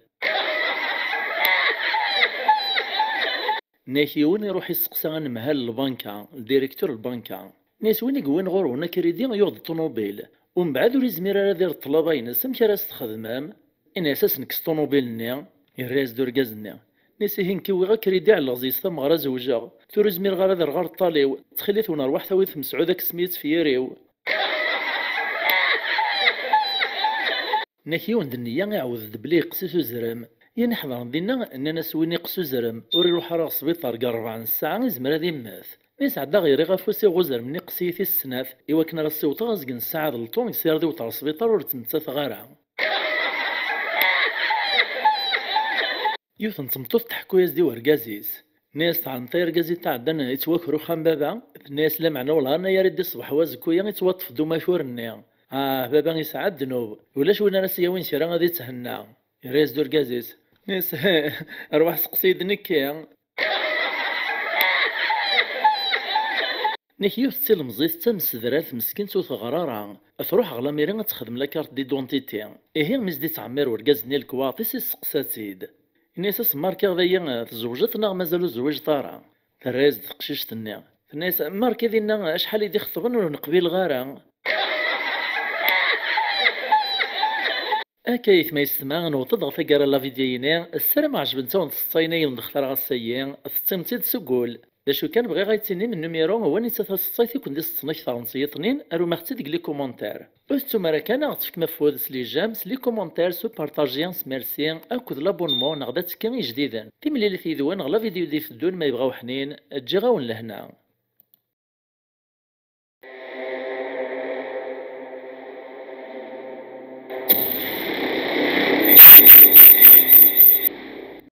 Nnak yiwen iruḥ isteqsa anemhal n lbanka, ldirektur n lbanka. Nni-as: "Win i yewwin ɣur-wen akridi yuɣ-d ṭunubil, umbeɛd ur izmir ara ad ireḍ ṭṭlaba-ines, amek ara s-txedmem?" Inna-as: "Ad s-nekkes ṭunubil-nni." Irra-yas-d urgaz-nni. Nni-as: "Ihi nekk i wwiɣ akridi, ɛelleɣ zzi-s tameɣra zewjeɣ. Tura ur zmireɣ ara ad rɣeɣ ṭṭal-iw. Ttxil-wen, rwaḥet awit-t Mesɛud ad kkseɣ-t tefyir-iw." Nnak yiwen d nniya iɛawed-d belli yeqqes-it uzrem. Yan iḥḍren dinna nnan-as: "Win iqqes uzrem ur iruḥ ara ɣer sbiṭar deg rebɛa n ssaɛa, izmer ad immet." Mi sɛeddaɣ ɣer-i ɣef wass iɣ uzrem-nni iqqes-iyi tis snat, i wakken ara ssiwḍeɣ azgen n ssaɛa d lṭu, sirdiwet ɣer sbiṭar ur ttmettateɣ ara. Yiwet n tmeṭṭut tḥekku-yas-d i urgaz-is. Nni-as: "Tɛelmeḍ ay argaz i tɛeddan ittwaker uxxam baba?" Tenna-yas: "Lameɛna wellah annayer i d-iṣbeḥ wazekku-ya ittwaṭṭef-d umakur-nni. Ah, baba yesɛa ddnub, ulac win ara s-yawin kra ad itthenna." Yerra-yas-d urgaz-is. Nni-as: "Rwaḥ seqsi-d nekki." Nek yiwet d tilemẓit d tamsedrart meskint ur teɣri ara. Truḥ ɣer lamiri ad texdem la carte d'identité. Ihi mi s-d-ittɛemmir urgaz-nni lekwaɣeḍ-is, isseqsa-tt-id. Ini-as: "Asemmarkiɣ dayi, tzewǧeḍ neɣ mazal ur zwiǧeḍ ara?" Terra-yas-d teqcict-nni. Tenna-yas: "Marki dinna acḥal i d-ixeṭben ur nqbileɣ ara." Akka aytma yessetma, newweḍ-d ɣer taggara n la vidéo-yini. Ssarameɣ ɛejbent-awen tseḍsayin ay wen-d-xtareɣ ass-agi. Teṭṭim-tt-id seg wul. D acu kan, bɣiɣ ad yi-d-tinim nnumiru n wanita taseḍsayt i ken-d-iseḍsen akteṛ n tyiḍnin, arum-aɣ-tt-id deg les commentaires. Ur tettum ara kan ad aɣ-tefkem afud s les j'aime, s les commentaires, s upartaji, s merci akked l'abonnement, neɣ d attekki i ijdiden. Timlilit yid-wen ɣer la vidéo d-iteddun, ma yebɣa uḥnin, ǧǧiɣ-awen lehna.